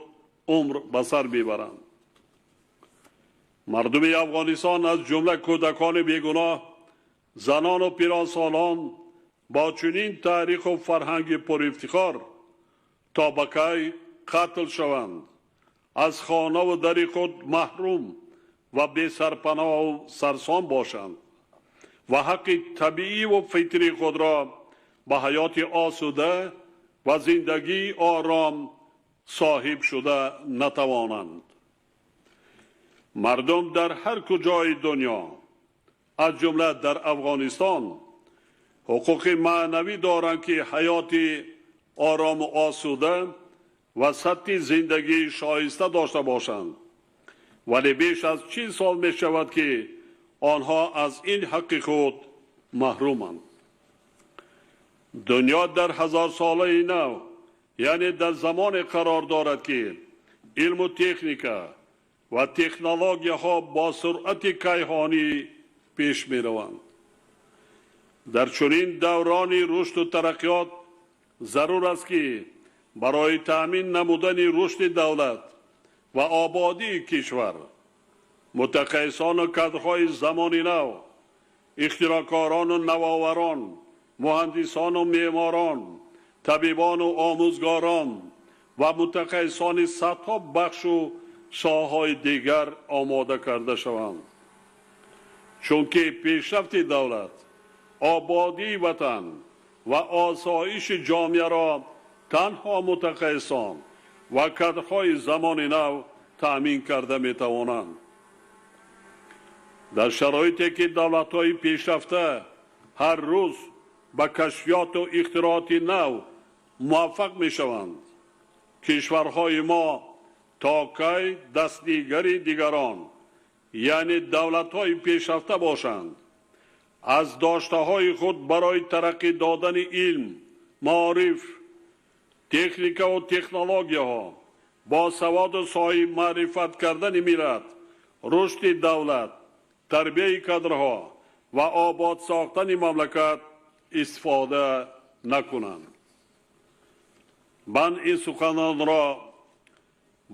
[SPEAKER 21] умр ба сар мебаранд. Мардуми Афғонистон, аз ҷумла кӯдакони бегуноҳ, занону пиронсолон, бо чунин таъриху фарҳанги пурифтихор то ба кай қатл шаванд, аз хонаву дари худ маҳрум ва бесарпаноҳу сарсон бошанд ва ҳаққи табииву фитрии худро ба ҳаёти осуда ва зиндагии ором соҳиб шуда натавонанд. Мардум дар ҳар куҷои дунё, аз ҷумла дар Афғонистон, ҳуқуқи маънавӣ доранд, ки ҳаёти орому осуда ва сатҳи зиндагии шоиста дошта бошанд, вале беш аз 40 сол мешавад, ки онҳо аз ин ҳаққи худ маҳруманд. Дунё дар ҳазорсолаи нав, яъне дар замоне қарор дорад, ки илму техника ва технологияҳо бо суръати кайҳонӣ пеш мераванд. Дар чунин даврони рушду тараққиёт зарур аст, ки барои таъмин намудани рушди давлат ва ободии кишвар мутахассисону кадрҳои замони нав, ихтироъкорону навоварон, муҳандисону меъморон, табибону омӯзгорон ва мутахассисони садҳо бахшу соҳаҳои дигар омода карда шаванд. Чунки пешрафти давлат, ободии ватан ва осоиши ҷомеаро танҳо мутахассисон ва кадрҳои замони нав таъмин карда метавонанд. Дар шароите ки давлатҳои пешрафта ҳар рӯз ба кашфиёту ихтирооти нав муваффақ мешаванд, кишварҳои мо то кай дастнигари дигарон, яъне давлатҳои пешрафта бошанд, аз доштаҳои худ барои тараққӣ додани илм, маориф, техникаву технологияҳо, бо саводу соҳиб маърифат кардани миллат, рушди давлат, тарбияи кадрҳо ва обод сохтани мамлакат истифода накунанд. Ман ин суханонро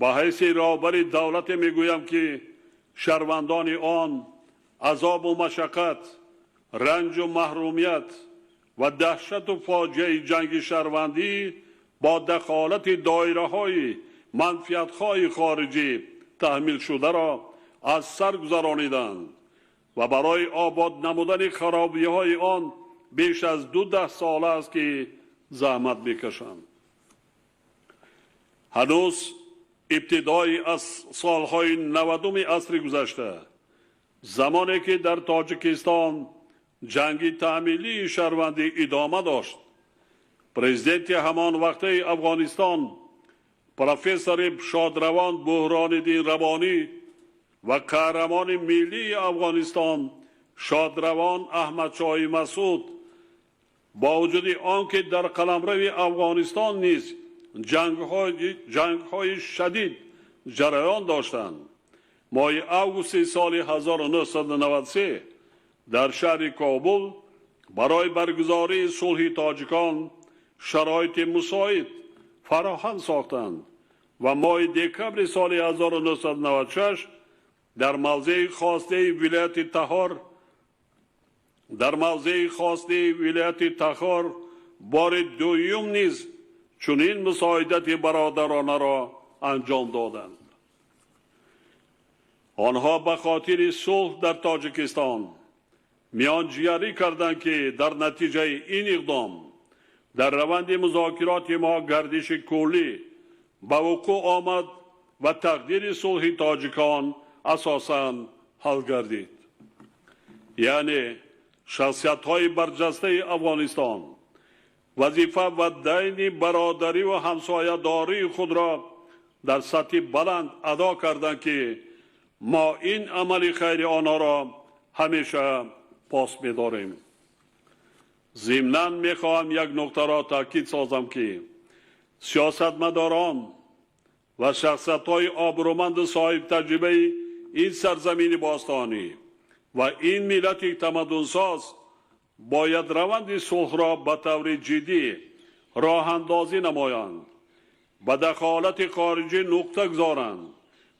[SPEAKER 21] ба ҳайси роҳбари давлате мегӯям, ки шаҳрвандони он азобу машаққат, ранҷу маҳрумият ва даҳшату фоҷиаи ҷанги шаҳрвандӣ бо дахолати доираҳои манфиатҳои хориҷӣ таҳмилшударо аз сар гузарониданд ва барои обод намудани харобиҳои он беш аз 20 сола аст, ки заҳмат мекашанд. Ҳанӯз ибтидои аз солҳои 90-уми асри гузашта, замоне ки дар Тоҷикистон ҷанги таъмилии шаҳрвандӣ идома дошт, президенти ҳамон вақтаи Афғонистон профессори шодравон Буҳрониддин Рабонӣ ва қаҳрамони миллии Афғонистон шодравон Аҳмадшоҳи Масъуд бо вуҷуди он ки дар қаламрави Афғонистон низ ҷангҳои шадид ҷараён доштанд, моҳи августи соли 1993 дар шаҳри Кобул барои баргузории сулҳи тоҷикон шароити мусоид фароҳам сохтанд ва моҳи декабри соли 1996 дар мавзеи хостаи вилояти Тахор бори дуюм низ чунин мусоидати бародаронаро анҷом доданд. Онҳо ба хотири сулҳ дар Тоҷикистон миёнҷигарӣ карданд, ки дар натиҷаи ин иқдом Дар раванди музокироти мо гардиши куллӣ ба вуқӯъ омад ва тақдири сулҳи тоҷикон асосан ҳал гардид. Яъне шахсиятҳои барҷастаи Афғонистон вазифа ва дайни бародарӣ ва ҳамсоядории худро дар сатҳи баланд адо карданд, ки мо ин амали хайри онҳоро ҳамеша пос медорем. Зимнан мехоҳам як нуқтаро таъкид созам, ки сиёсатмадорон ва шахсиятҳои обрӯманду соҳибтаҷрибаи ин сарзамини бостонӣ ва ин миллати тамаддунсоз бояд раванди сулҳро ба таври ҷиддӣ роҳандозӣ намоянд, ба дахолати хориҷӣ нуқта гузоранд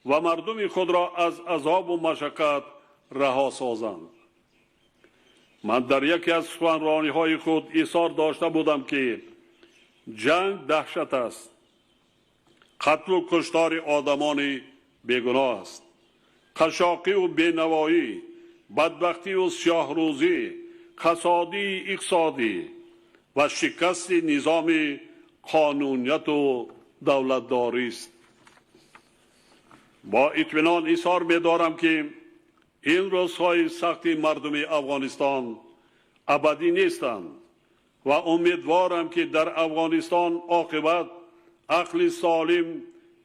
[SPEAKER 21] ва мардуми худро аз азобу машаққат раҳо созанд. Ман дар яке аз суханрониҳои худ изҳор дошта будам, ки ҷанг даҳшат аст, қатлу куштори одамони бегуноҳ аст, қашоқиву бенавоӣ, бадбахтиву сиёҳрӯзӣ, қасодии иқтисодӣ ва шикасти низоми қонунияту давлатдорист. Бо итминон изҳор медорам, ки ин рӯзҳои сахти мардуми Афғонистон абадӣ нестанд ва умедворам, ки дар Афғонистон оқибат ақли солим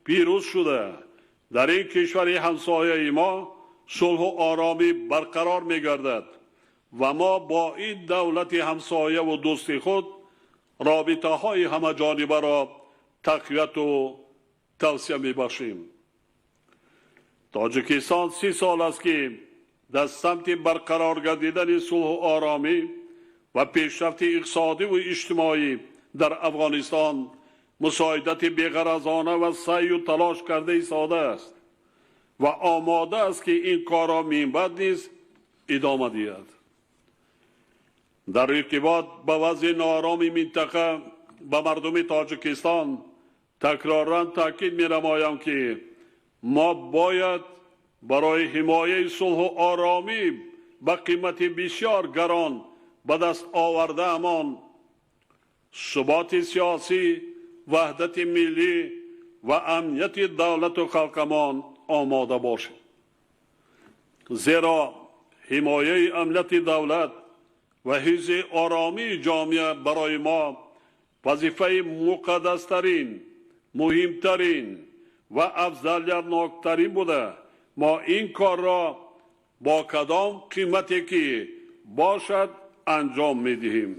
[SPEAKER 21] пирӯз шуда, дар ин кишвари ҳамсояи мо сулҳу оромӣ барқарор мегардад ва мо бо ин давлати ҳамсояву дӯсти худ робитаҳои ҳамаҷонибаро тақвияту тавсия мебахшем. Тоҷикистон 30 сол аст, ки дар самти барқарор гардидани сулҳу оромӣ ва пешрафти иқтисодиву иҷтимоӣ дар Афғонистон мусоидати беғаразона ва саъю талош карда истодааст ва омода аст, ки ин корро минбаъд низ идома диҳад. Дар иртибот ба вазъи ноороми минтақа ба мардуми Тоҷикистон такроран таъкид менамоям, ки мо бояд барои ҳимояи сулҳу оромӣ ба қимати бисёр гарон ба даст овардаамон суботи сиёсӣ, ваҳдати миллӣ ва амнияти давлату халқамон омода бошем. Зеро ҳимояи амнияти давлат ва ҳифзи оромии ҷомеа барои мо вазифаи муқаддастарин, муҳимтарин ва афзалиятноктарин буда, мо ин корро бо кадом қимате ки бошад анҷом медиҳем.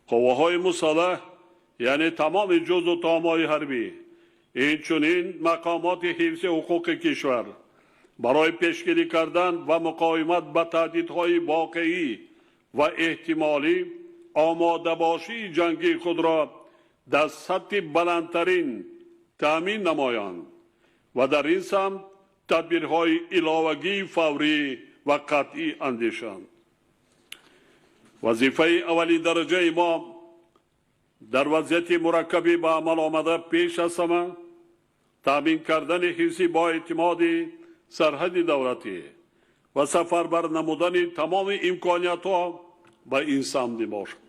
[SPEAKER 21] Қувваҳои мусаллаҳ, яъне тамоми ҷузу томҳои ҳарбӣ, инчунин мақомоти ҳифзи ҳуқуқи кишвар барои пешгирӣ кардан ва муқовимат ба таҳдидҳои воқеӣ ва эҳтимолӣ омодабошии ҷангии худро дар сатҳи баландтарин таъмин намоянд ва дар ин самт тадбирҳои иловагии фаврӣ ва қатъӣ андешанд. Вазифаи аввалиндараҷаи мо дар вазъияти мураккаби ба амал омада пеш аз ҳама таъмин кардани ҳифзи боэътимоди сарҳади давлатӣ ва сафарбар намудани тамоми имкониятҳо ба ин самт мебошад.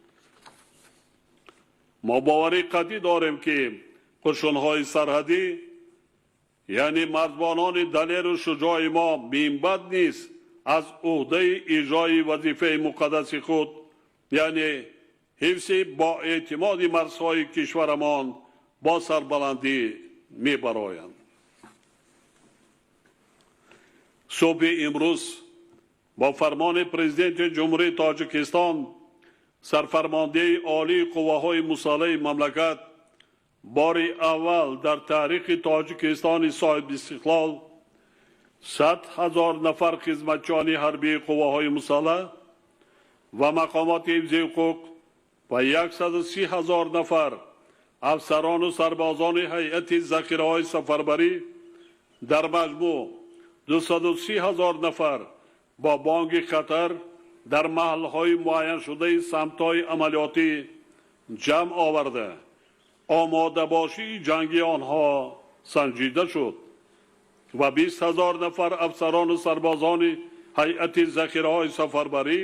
[SPEAKER 21] Мо боварӣ қатъӣ дорем, ки қушунҳои сарҳадӣ, яъне марзбонони далеру шуҷои мо минбаъд низ аз уҳдаи иҷрои вазифаи муқаддаси худ, яъне ҳифзи боэътимоди марзҳои кишварамон бо сарбаландӣ мебароянд. Субҳи имрӯз бо фармони Президенти Ҷумҳурии Тоҷикистон сарфармондеҳи олии қувваҳои мусаллаҳи мамлакат бори аввал дар таърихи Тоҷикистони соҳибистиқлол 100 000 нафар хизматчиёни ҳарбии қувваҳои мусаллаҳ ва мақомоти ҳифзи ҳуқуқ ва 130 000 нафар афсарону сарбозони ҳайати захираҳои сафарбарӣ, дар маҷмӯъ 230 000 нафар бо бонги хатар дар маҳалҳои муайяншудаи самтҳои амалиётӣ ҷамъ оварда, омодабошии ҷангии онҳо санҷида шуд ва 20 000 нафар афсарону сарбозони ҳайати захираҳои сафарбарӣ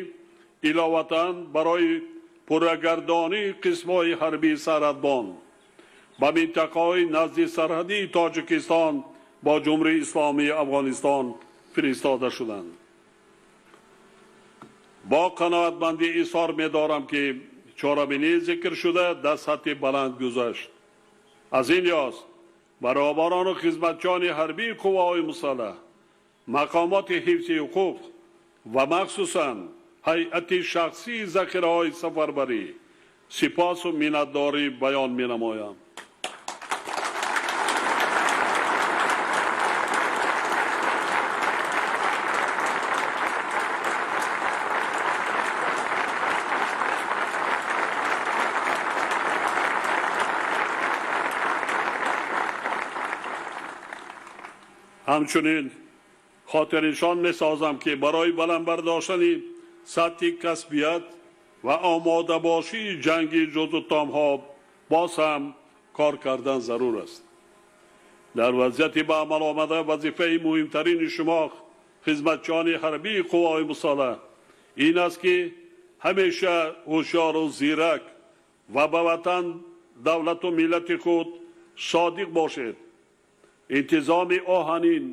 [SPEAKER 21] иловатан барои пуррагардонии қисмҳои ҳарбии сарҳадбон ба минтақаҳои назди сарҳадии Тоҷикистон бо Ҷумҳурии Исломии Афғонистон фиристода шуданд. Бо қаноатмандӣ изҳор медорам, ки чорабинии зикршуда дар сатҳи баланд гузашт. Аз ин лиҳоз ба роҳбарону хизматчиёни ҳарбии қувваҳои мусаллаҳ, мақомоти ҳифзи ҳуқуқ ва махсусан ҳайати шахсии захираҳои сафарбарӣ сипосу миннатдорӣ баён менамоям. Ҳамчунин хотирнишон месозам, ки барои баланд бардоштани сатҳи касбият ва омодабошии ҷанги ҷузутомҳо боз ҳам кор кардан зарур аст. Дар вазъияти ба амал омада вазифаи муҳимтарини шумо, хизматчиёни ҳарбии қувваҳои мусаллаҳ, ин аст, ки ҳамеша ҳушёру зирак ва ба ватан, давлату миллати худ содиқ бошед. Интизоми оҳанин,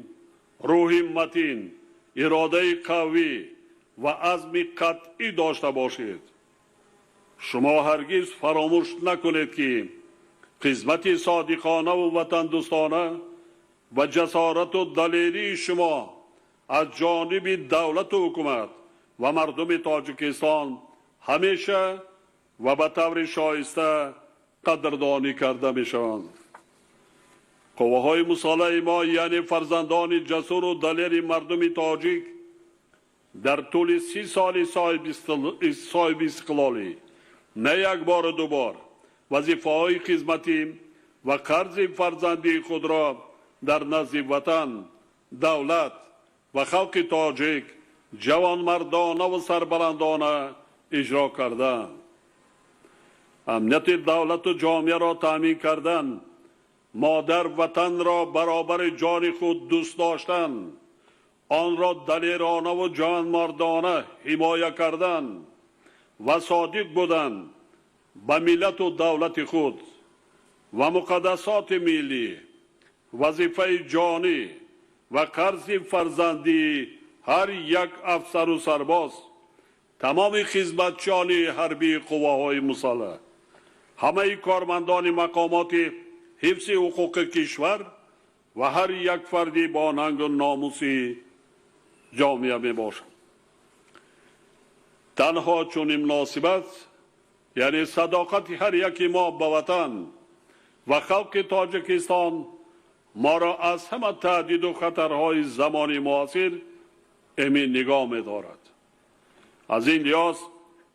[SPEAKER 21] рӯҳи матин, иродаи қавӣ ва азми қатъӣ дошта бошед. Шумо ҳаргиз фаромӯш накунед, ки хизмати содиқонаву ватандӯстона ва ҷасорату далерии шумо аз ҷониби давлату ҳукумат ва мардуми Тоҷикистон ҳамеша ва ба таври шоиста қадрдонӣ карда мешаванд. Қувваҳои мусаллаҳи мо, яъне фарзандони ҷасуру далери мардуми тоҷик, дар тӯли 30 соли соҳиби истиқлолӣ на як бору ду бор вазифаҳои хизматӣ ва қарзи фарзандии худро дар назди ватан, давлат ва халқи тоҷик ҷавонмардона ва сарбаландона иҷро карданд. Амнияти давлату ҷомеаро таъмин кардан, модар ватанро баробари ҷони худ дӯст доштан, онро далеронаву ҷонмардона ҳимоя кардан ва содиқ будан ба миллату давлати худ ва муқаддасоти миллӣ вазифаи ҷонӣ ва қарзи фарзандии ҳар як афсару сарбоз, тамоми хизматчиёни ҳарбии қувваҳои мусаллаҳ, ҳамаи кормандони мақомоти ҳифзи ҳуқуқи кишвар ва ҳар як фарди бо нангу номуси ҷомеа мебошад. Танҳо чунин муносибат, яъне садоқати ҳар яки мо ба ватан ва халқи Тоҷикистон, моро аз ҳама таҳдиду хатарҳои замони муосир эмин нигоҳ медорад. Аз ин лиҳоз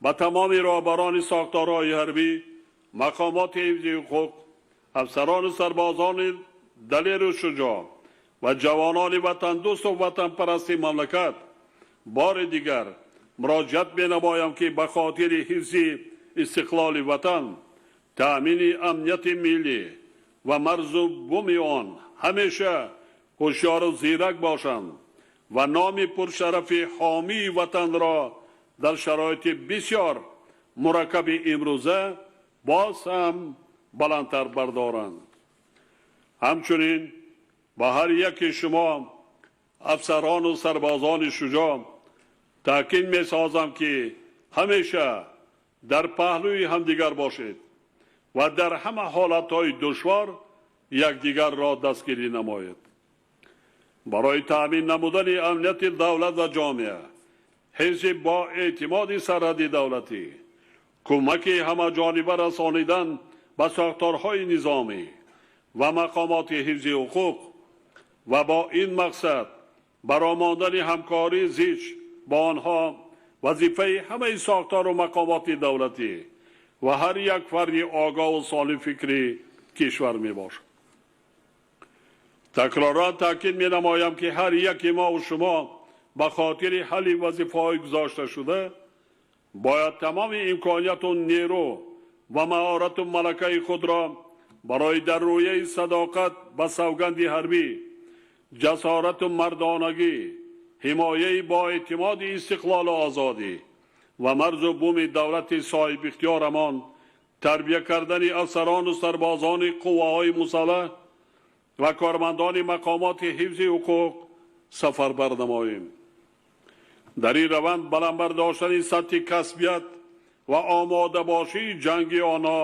[SPEAKER 21] ба тамоми роҳбарони сохторҳои ҳарбӣ, мақомоти ҳифзи ҳуқуқ, афсарону сарбозони далеру шуҷоъ ва ҷавонони ватандӯсту ватанпарасти мамлакат бори дигар муроҷиат менамоям, ки ба хотири ҳифзи истиқлоли ватан, таъмини амнияти миллӣ ва марзу буми он ҳамеша ҳушёру зирак бошанд ва номи пуршарафи ҳомии ватанро дар шароити бисёр мураккаби имрӯза боз ҳам баландтар бардоранд. Ҳамчунин ба ҳар яки шумо, афсарону сарбозони шуҷоъ, таъкид месозам, ки ҳамеша дар паҳлӯи ҳамдигар бошед ва дар ҳама ҳолатҳои душвор якдигарро дастгирӣ намоед. Барои таъмин намудани амнияти давлат ва ҷомеа, ҳифзи бо эътимоди сарҳади давлатӣ, кӯмаки ҳамаҷониба расонидан ба сохторҳои низомӣ ва мақомоти ҳифзи ҳуқуқ ва бо ин мақсад баромондани ҳамкории зич бо онҳо вазифаи ҳамаи сохтору мақомоти давлатӣ ва ҳар як фарди огоҳу солимфикри кишвар мебошад. Такроран таъкид менамоям, ки ҳар яки мову шумо ба хотири ҳалли вазифаҳои гузошташуда бояд тамоми имконияту нерӯ ва маҳорату малакаи худро барои дар рӯяи садоқат ба савганди ҳарбӣ, ҷасорату мардонагӣ, ҳимояи боэътимоди истиқлолу озодӣ ва марзу буми давлати соҳибихтиёрамон, тарбия кардани афсарону сарбозони қувваҳои мусаллаҳ ва кормандони мақомоти ҳифзи ҳуқуқ сафарбар намоем. Дар ин раванд баланд бардоштани сатҳи касбият ва омодабошии ҷанги онҳо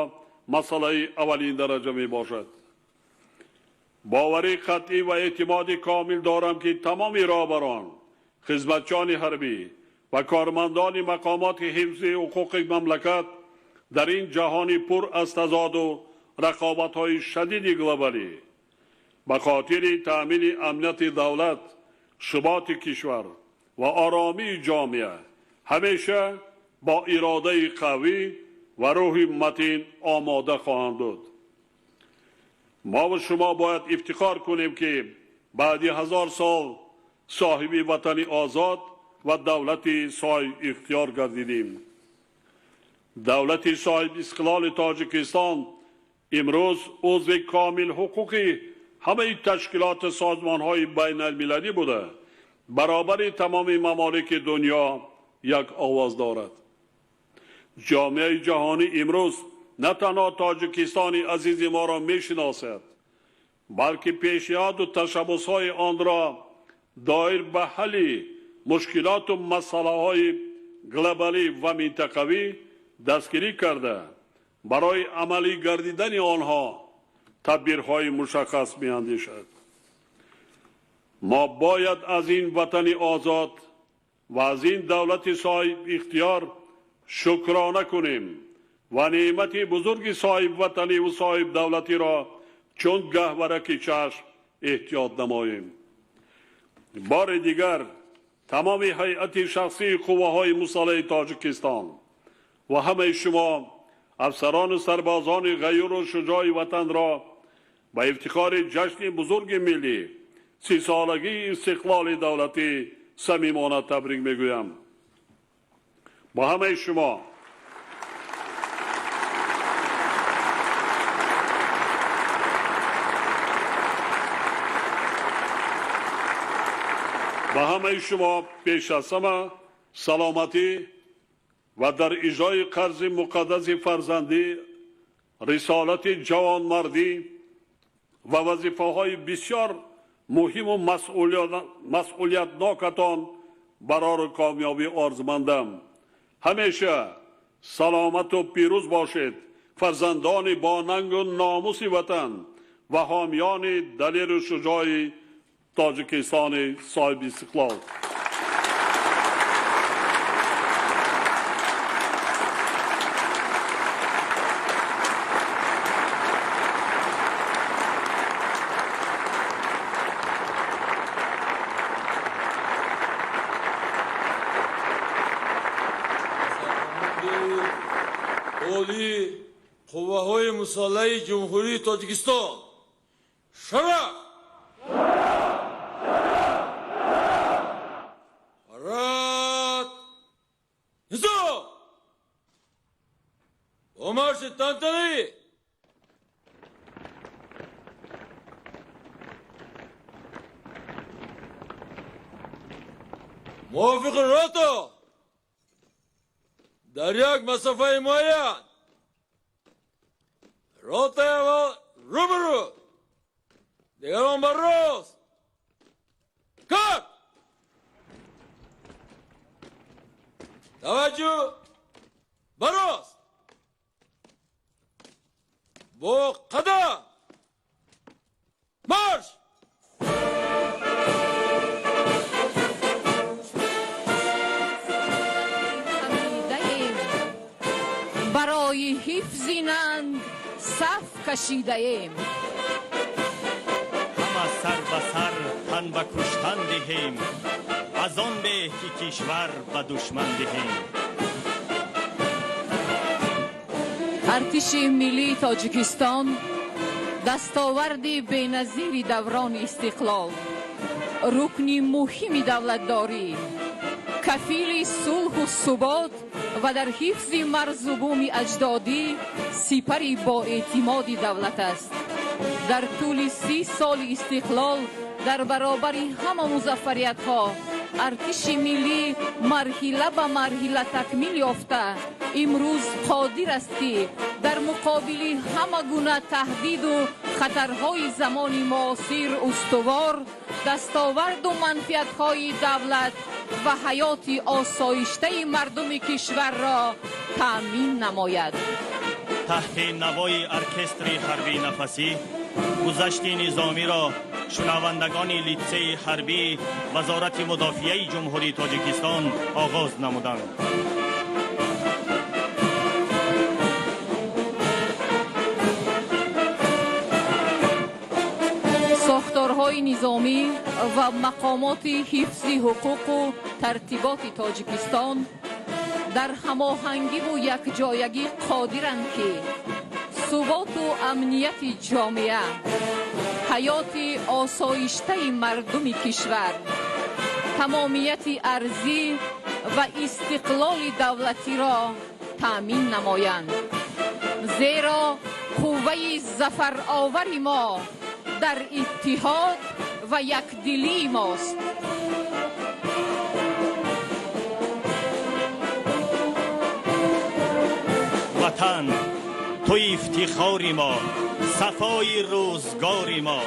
[SPEAKER 21] масъалаи аввалин дараҷа мебошад. Боварии қатъӣ ва эътимоди комил дорам, ки тамоми роҳбарон, хизматчиёни ҳарбӣ ва кормандони мақомоти ҳифзи ҳуқуқи мамлакат дар ин ҷаҳони пур аз тазоду рақобатҳои шадиди глобалӣ ба хотири таъмини амнияти давлат, суботи кишвар ва оромии ҷомеа ҳамеша бо иродаи қавӣ ва рӯҳи матин омода хоҳанд буд. Мо ва шумо бояд ифтихор кунем, ки баъди 1000 сол соҳиби ватани озод ва давлати соҳибихтиёр гардидем. Давлати соҳибистиқлоли Тоҷикистон имрӯз узви комил ҳуқуқи ҳамаи ташкилоти созмонҳои байналмилалӣ буда, баробари тамоми мамолики дунё як овоз дорад. Ҷомеаи ҷаҳонӣ имрӯз на танҳо Тоҷикистони азизи моро мешиносад, балки пешниҳоду ташаббусҳои онро доир ба ҳалли мушкилоту масъалаҳои глобалӣ ва минтақавӣ дастгирӣ карда, барои амалӣ гардидани онҳо тадбирҳои мушаххас меандешад. Мо бояд аз ин ватани озод ва аз ин давлати соҳибихтиёр шукрона кунем ва неъмати бузурги соҳибватаниву соҳибдавлатиро чун гаҳвараки чашм эҳтиёт намоем. Бори дигар тамоми ҳайати шахсии қувваҳои мусаллаҳи Тоҷикистон ва ҳамаи шумо афсарону сарбозони ғайюру шуҷои ватанро ба ифтихори ҷашни бузурги миллӣ, 30-солагии истиқлоли давлатӣ самимона табрик мегӯям. Ба ҳамаи шумо пеш аз ҳама саломатӣ ва дар иҷрои қарзи муқаддаси фарзандӣ, рисолати ҷавонмардӣ ва вазифаҳои бисёр муҳиму масъулиятнокатон барору комёбӣ орзумандам. Ҳамеша саломату пирӯз бошед, фарзандони бонангу номуси ватан ва ҳомиёни далеру шуҷои Тоҷикистони соҳибистиқлол.
[SPEAKER 12] Қувваҳои мусаллаҳи Ҷумҳурии Тоҷикистон, шараф! Парад! Низом! Бо марши тантанавӣ! Мувофиқи рота дар як масофаи муайян ротаи аввал рӯбарӯ, дигарон бар рост. Кар! Таваҷҷӯҳ ба рост! Бо қадам марш!
[SPEAKER 3] Барои ҳифзи нанг саф кашидаем.
[SPEAKER 22] Ҳама сар ба сар тан ба куштан диҳем, аз он беҳ ки кишвар ба душман диҳем.
[SPEAKER 3] Артиши миллии Тоҷикистон дастоварди беназири даврони истиқлол, рукни муҳими давлатдорӣ, кафили сулҳу субот ва дар ҳифзи марзу буми аҷдодӣ сипари боэътимоди давлат аст. Дар тӯли 30 соли истиқлол дар баробари ҳама музаффариятҳо Артиши миллӣ марҳила ба марҳила такмил ёфта, имрӯз қодир аст, ки дар муқобили ҳама гуна таҳдиду хатарҳои замони муосир устувор, дастоварду манфиатҳои давлат ва ҳаёти осоиштаи мардуми кишварро таъмин намояд.
[SPEAKER 22] Таҳти навои оркестри ҳарбии нафасӣ гузашти низомиро шунавандагони литсейи ҳарбии Вазорати мудофиаи Ҷумҳурии Тоҷикистон оғоз намуданд.
[SPEAKER 3] Сохторҳои низомӣ ва мақомоти ҳифзи ҳуқуқу тартиботи Тоҷикистон дар ҳамоҳангиву якҷоягӣ қодиранд, ки суботу амнияти ҷомеа, ҳаёти осоиштаи мардуми кишвар, тамомияти арзӣ ва истиқлоли давлатиро таъмин намоянд. Зеро қувваи зафаровари мо дар иттиҳод ва якдилии мост.
[SPEAKER 22] Ватан, ту ифтихори мо, сафои рӯзгори мо,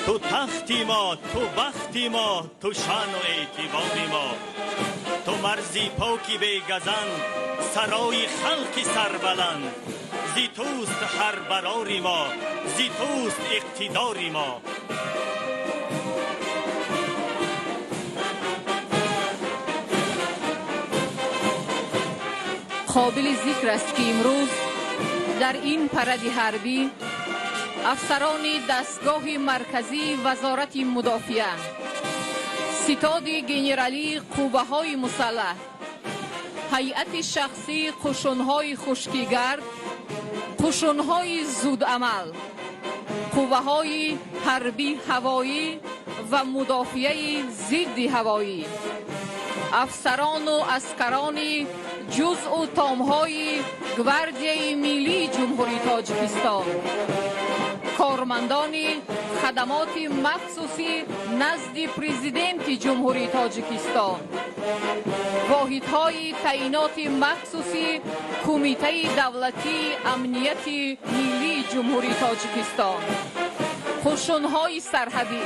[SPEAKER 22] ту тахти мо, ту бахти мо, ту шаъну эътибори мо, ту марзи поки бегазанд, сарои халқи сарбаланд, зи туст ҳар барори мо, зи туст иқтидори мо.
[SPEAKER 3] Қобили зикр аст, ки имрӯз дар ин паради ҳарбӣ афсарони дастгоҳи марказии Вазорати мудофиа, ситоди генералии қувваҳои мусаллаҳ, ҳайати шахсии қушунҳои хушкигард, қушунҳои зудамал, қувваҳои ҳарбӣ ҳавоӣ ва мудофиаи зидди ҳавоӣ, афсарону аскарони ҷузъу томҳои Гвардияи миллии Ҷумҳурии Тоҷикистон, кормандони хадамоти махсуси назди Президенти Ҷумҳурии Тоҷикистон, воҳидҳои таъиноти махсуси Кумитаи давлатии амнияти миллии Ҷумҳурии Тоҷикистон, қушунҳои сарҳадӣ,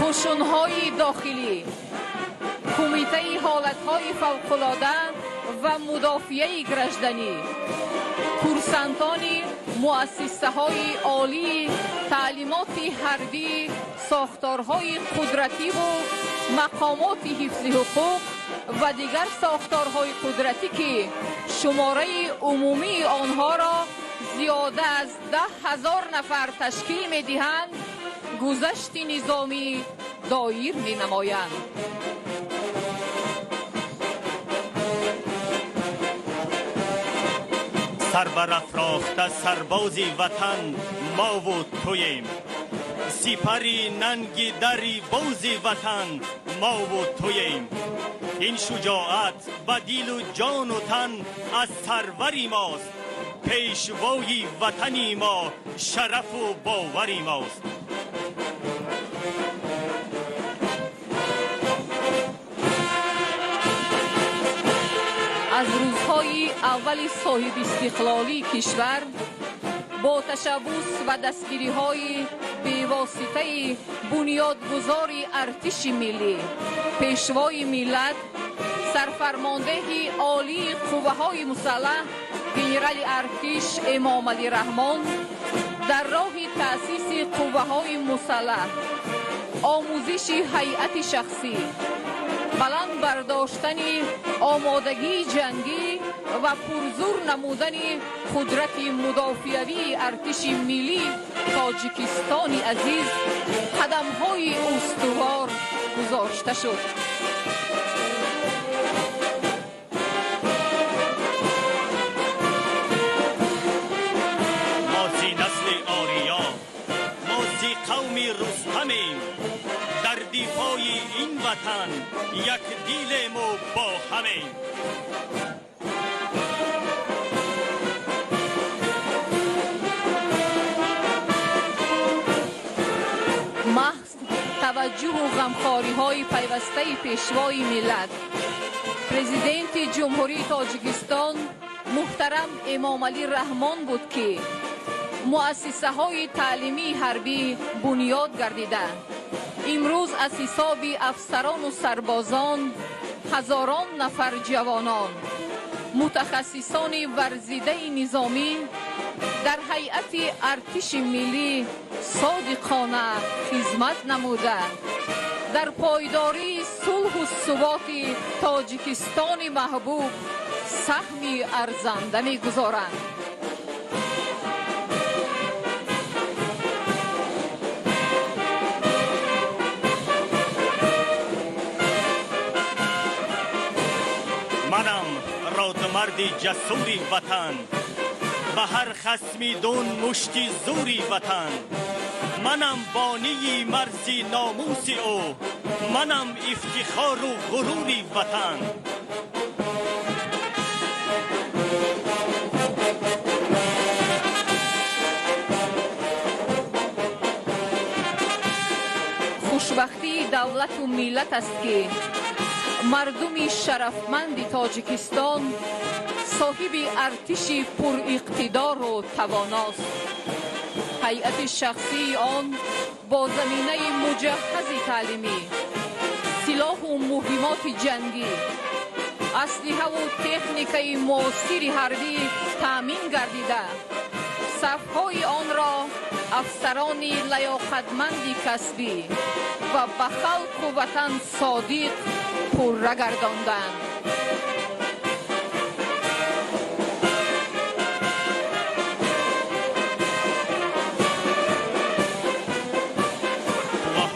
[SPEAKER 3] қушунҳои дохилӣ, Кумитаи ҳолатҳои фавқулода ва мудофиаи гражданӣ, курсантони муассисаҳои олии таълимоти ҳарбӣ, сохторҳои қудративу мақомоти ҳифзи ҳуқуқ ва дигар сохторҳои қудратӣ, ки шумораи умумии онҳоро зиёда аз 10 000 нафар ташкил медиҳанд, гузашти низомӣ доир менамоянд.
[SPEAKER 22] Сарбарафрохта сарбози ватан мову туем, сипари нанги дари бози ватан мову туем. Ин шуҷоат ба дилу ҷону тан аз сарвари мост, пешвои ватани мо шарафу бовари мост.
[SPEAKER 3] Аз рӯзҳои аввали соҳибистиқлолии кишвар бо ташаббус ва дастгириҳои бевоситаи бунёдгузори артиши миллӣ, пешвои миллат, сарфармондеҳи олии қувваҳои мусаллаҳ генерали артиш Эмомалӣ Раҳмон дар роҳи таъсиси қувваҳои мусаллаҳ, омӯзиши ҳайати шахсӣ, баланд бардоштани омодагии ҷангӣ ва пурзур намудани қудрати мудофиавии артиши миллии Тоҷикистони азиз қадамҳои устувор гузошта шуд.
[SPEAKER 22] Мо зи насли ориё, мо зи қавми рустамем, дар дифои ин ватан як дилему бо ҳамем.
[SPEAKER 3] Маҳз таваҷҷӯҳ Таваҷҷӯҳу ғамхориҳои пайвастаи Пешвои миллат, Президенти Ҷумҳурии Тоҷикистон муҳтарам Эмомалӣ Раҳмон буд, ки муассисаҳои таълимии ҳарбӣ бунёд гардида, имрӯз аз ҳисоби афсарону сарбозон ҳазорон нафар ҷавонон, мутахассисони варзидаи низомӣ дар ҳайати артиши миллӣ содиқона хизмат намуда, дар пойдории сулҳу суботи Тоҷикистони маҳбуб саҳми арзанда мегузоранд.
[SPEAKER 22] Манам родмарди ҷасури ватан, ба ҳар хасми дун мушти зури ватан. Манам бонии марзи номуси ӯ, манам ифтихору ғурури ватан.
[SPEAKER 3] Хушбахтии давлату миллат аст, ки мардуми шарафманди Тоҷикистон соҳиби артиши пуриқтидору тавоност. Ҳайати шахсии он бо заминаи муҷаҳҳази таълимӣ, силоҳу муҳимоти ҷангӣ, аслиҳаву техникаи муосири ҳарбӣ таъмин гардида, сафҳои онро афсарони лаёқатманди касбӣ ва ба халқу ватан содиқ пурра гардонданд.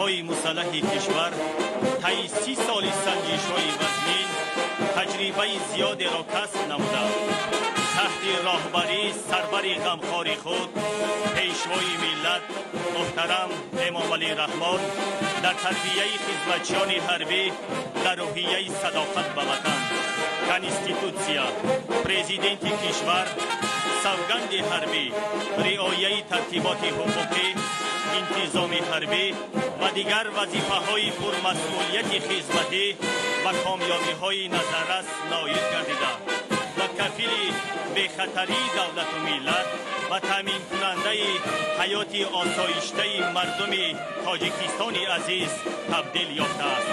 [SPEAKER 22] Қувваҳои мусаллаҳи кишвар таи 30 соли санҷишҳои вазнин таҷрибаи зиёдеро касб намуданд. Таҳти роҳбарии сарвари ғамхори худ, Пешвои миллат муҳтарам Эмомалӣ Раҳмон, дар тарбияи хизматчиёни ҳарбӣ дар рӯҳияи садоқат ба ватан, Конститутсия, Президенти кишвар, савганди ҳарбӣ, риояи тартиботи ҳуқуқӣ, интизоми ҳарбӣ ва дигар вазифаҳои пурмасъулияти хизматӣ ба комёбиҳои назаррас ноил гардида ва кафили бехатарии давлату миллат ва таъминкунандаи ҳаёти осоиштаи мардуми Тоҷикистони азиз табдил ёфтааст.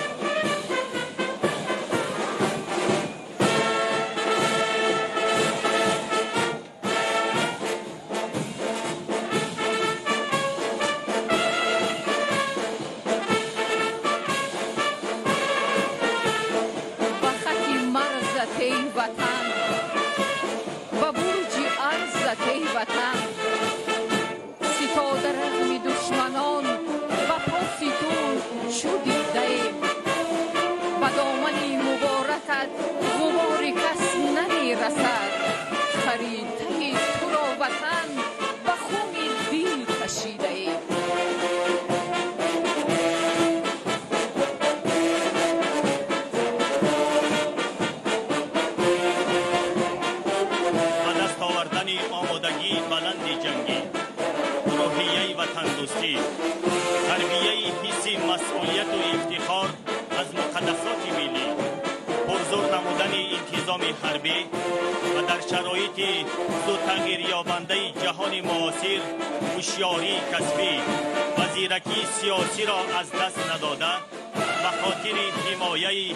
[SPEAKER 3] Ба хати марзат, эй ватан, ба бурҷи арзат, эй ватан, ситода рағми душманон ба поси ту чӯ дидаем. Ба домани муборакат ғубори кас намерасад. Харитаи туро, ватан, ба хуни дил кашидаем.
[SPEAKER 22] Ба даст овардани омодагии баланди ҷангӣ, рӯҳияи ватандӯстӣ, тарбияи ҳисси масъулияту ифтихор аз муқаддасоти миллӣ, пурзур намудани интизоми ҳарбӣ ва дар шароити зудтағйирёбандаи ҷаҳони муосир ҳушёрии касбӣ ва зиракии сиёсиро аз даст надода, ба хотири ҳимояи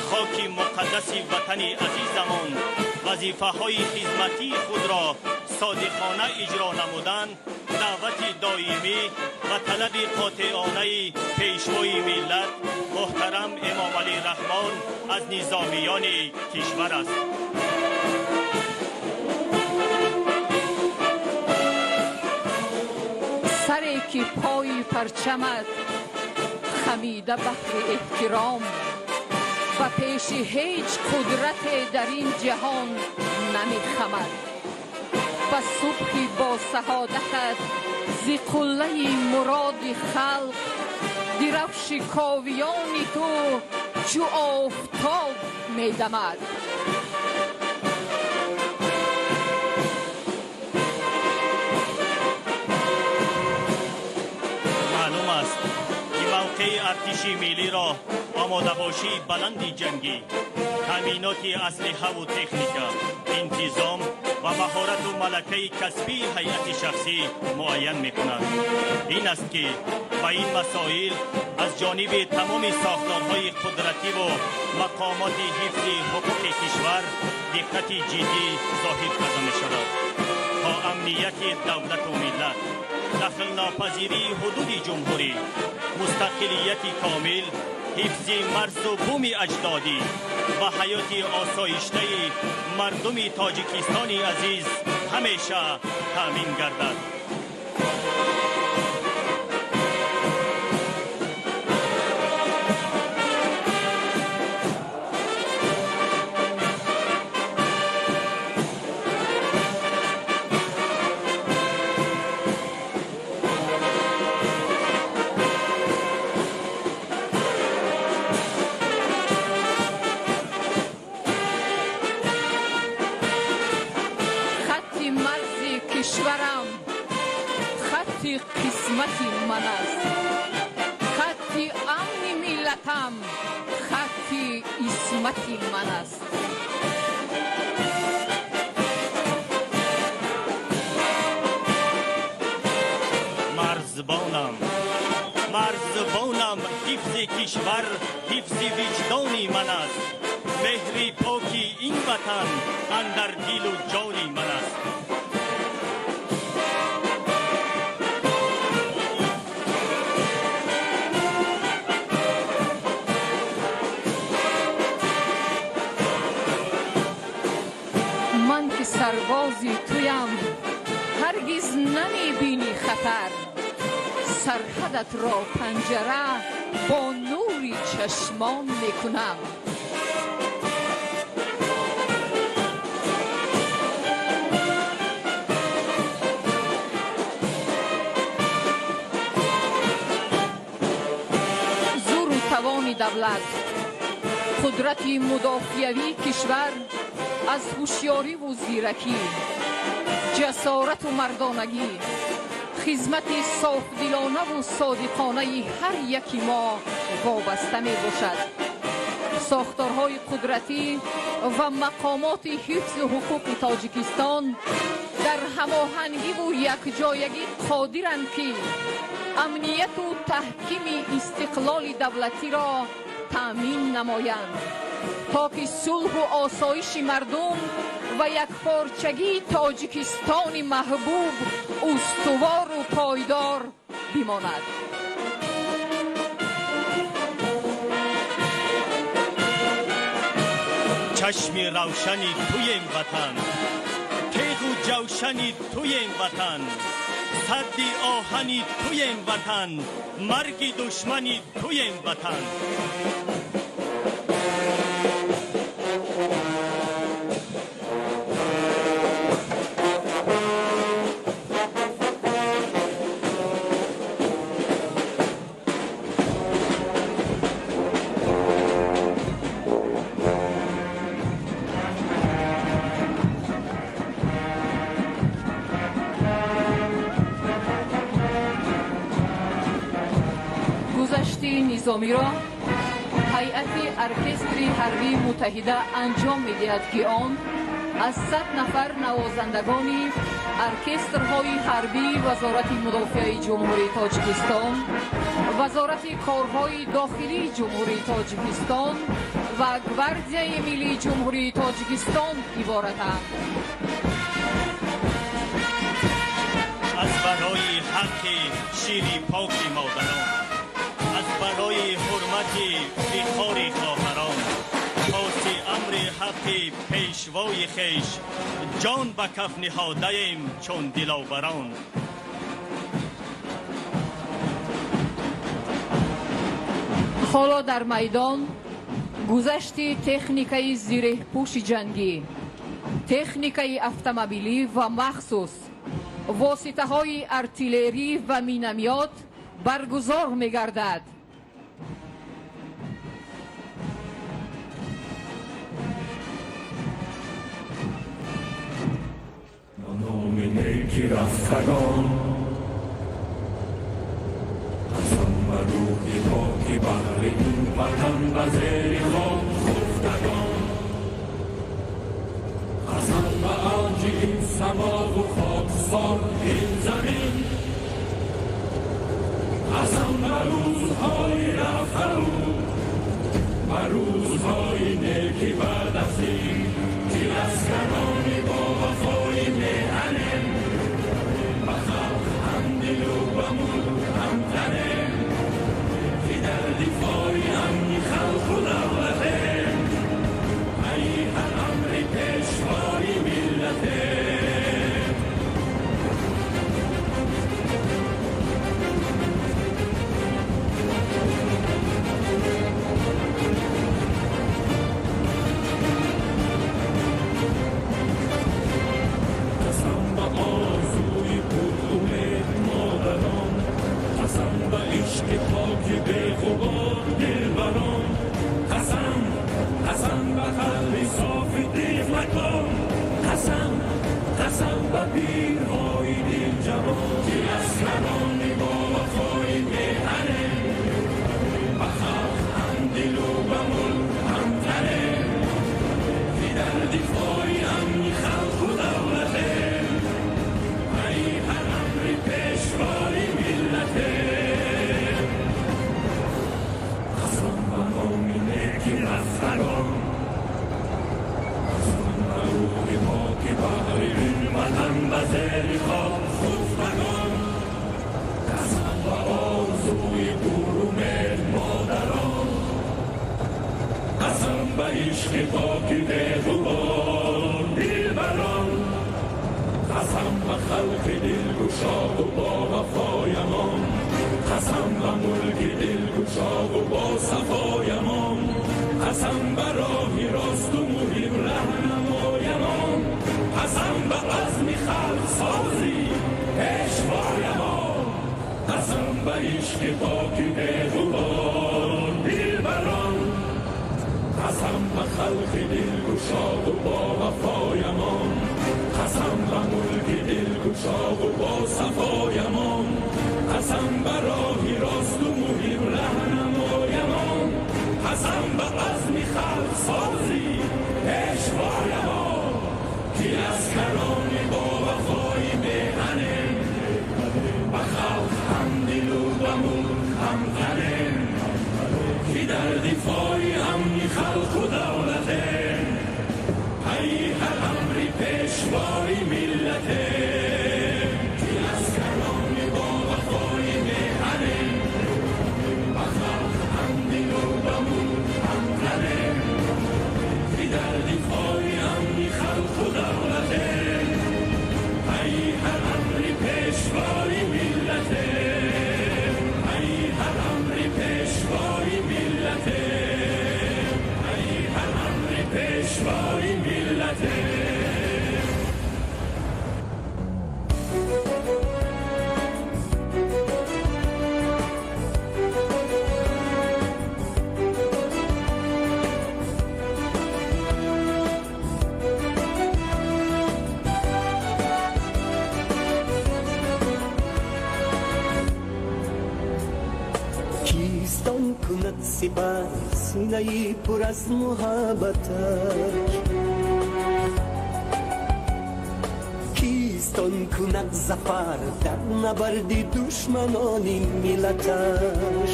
[SPEAKER 22] хоки муқаддаси ватани азизамон вазифаҳои хизматии худро содиқона иҷро намудан даъвати доимӣ ва талаби қотеонаи Пешвои миллат муҳтарам Эмомалӣ Раҳмон аз низомиёни кишвар аст.
[SPEAKER 3] Саре ки пои парчамат хамида баҳри эҳтиром, ба пеши ҳеҷ қудрате дар ин ҷаҳон намехамад. Ба субҳи босаодатат зи қуллаи муроди халқ дирафши ковиёни ту чӯ офтоб медамад.
[SPEAKER 22] Маълум аст, ки мавқеи артиши миллиро омодабошии баланди ҷангӣ, таъминоти аслиҳаву техника, интизом ва маҳорату малакаи касбии ҳайати шахсӣ муайян мекунад. Ин аст, ки ба ин масоил аз ҷониби тамоми сохторҳои қудративу мақомоти ҳифзи ҳуқуқи кишвар диққати ҷиддӣ зоҳир карда мешавад, то амнияти давлату миллат, дахлнопазирии ҳудуди ҷумҳурӣ, мустақилияти комил, ҳифзи марзу буми аҷдодӣ ва ҳаёти осоиштаи мардуми Тоҷикистони азиз ҳамеша таъмин гардад.
[SPEAKER 3] Кишварам хатти қисмати ман аст, хатти амни миллатам хатти исмати ман аст.
[SPEAKER 22] Марзбонам, марзбонам, ҳифзи кишвар ҳифзи виҷдони ман аст. Меҳри поки ин ватан андар дилу ҷони ман аст.
[SPEAKER 3] Ман ки сарбози туям, ҳаргиз намебинӣ хатар. Сарҳадатро панҷара бо нури чашмон мекунам. Зуру тавони давлат, қудрати мудофиавии кишвар аз ҳушёриву зиракӣ, ҷасорату мардонагӣ, хизмати софдилонаву содиқонаи ҳар яки мо вобаста мебошад. Сохторҳои қудратӣ ва мақомоти ҳифзу ҳуқуқи Тоҷикистон дар ҳамоҳангиву якҷоягӣ қодиранд, ки амнияту таҳкими истиқлоли давлатиро таъмин намоянд, то ки сулҳу осоиши мардум ва якпорчагии Тоҷикистони маҳбуб устувору пойдор бимонад.
[SPEAKER 22] Чашми равшани туем ватан, теғу ҷавшани туем ватан, садди оҳани туем ватан, марги душмани туем ватан.
[SPEAKER 3] Гузашти низомиро ҳайати оркестри ҳарбии муттаҳида анҷом медиҳад, ки он аз 100 нафар навозандагони оркестрҳои ҳарбии Вазорати мудофиаи Ҷумҳурии Тоҷикистон, Вазорати корҳои дохилии Ҷумҳурии Тоҷикистон ва Гвардияи миллии Ҷумҳурии Тоҷикистон иборатанд.
[SPEAKER 22] Аз барои ҳаққи шири поки модарон, аз барои ҳурмати фихори хоҳарон, поси амри ҳаққи пешвои хеш, ҷон ба каф ниҳодаем чун диловарон.
[SPEAKER 3] Ҳоло дар майдон гузашти техникаи зиреҳпӯши ҷангӣ, техникаи автомобилӣ ва махсус воситаҳои артиллерӣ ва минамиёт баргузор мегардад.
[SPEAKER 4] Номи неки рафтагон аз он به روح پاک بهر این وطن و زیر خاک خفتگان. قسم به اوج این سما و خاکسار این زمین، قسم به روزهای رفته و به روزهای نیکی بعد از این، که لشکران با وفای میهنم، به خلق هم دل و به ملک هم تنم، که در دفاع امن خلق و دولتم، ای هر امر پیشوای ملتم. قسم به آرزوی پر امید مادران، قسم به عشق پاک بی غبار دلبران، قسم قسم به قلب صاف طفلکان، قسم قسم به پیرهای دل جوان، که لشکران با وفای میهنم، به خلق هم دل و به ملک هم تنم، که در دفاع امن خلق و دولتم، ای هر امر پیشوای ملتم. قسم به نام نیک رفتگان، قسم به روح پاک بهر این وطن و زیر خاک خفتگان، قسم به آرزوی پر امید مادران، قسم به عشق پاک بی غبار دلبران، قسم به خلق دلگشا و با وفایمان، قسم به ملک دلگشا و با صفایمان، قسم به راه راست و مهم رهنمایمان، قسم به عزم خلق سازی پیشوایمان، قسم به عشق پاک بی غبار دلبران، قسم به خلق دلگشا و با وفایمان، قسم به ملک دلگشا و با صفایمان، قسم به راه راست و مهم رهنمایمان، قسم به عزم خلق سازی پیشوایمان، که لشکران با وفای میهنم، به خلق هم دل و به ملک هم تنم، که در دفاع امن خلق و دولتم، ای هر امر پیشوای ملتم، که لشکران با وفای میهنم، به خلق هم دل و به ملک هم تنم، که در دفاع امن خلق و دولتم، ای هر امر پیشوای ملتم، ای هر امر پیشوای ملتم، ای هر امر پیشوای ملتم.
[SPEAKER 6] کیستان کند سپر سینه‌ای پر از محبتش، کیستان کند ظفر در نبرد دشمنان ملتش،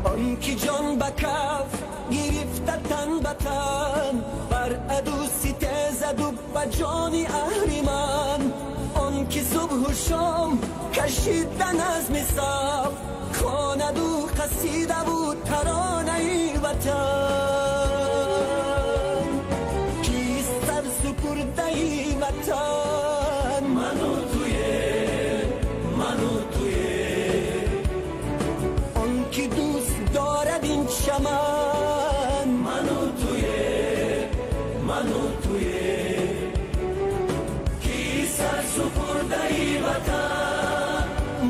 [SPEAKER 6] آن که جان به کف گرفته تن به تن، بر عدو ستیزد و به جان اهریمن، آن که صبح و شام کشیدن از مصاف، خواند و قصیده و ترانه وطن، کیست سر سپرده وطن، من و تویه من و تویه، آن که دوست دارد این چمن، من و تویه من و تویه، کی سر سپرده وطن،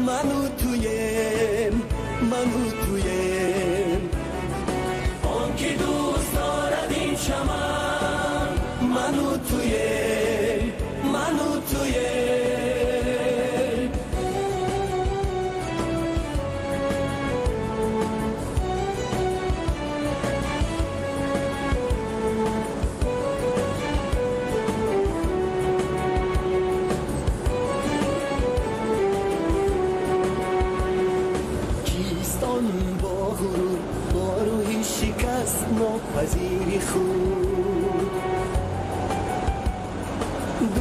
[SPEAKER 6] من و تویم من و تویم، آن که دوست دارد این چمن، من و تویم من و تویم.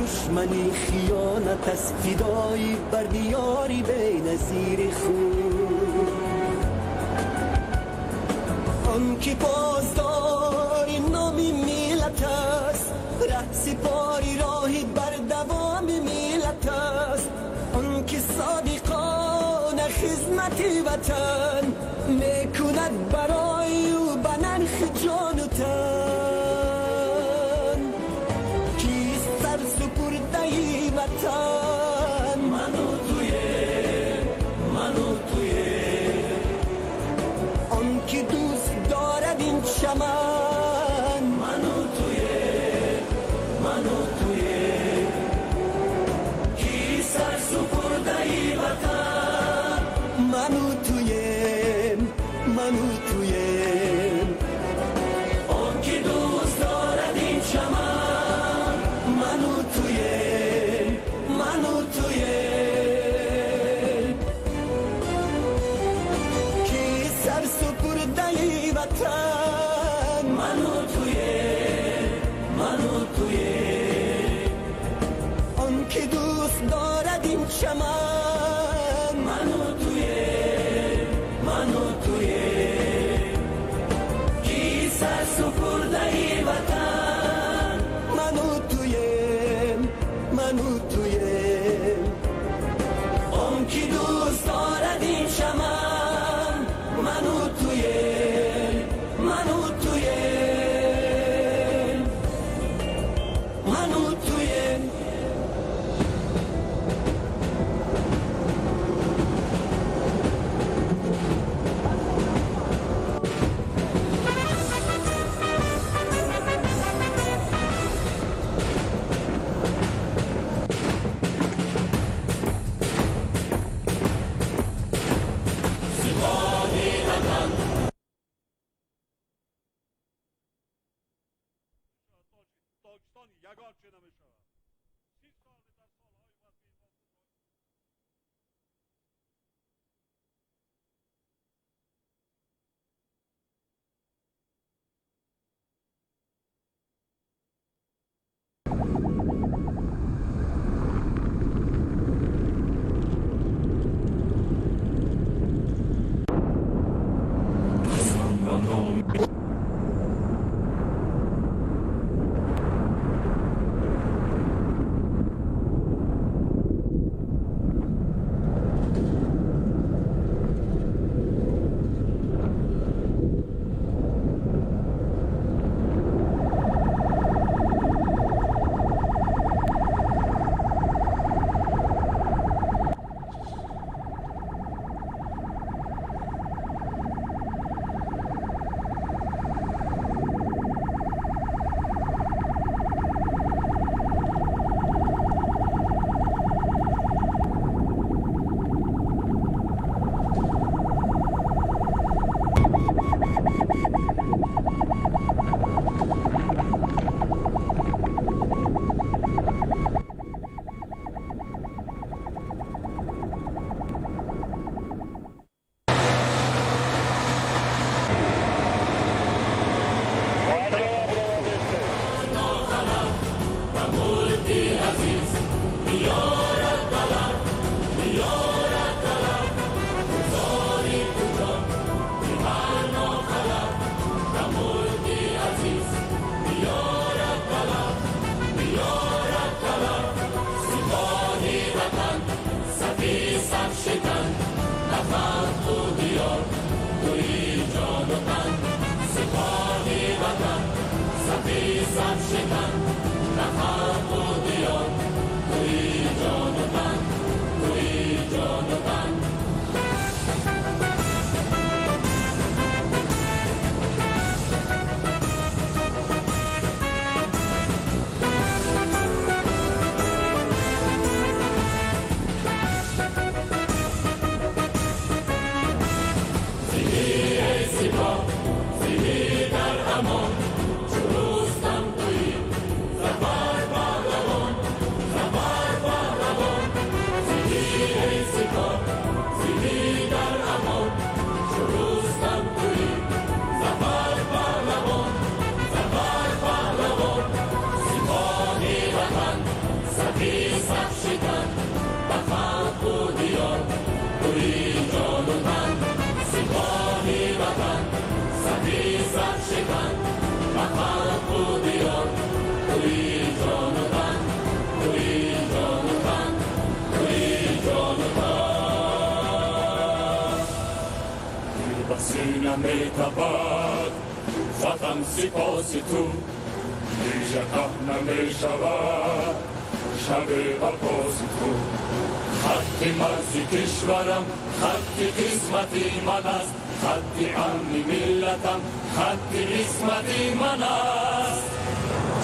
[SPEAKER 6] Душмани хиёнат аст фидоӣ бар диёри беназири худ. Он ки посдори номи миллат аст, раҳсипори роҳи бардавоми миллат аст. Он ки содиқона хизмати ватан мекунад барои ӯ ба нархи ҷону тан. Кист сарсупурдаи ватан? Ману туем, ману туем. Он ки дӯст дорад ин чаман, ману туем, ману туем. Кист сарсупурдаи ватан? Ману туем, ману туем. Он ки дӯст дорад ин чаман, ману туем, ману туем. Кист сарсупурдаи ватан? Ману туем, ману туем. Он ки дӯст дорад ин чаман, ману туем, ману туем. Кист сарсупурдаи ватан? Ману туем, ману туем. Он ки дӯст дорад ин чаман, ману туем, ману туем, ману туем.
[SPEAKER 4] Сафи саф шикан ба халқу диёр, туи ҷону тан, сипоҳи ватан. Сафи саф шикан ба халқу диёр, туи ҷону тан, туи ҷону тан, туи ҷону тан. Дил ба сина метапад, ватан сипоси ту, ҳеҷ намешавад шаби барпоси ту. Хатти марзи кишварам, хатти қисмати ман аст, хатти амни миллатам, хатти исмати ман аст.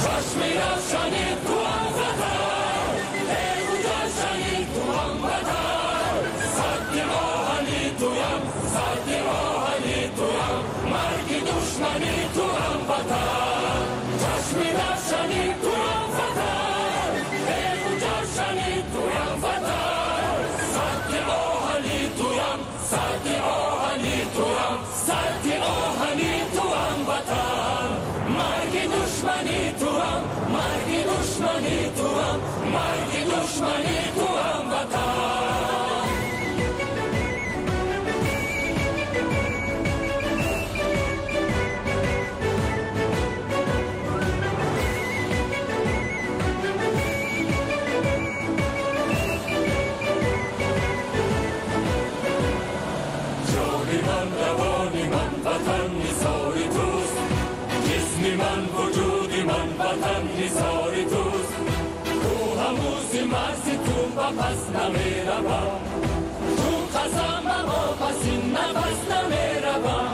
[SPEAKER 4] Чашми равшани туам ватан, бегуҷашани туам ватан, садди оҳани туям, садди оҳани туям, марги душмани туам ватан. Чашми равшани туам ватан, бегуҷашани туям ватан, садди оҳани туям, садди оҳани туям, садди оҳани туам ватан, марги душмани туам, марги душмани туам, марги душмани туам ватан. Ҷони ман, равони ман, ватан нисори туст, ҷисми ман, вуҷуди ман, ватан нисори туст. Кӯҳамӯзи марзи ту ба пас намеравам, чун қасам ба вопасин нафас намеравам.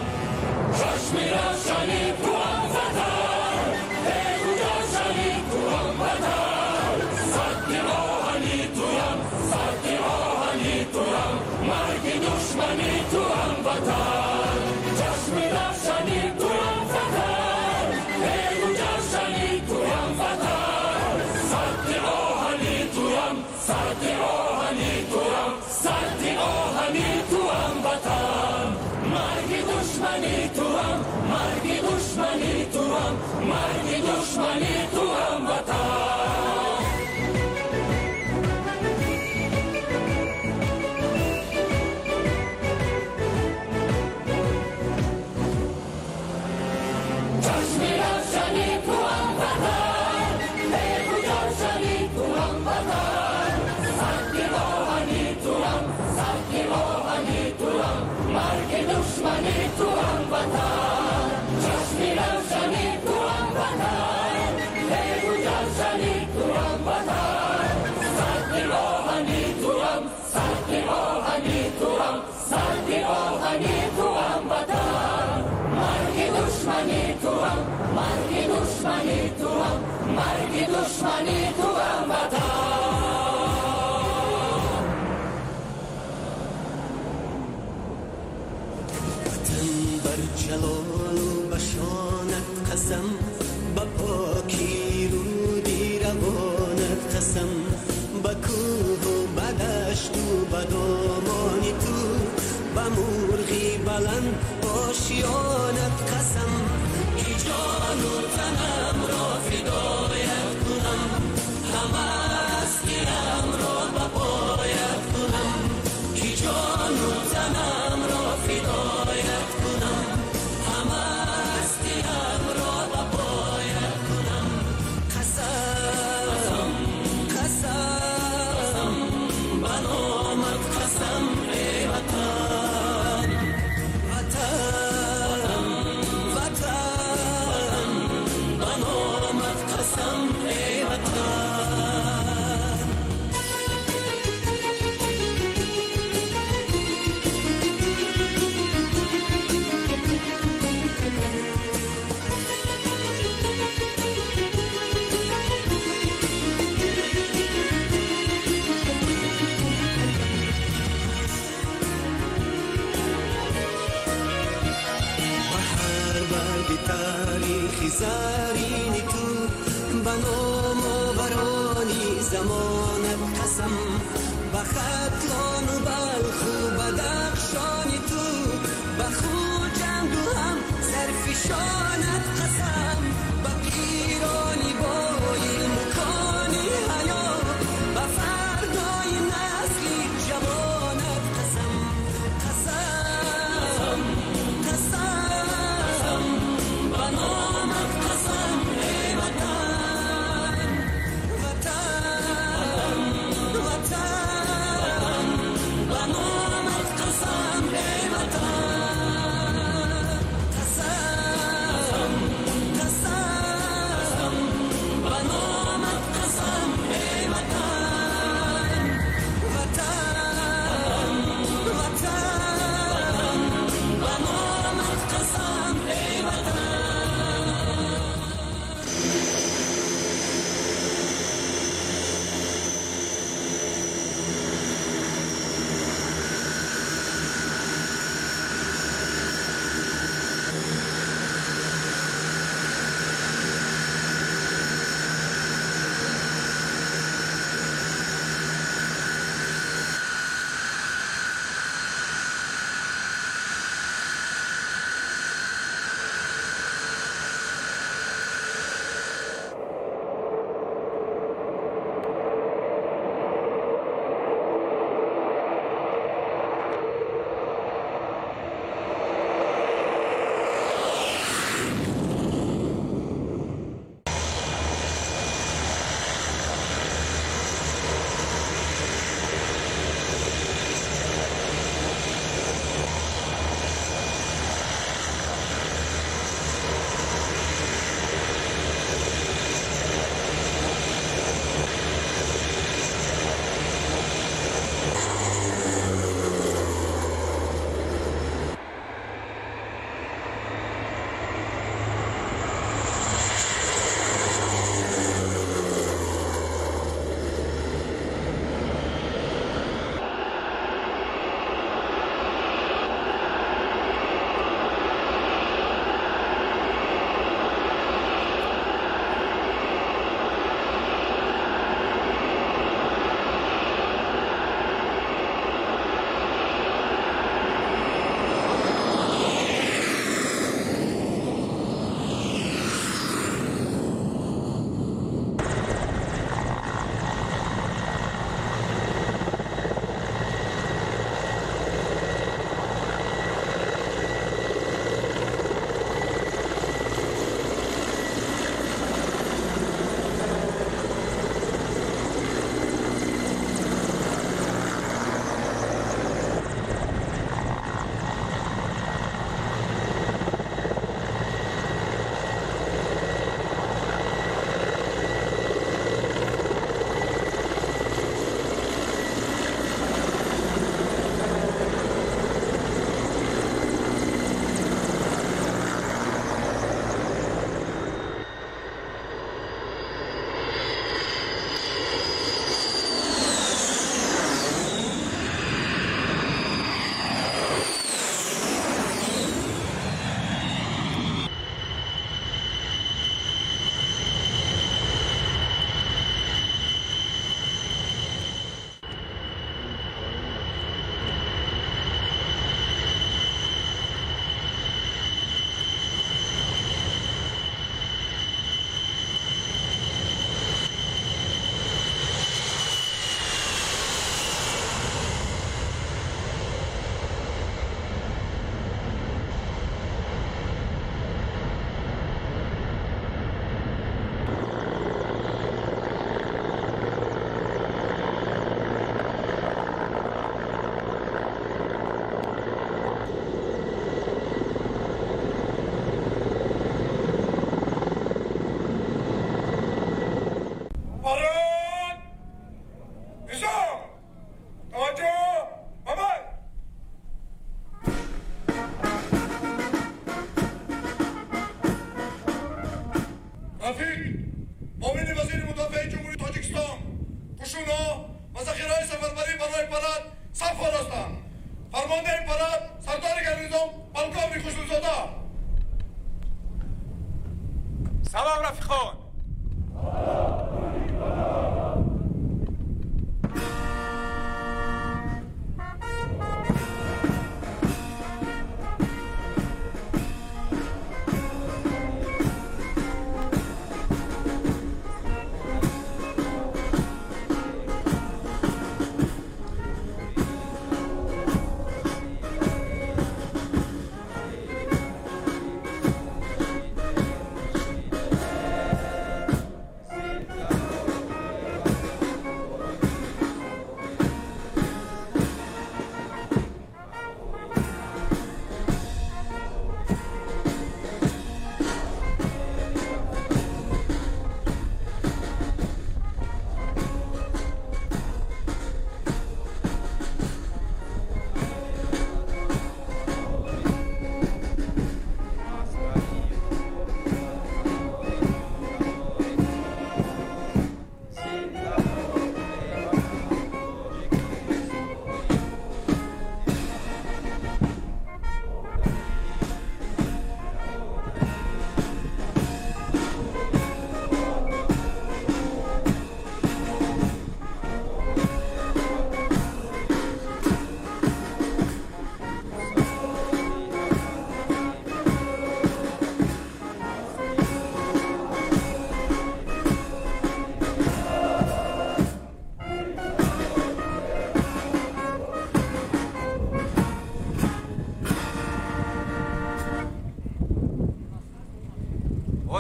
[SPEAKER 4] Чашми равшани туам ватан, бегуҷашани туам ватан, садди оҳани туям, садди оҳани туям, марги душмани туам ватан. Чашми равшани туам ватан, бегуҷашани туам ватан, садди оҳани туям, садди оҳани туям, садди оҳани туам ватан, марги душмани туам, марги душмани туам, марги душмани туам ватан. Чашми равшани туам ватан, бегуҷашани туам ватан, садди оҳани туам, садди оҳани туам, марги душмани туам ватан. Чашми равшани туам ватан, бегуҷашани туам ватан, садди оҳани туам, садди оҳани туам, садди оҳани туам ватан, марги душмани туам, марги душмани туам, марги душмани туам ватан.
[SPEAKER 6] Ватан бар ҷалолу ба шонат қасам, ба поки руди равонат қасам, ба кӯҳу ба дашту ба домони ту, ба мурғи баланд ошёнат қасам, ки ҷону танамро фидоят кунам, ҳама ҳастиамро ба поят кунам, ки ҷону танамро фидоят кунам, ҳама ҳастиамро ба поят кунам. Қасам, қасам, ба номат қасам, эй ватан, ватан, ватан, ба номат қасам, эй ватан. Ба ҳар барги таърихи зарини ту, ба номоварони замонат қасам, ба Хатлону Балху Бадахшони ту, ба Хуҷанду ҳам сарфишонат қасам, ба пирони бо илму кони ҳаё,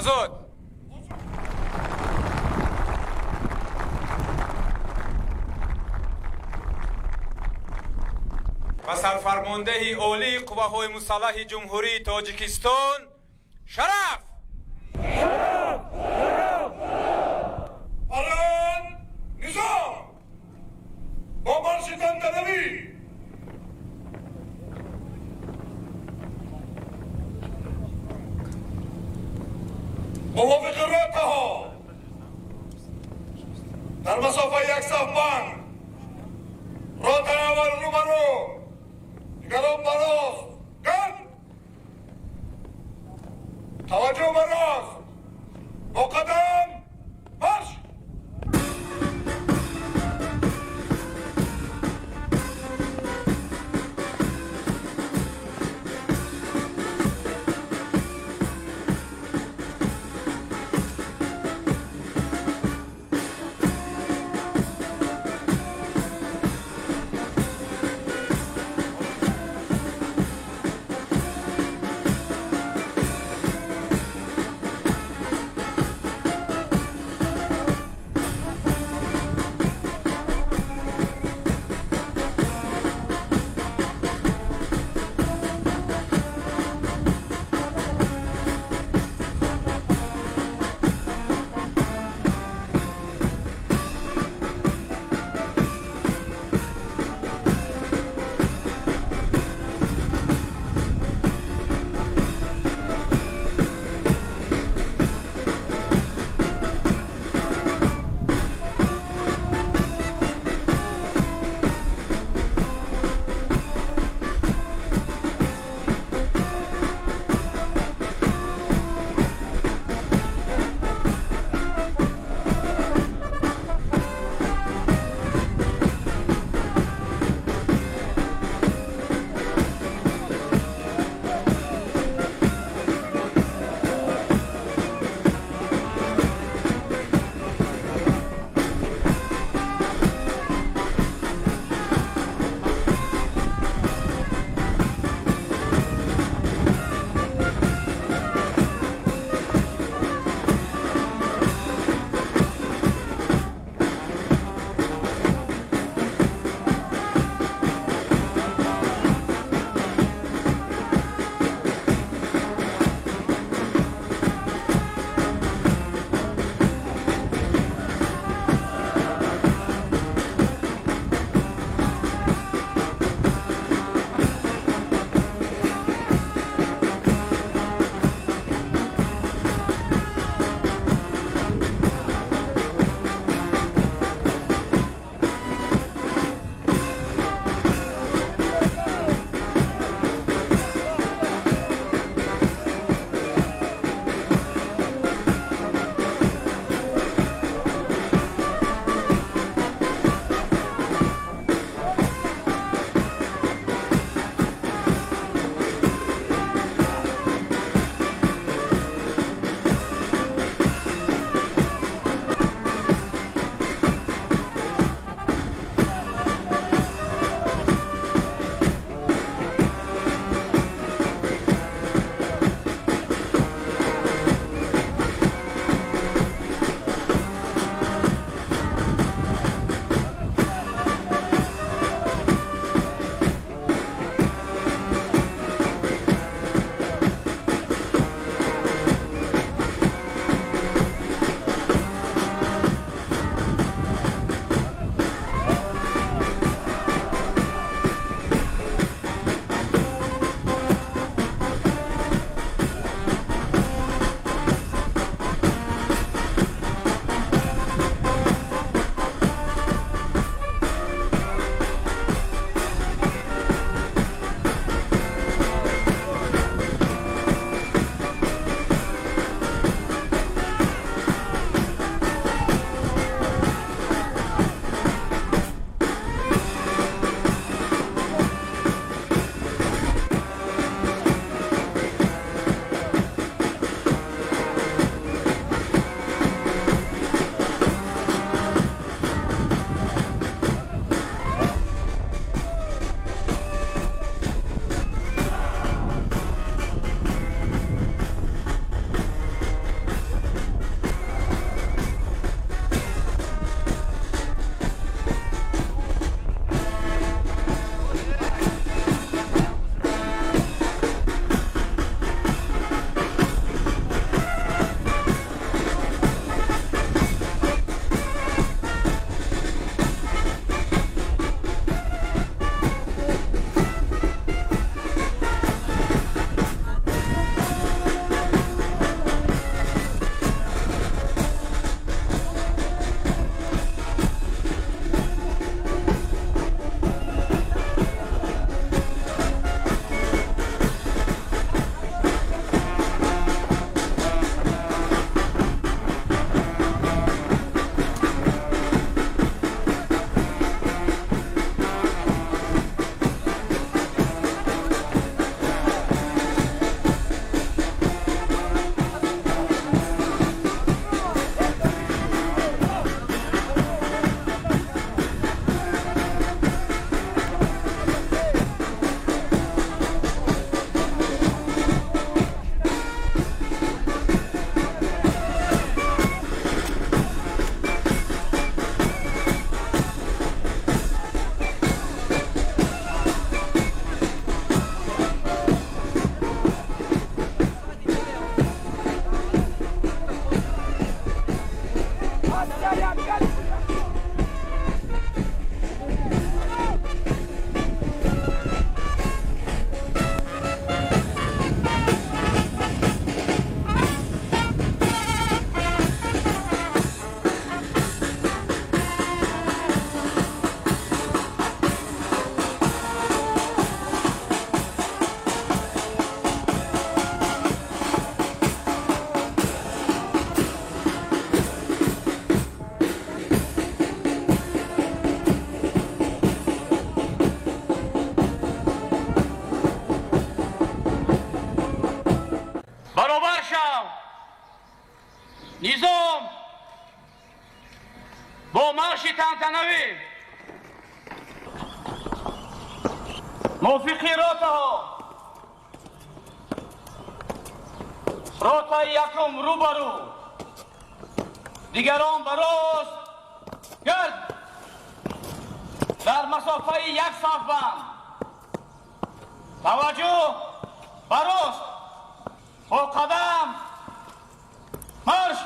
[SPEAKER 7] Озод! Ба сарфармондеҳи олии қувваҳои мусаллаҳи Ҷумҳурии Тоҷикистон шараф!
[SPEAKER 4] Шараф! Шараф! Парад низом! Бо марши тантанавӣ! Мувофиқи ротаҳо дар масофаи як саф банд, ротаи аввал рӯбарӯ, дигарон ба рост, гард, таваҷҷӯҳ ба рост, бо қадам марш!
[SPEAKER 8] Мувофиқи ротаҳо, ротаи якум рӯ ба рӯ, дигарон ба рост гирд, дар масофаи як сафбанд. Таваҷҷӯҳ, ба рост, бо қадам марш!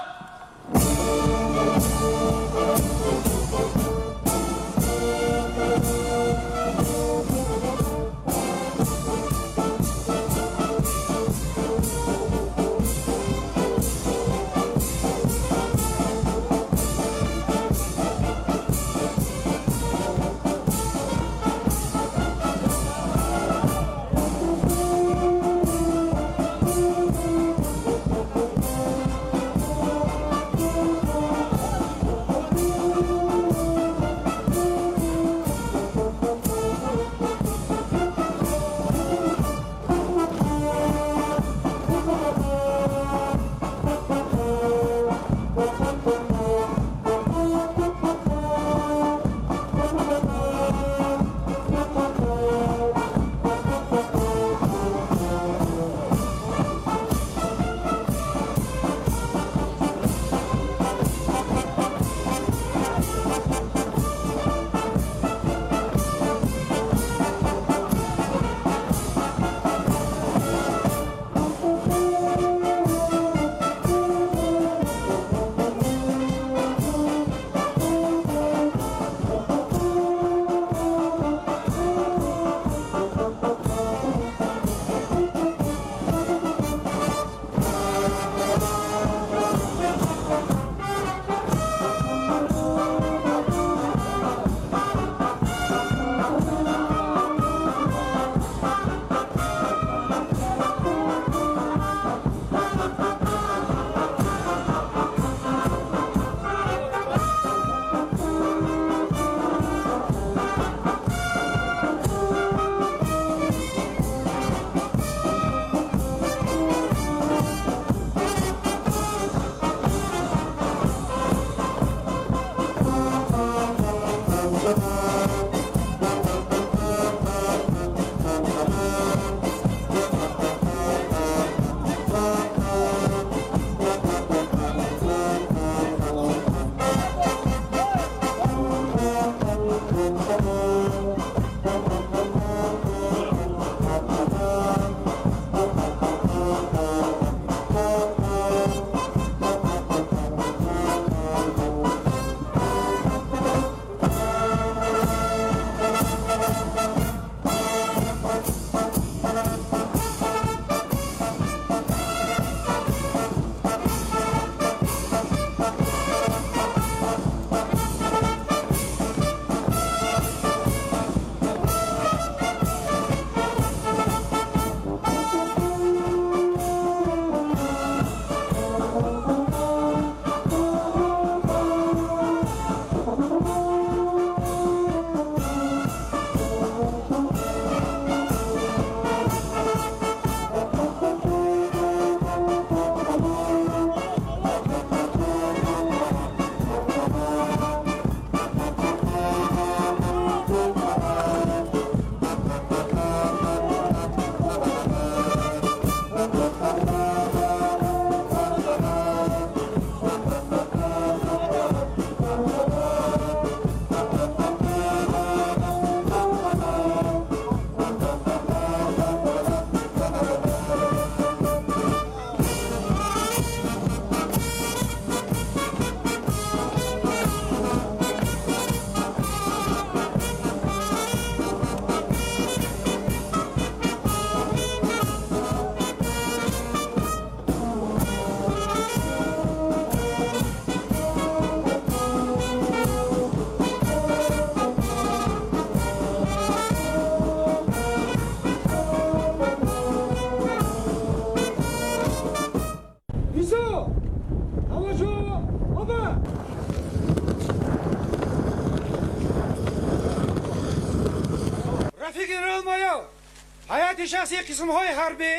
[SPEAKER 5] ҳайати шахсии қисмҳои ҳарбӣ,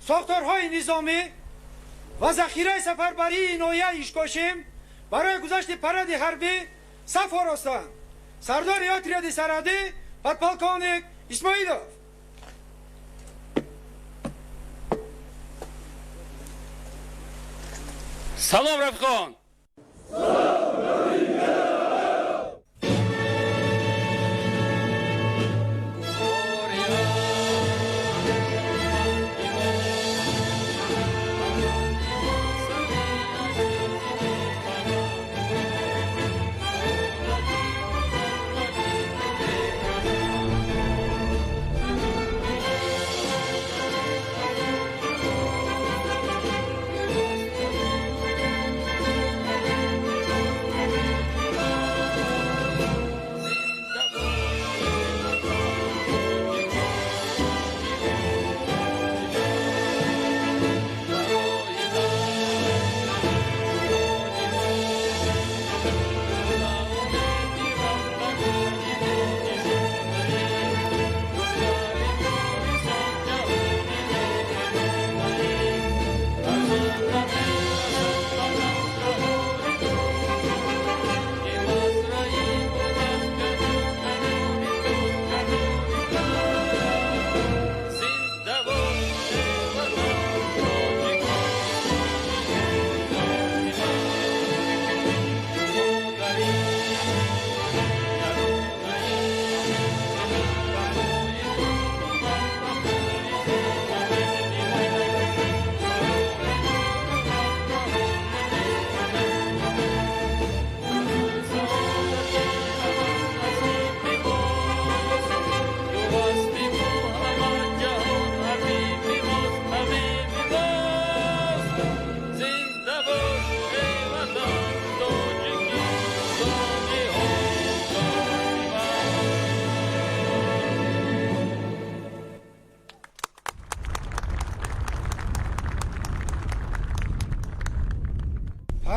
[SPEAKER 5] сохторҳои низомӣ ва захираи сафарбарии ноҳияи Ишкошим барои гузашти паради ҳарбӣ саф оростанд. Сардори отряди сарҳадӣ подполковник Исмоилов.
[SPEAKER 7] Салом, рафиқон!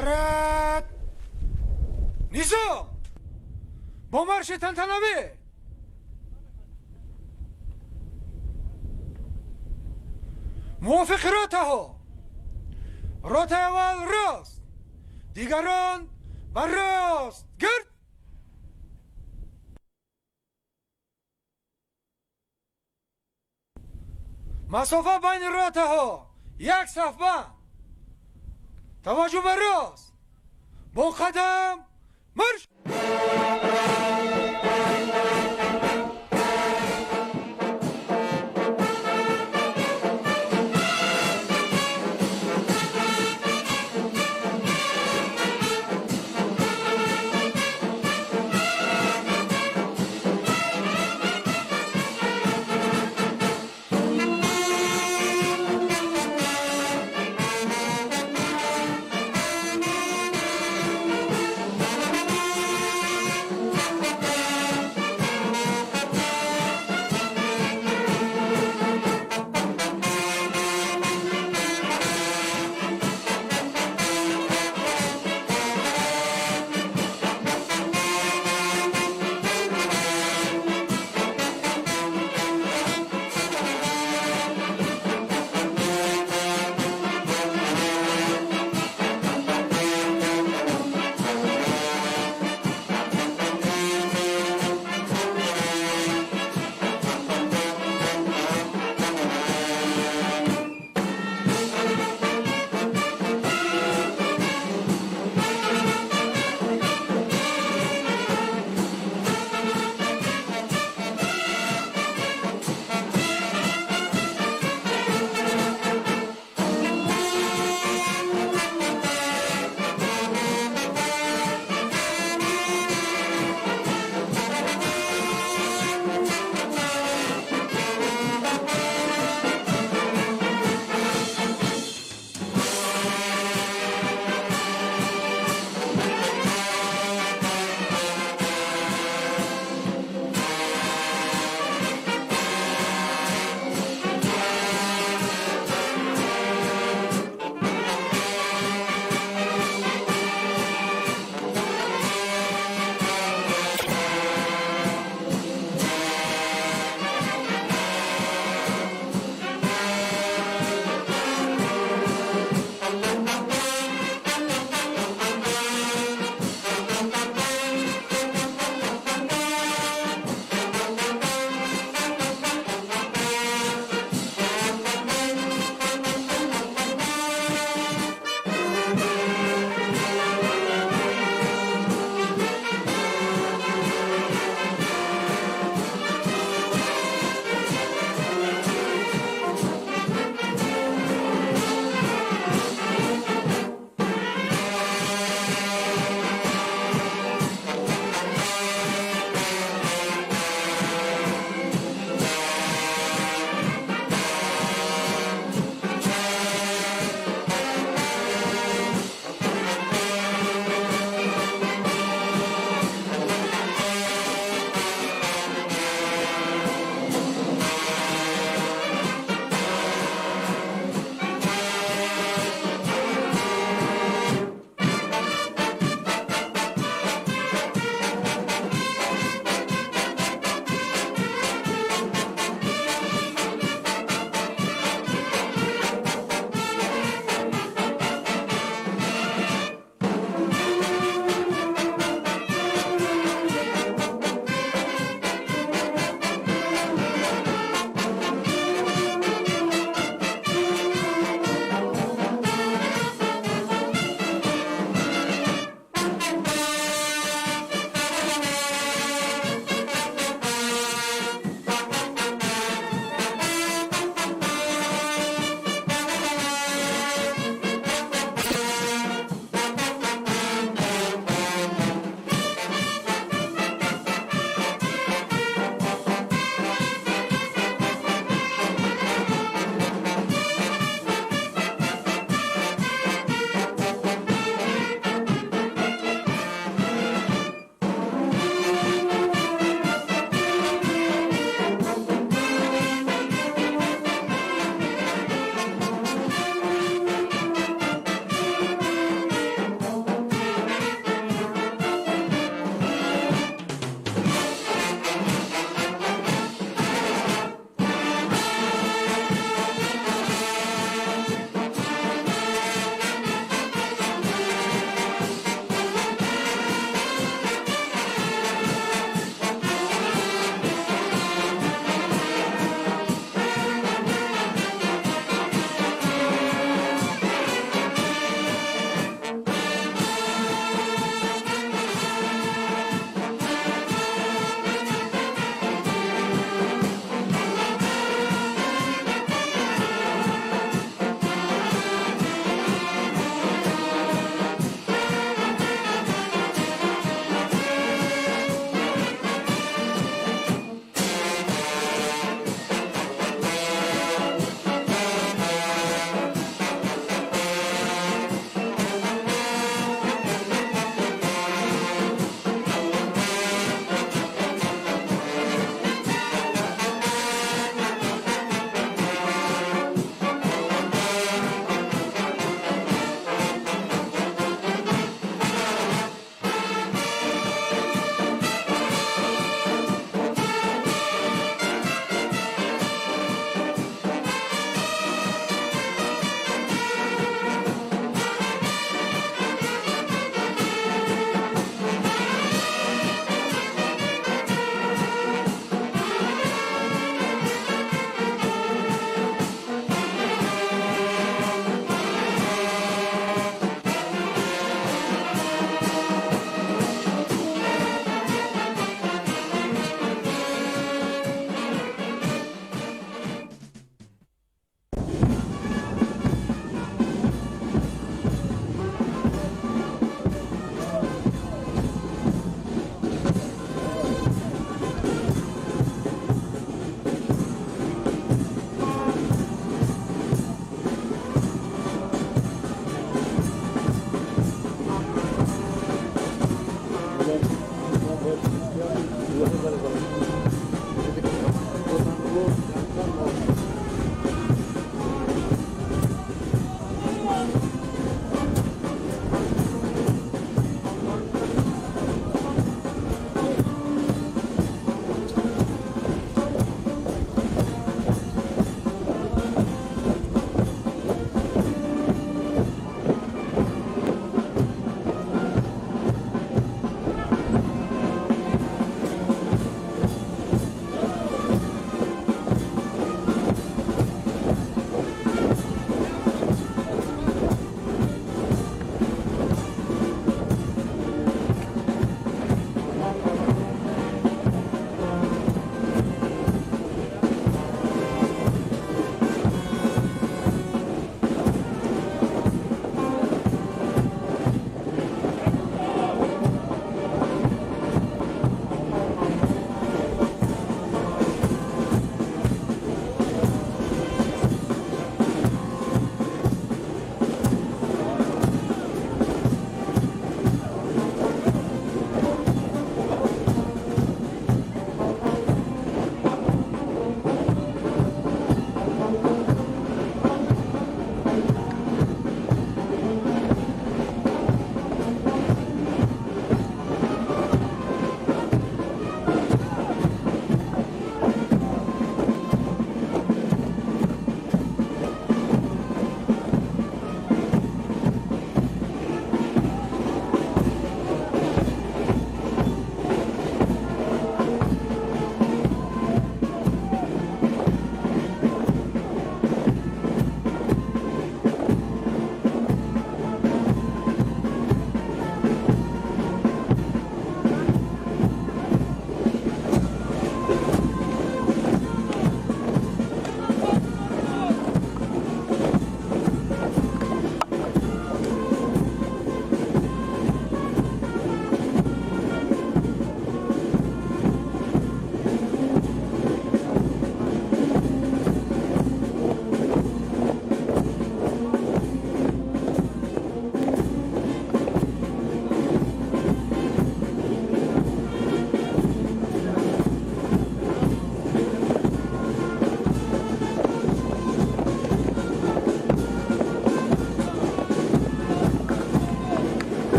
[SPEAKER 5] Парад! Низом! Бо марши тантанавӣ! Мувофиқи ротаҳо! Ротаи аввал рост, дигарон ба рост гирд! Масофа байни ротаҳо як саф банд. Таваҷҷӯҳ ба рост! Бо қадам марш!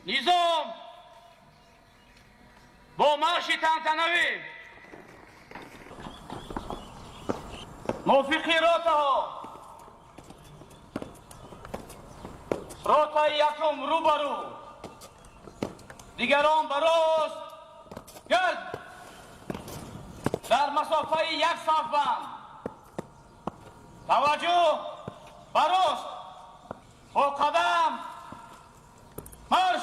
[SPEAKER 8] Низом бо марши тантанавӣ мувофиқи ротаҳо ротаи якум рӯ ба рӯ, дигарон ба рост гард, дар масофаи як сафбанд. Таваҷҷӯҳ ба рост, бо қадам марш.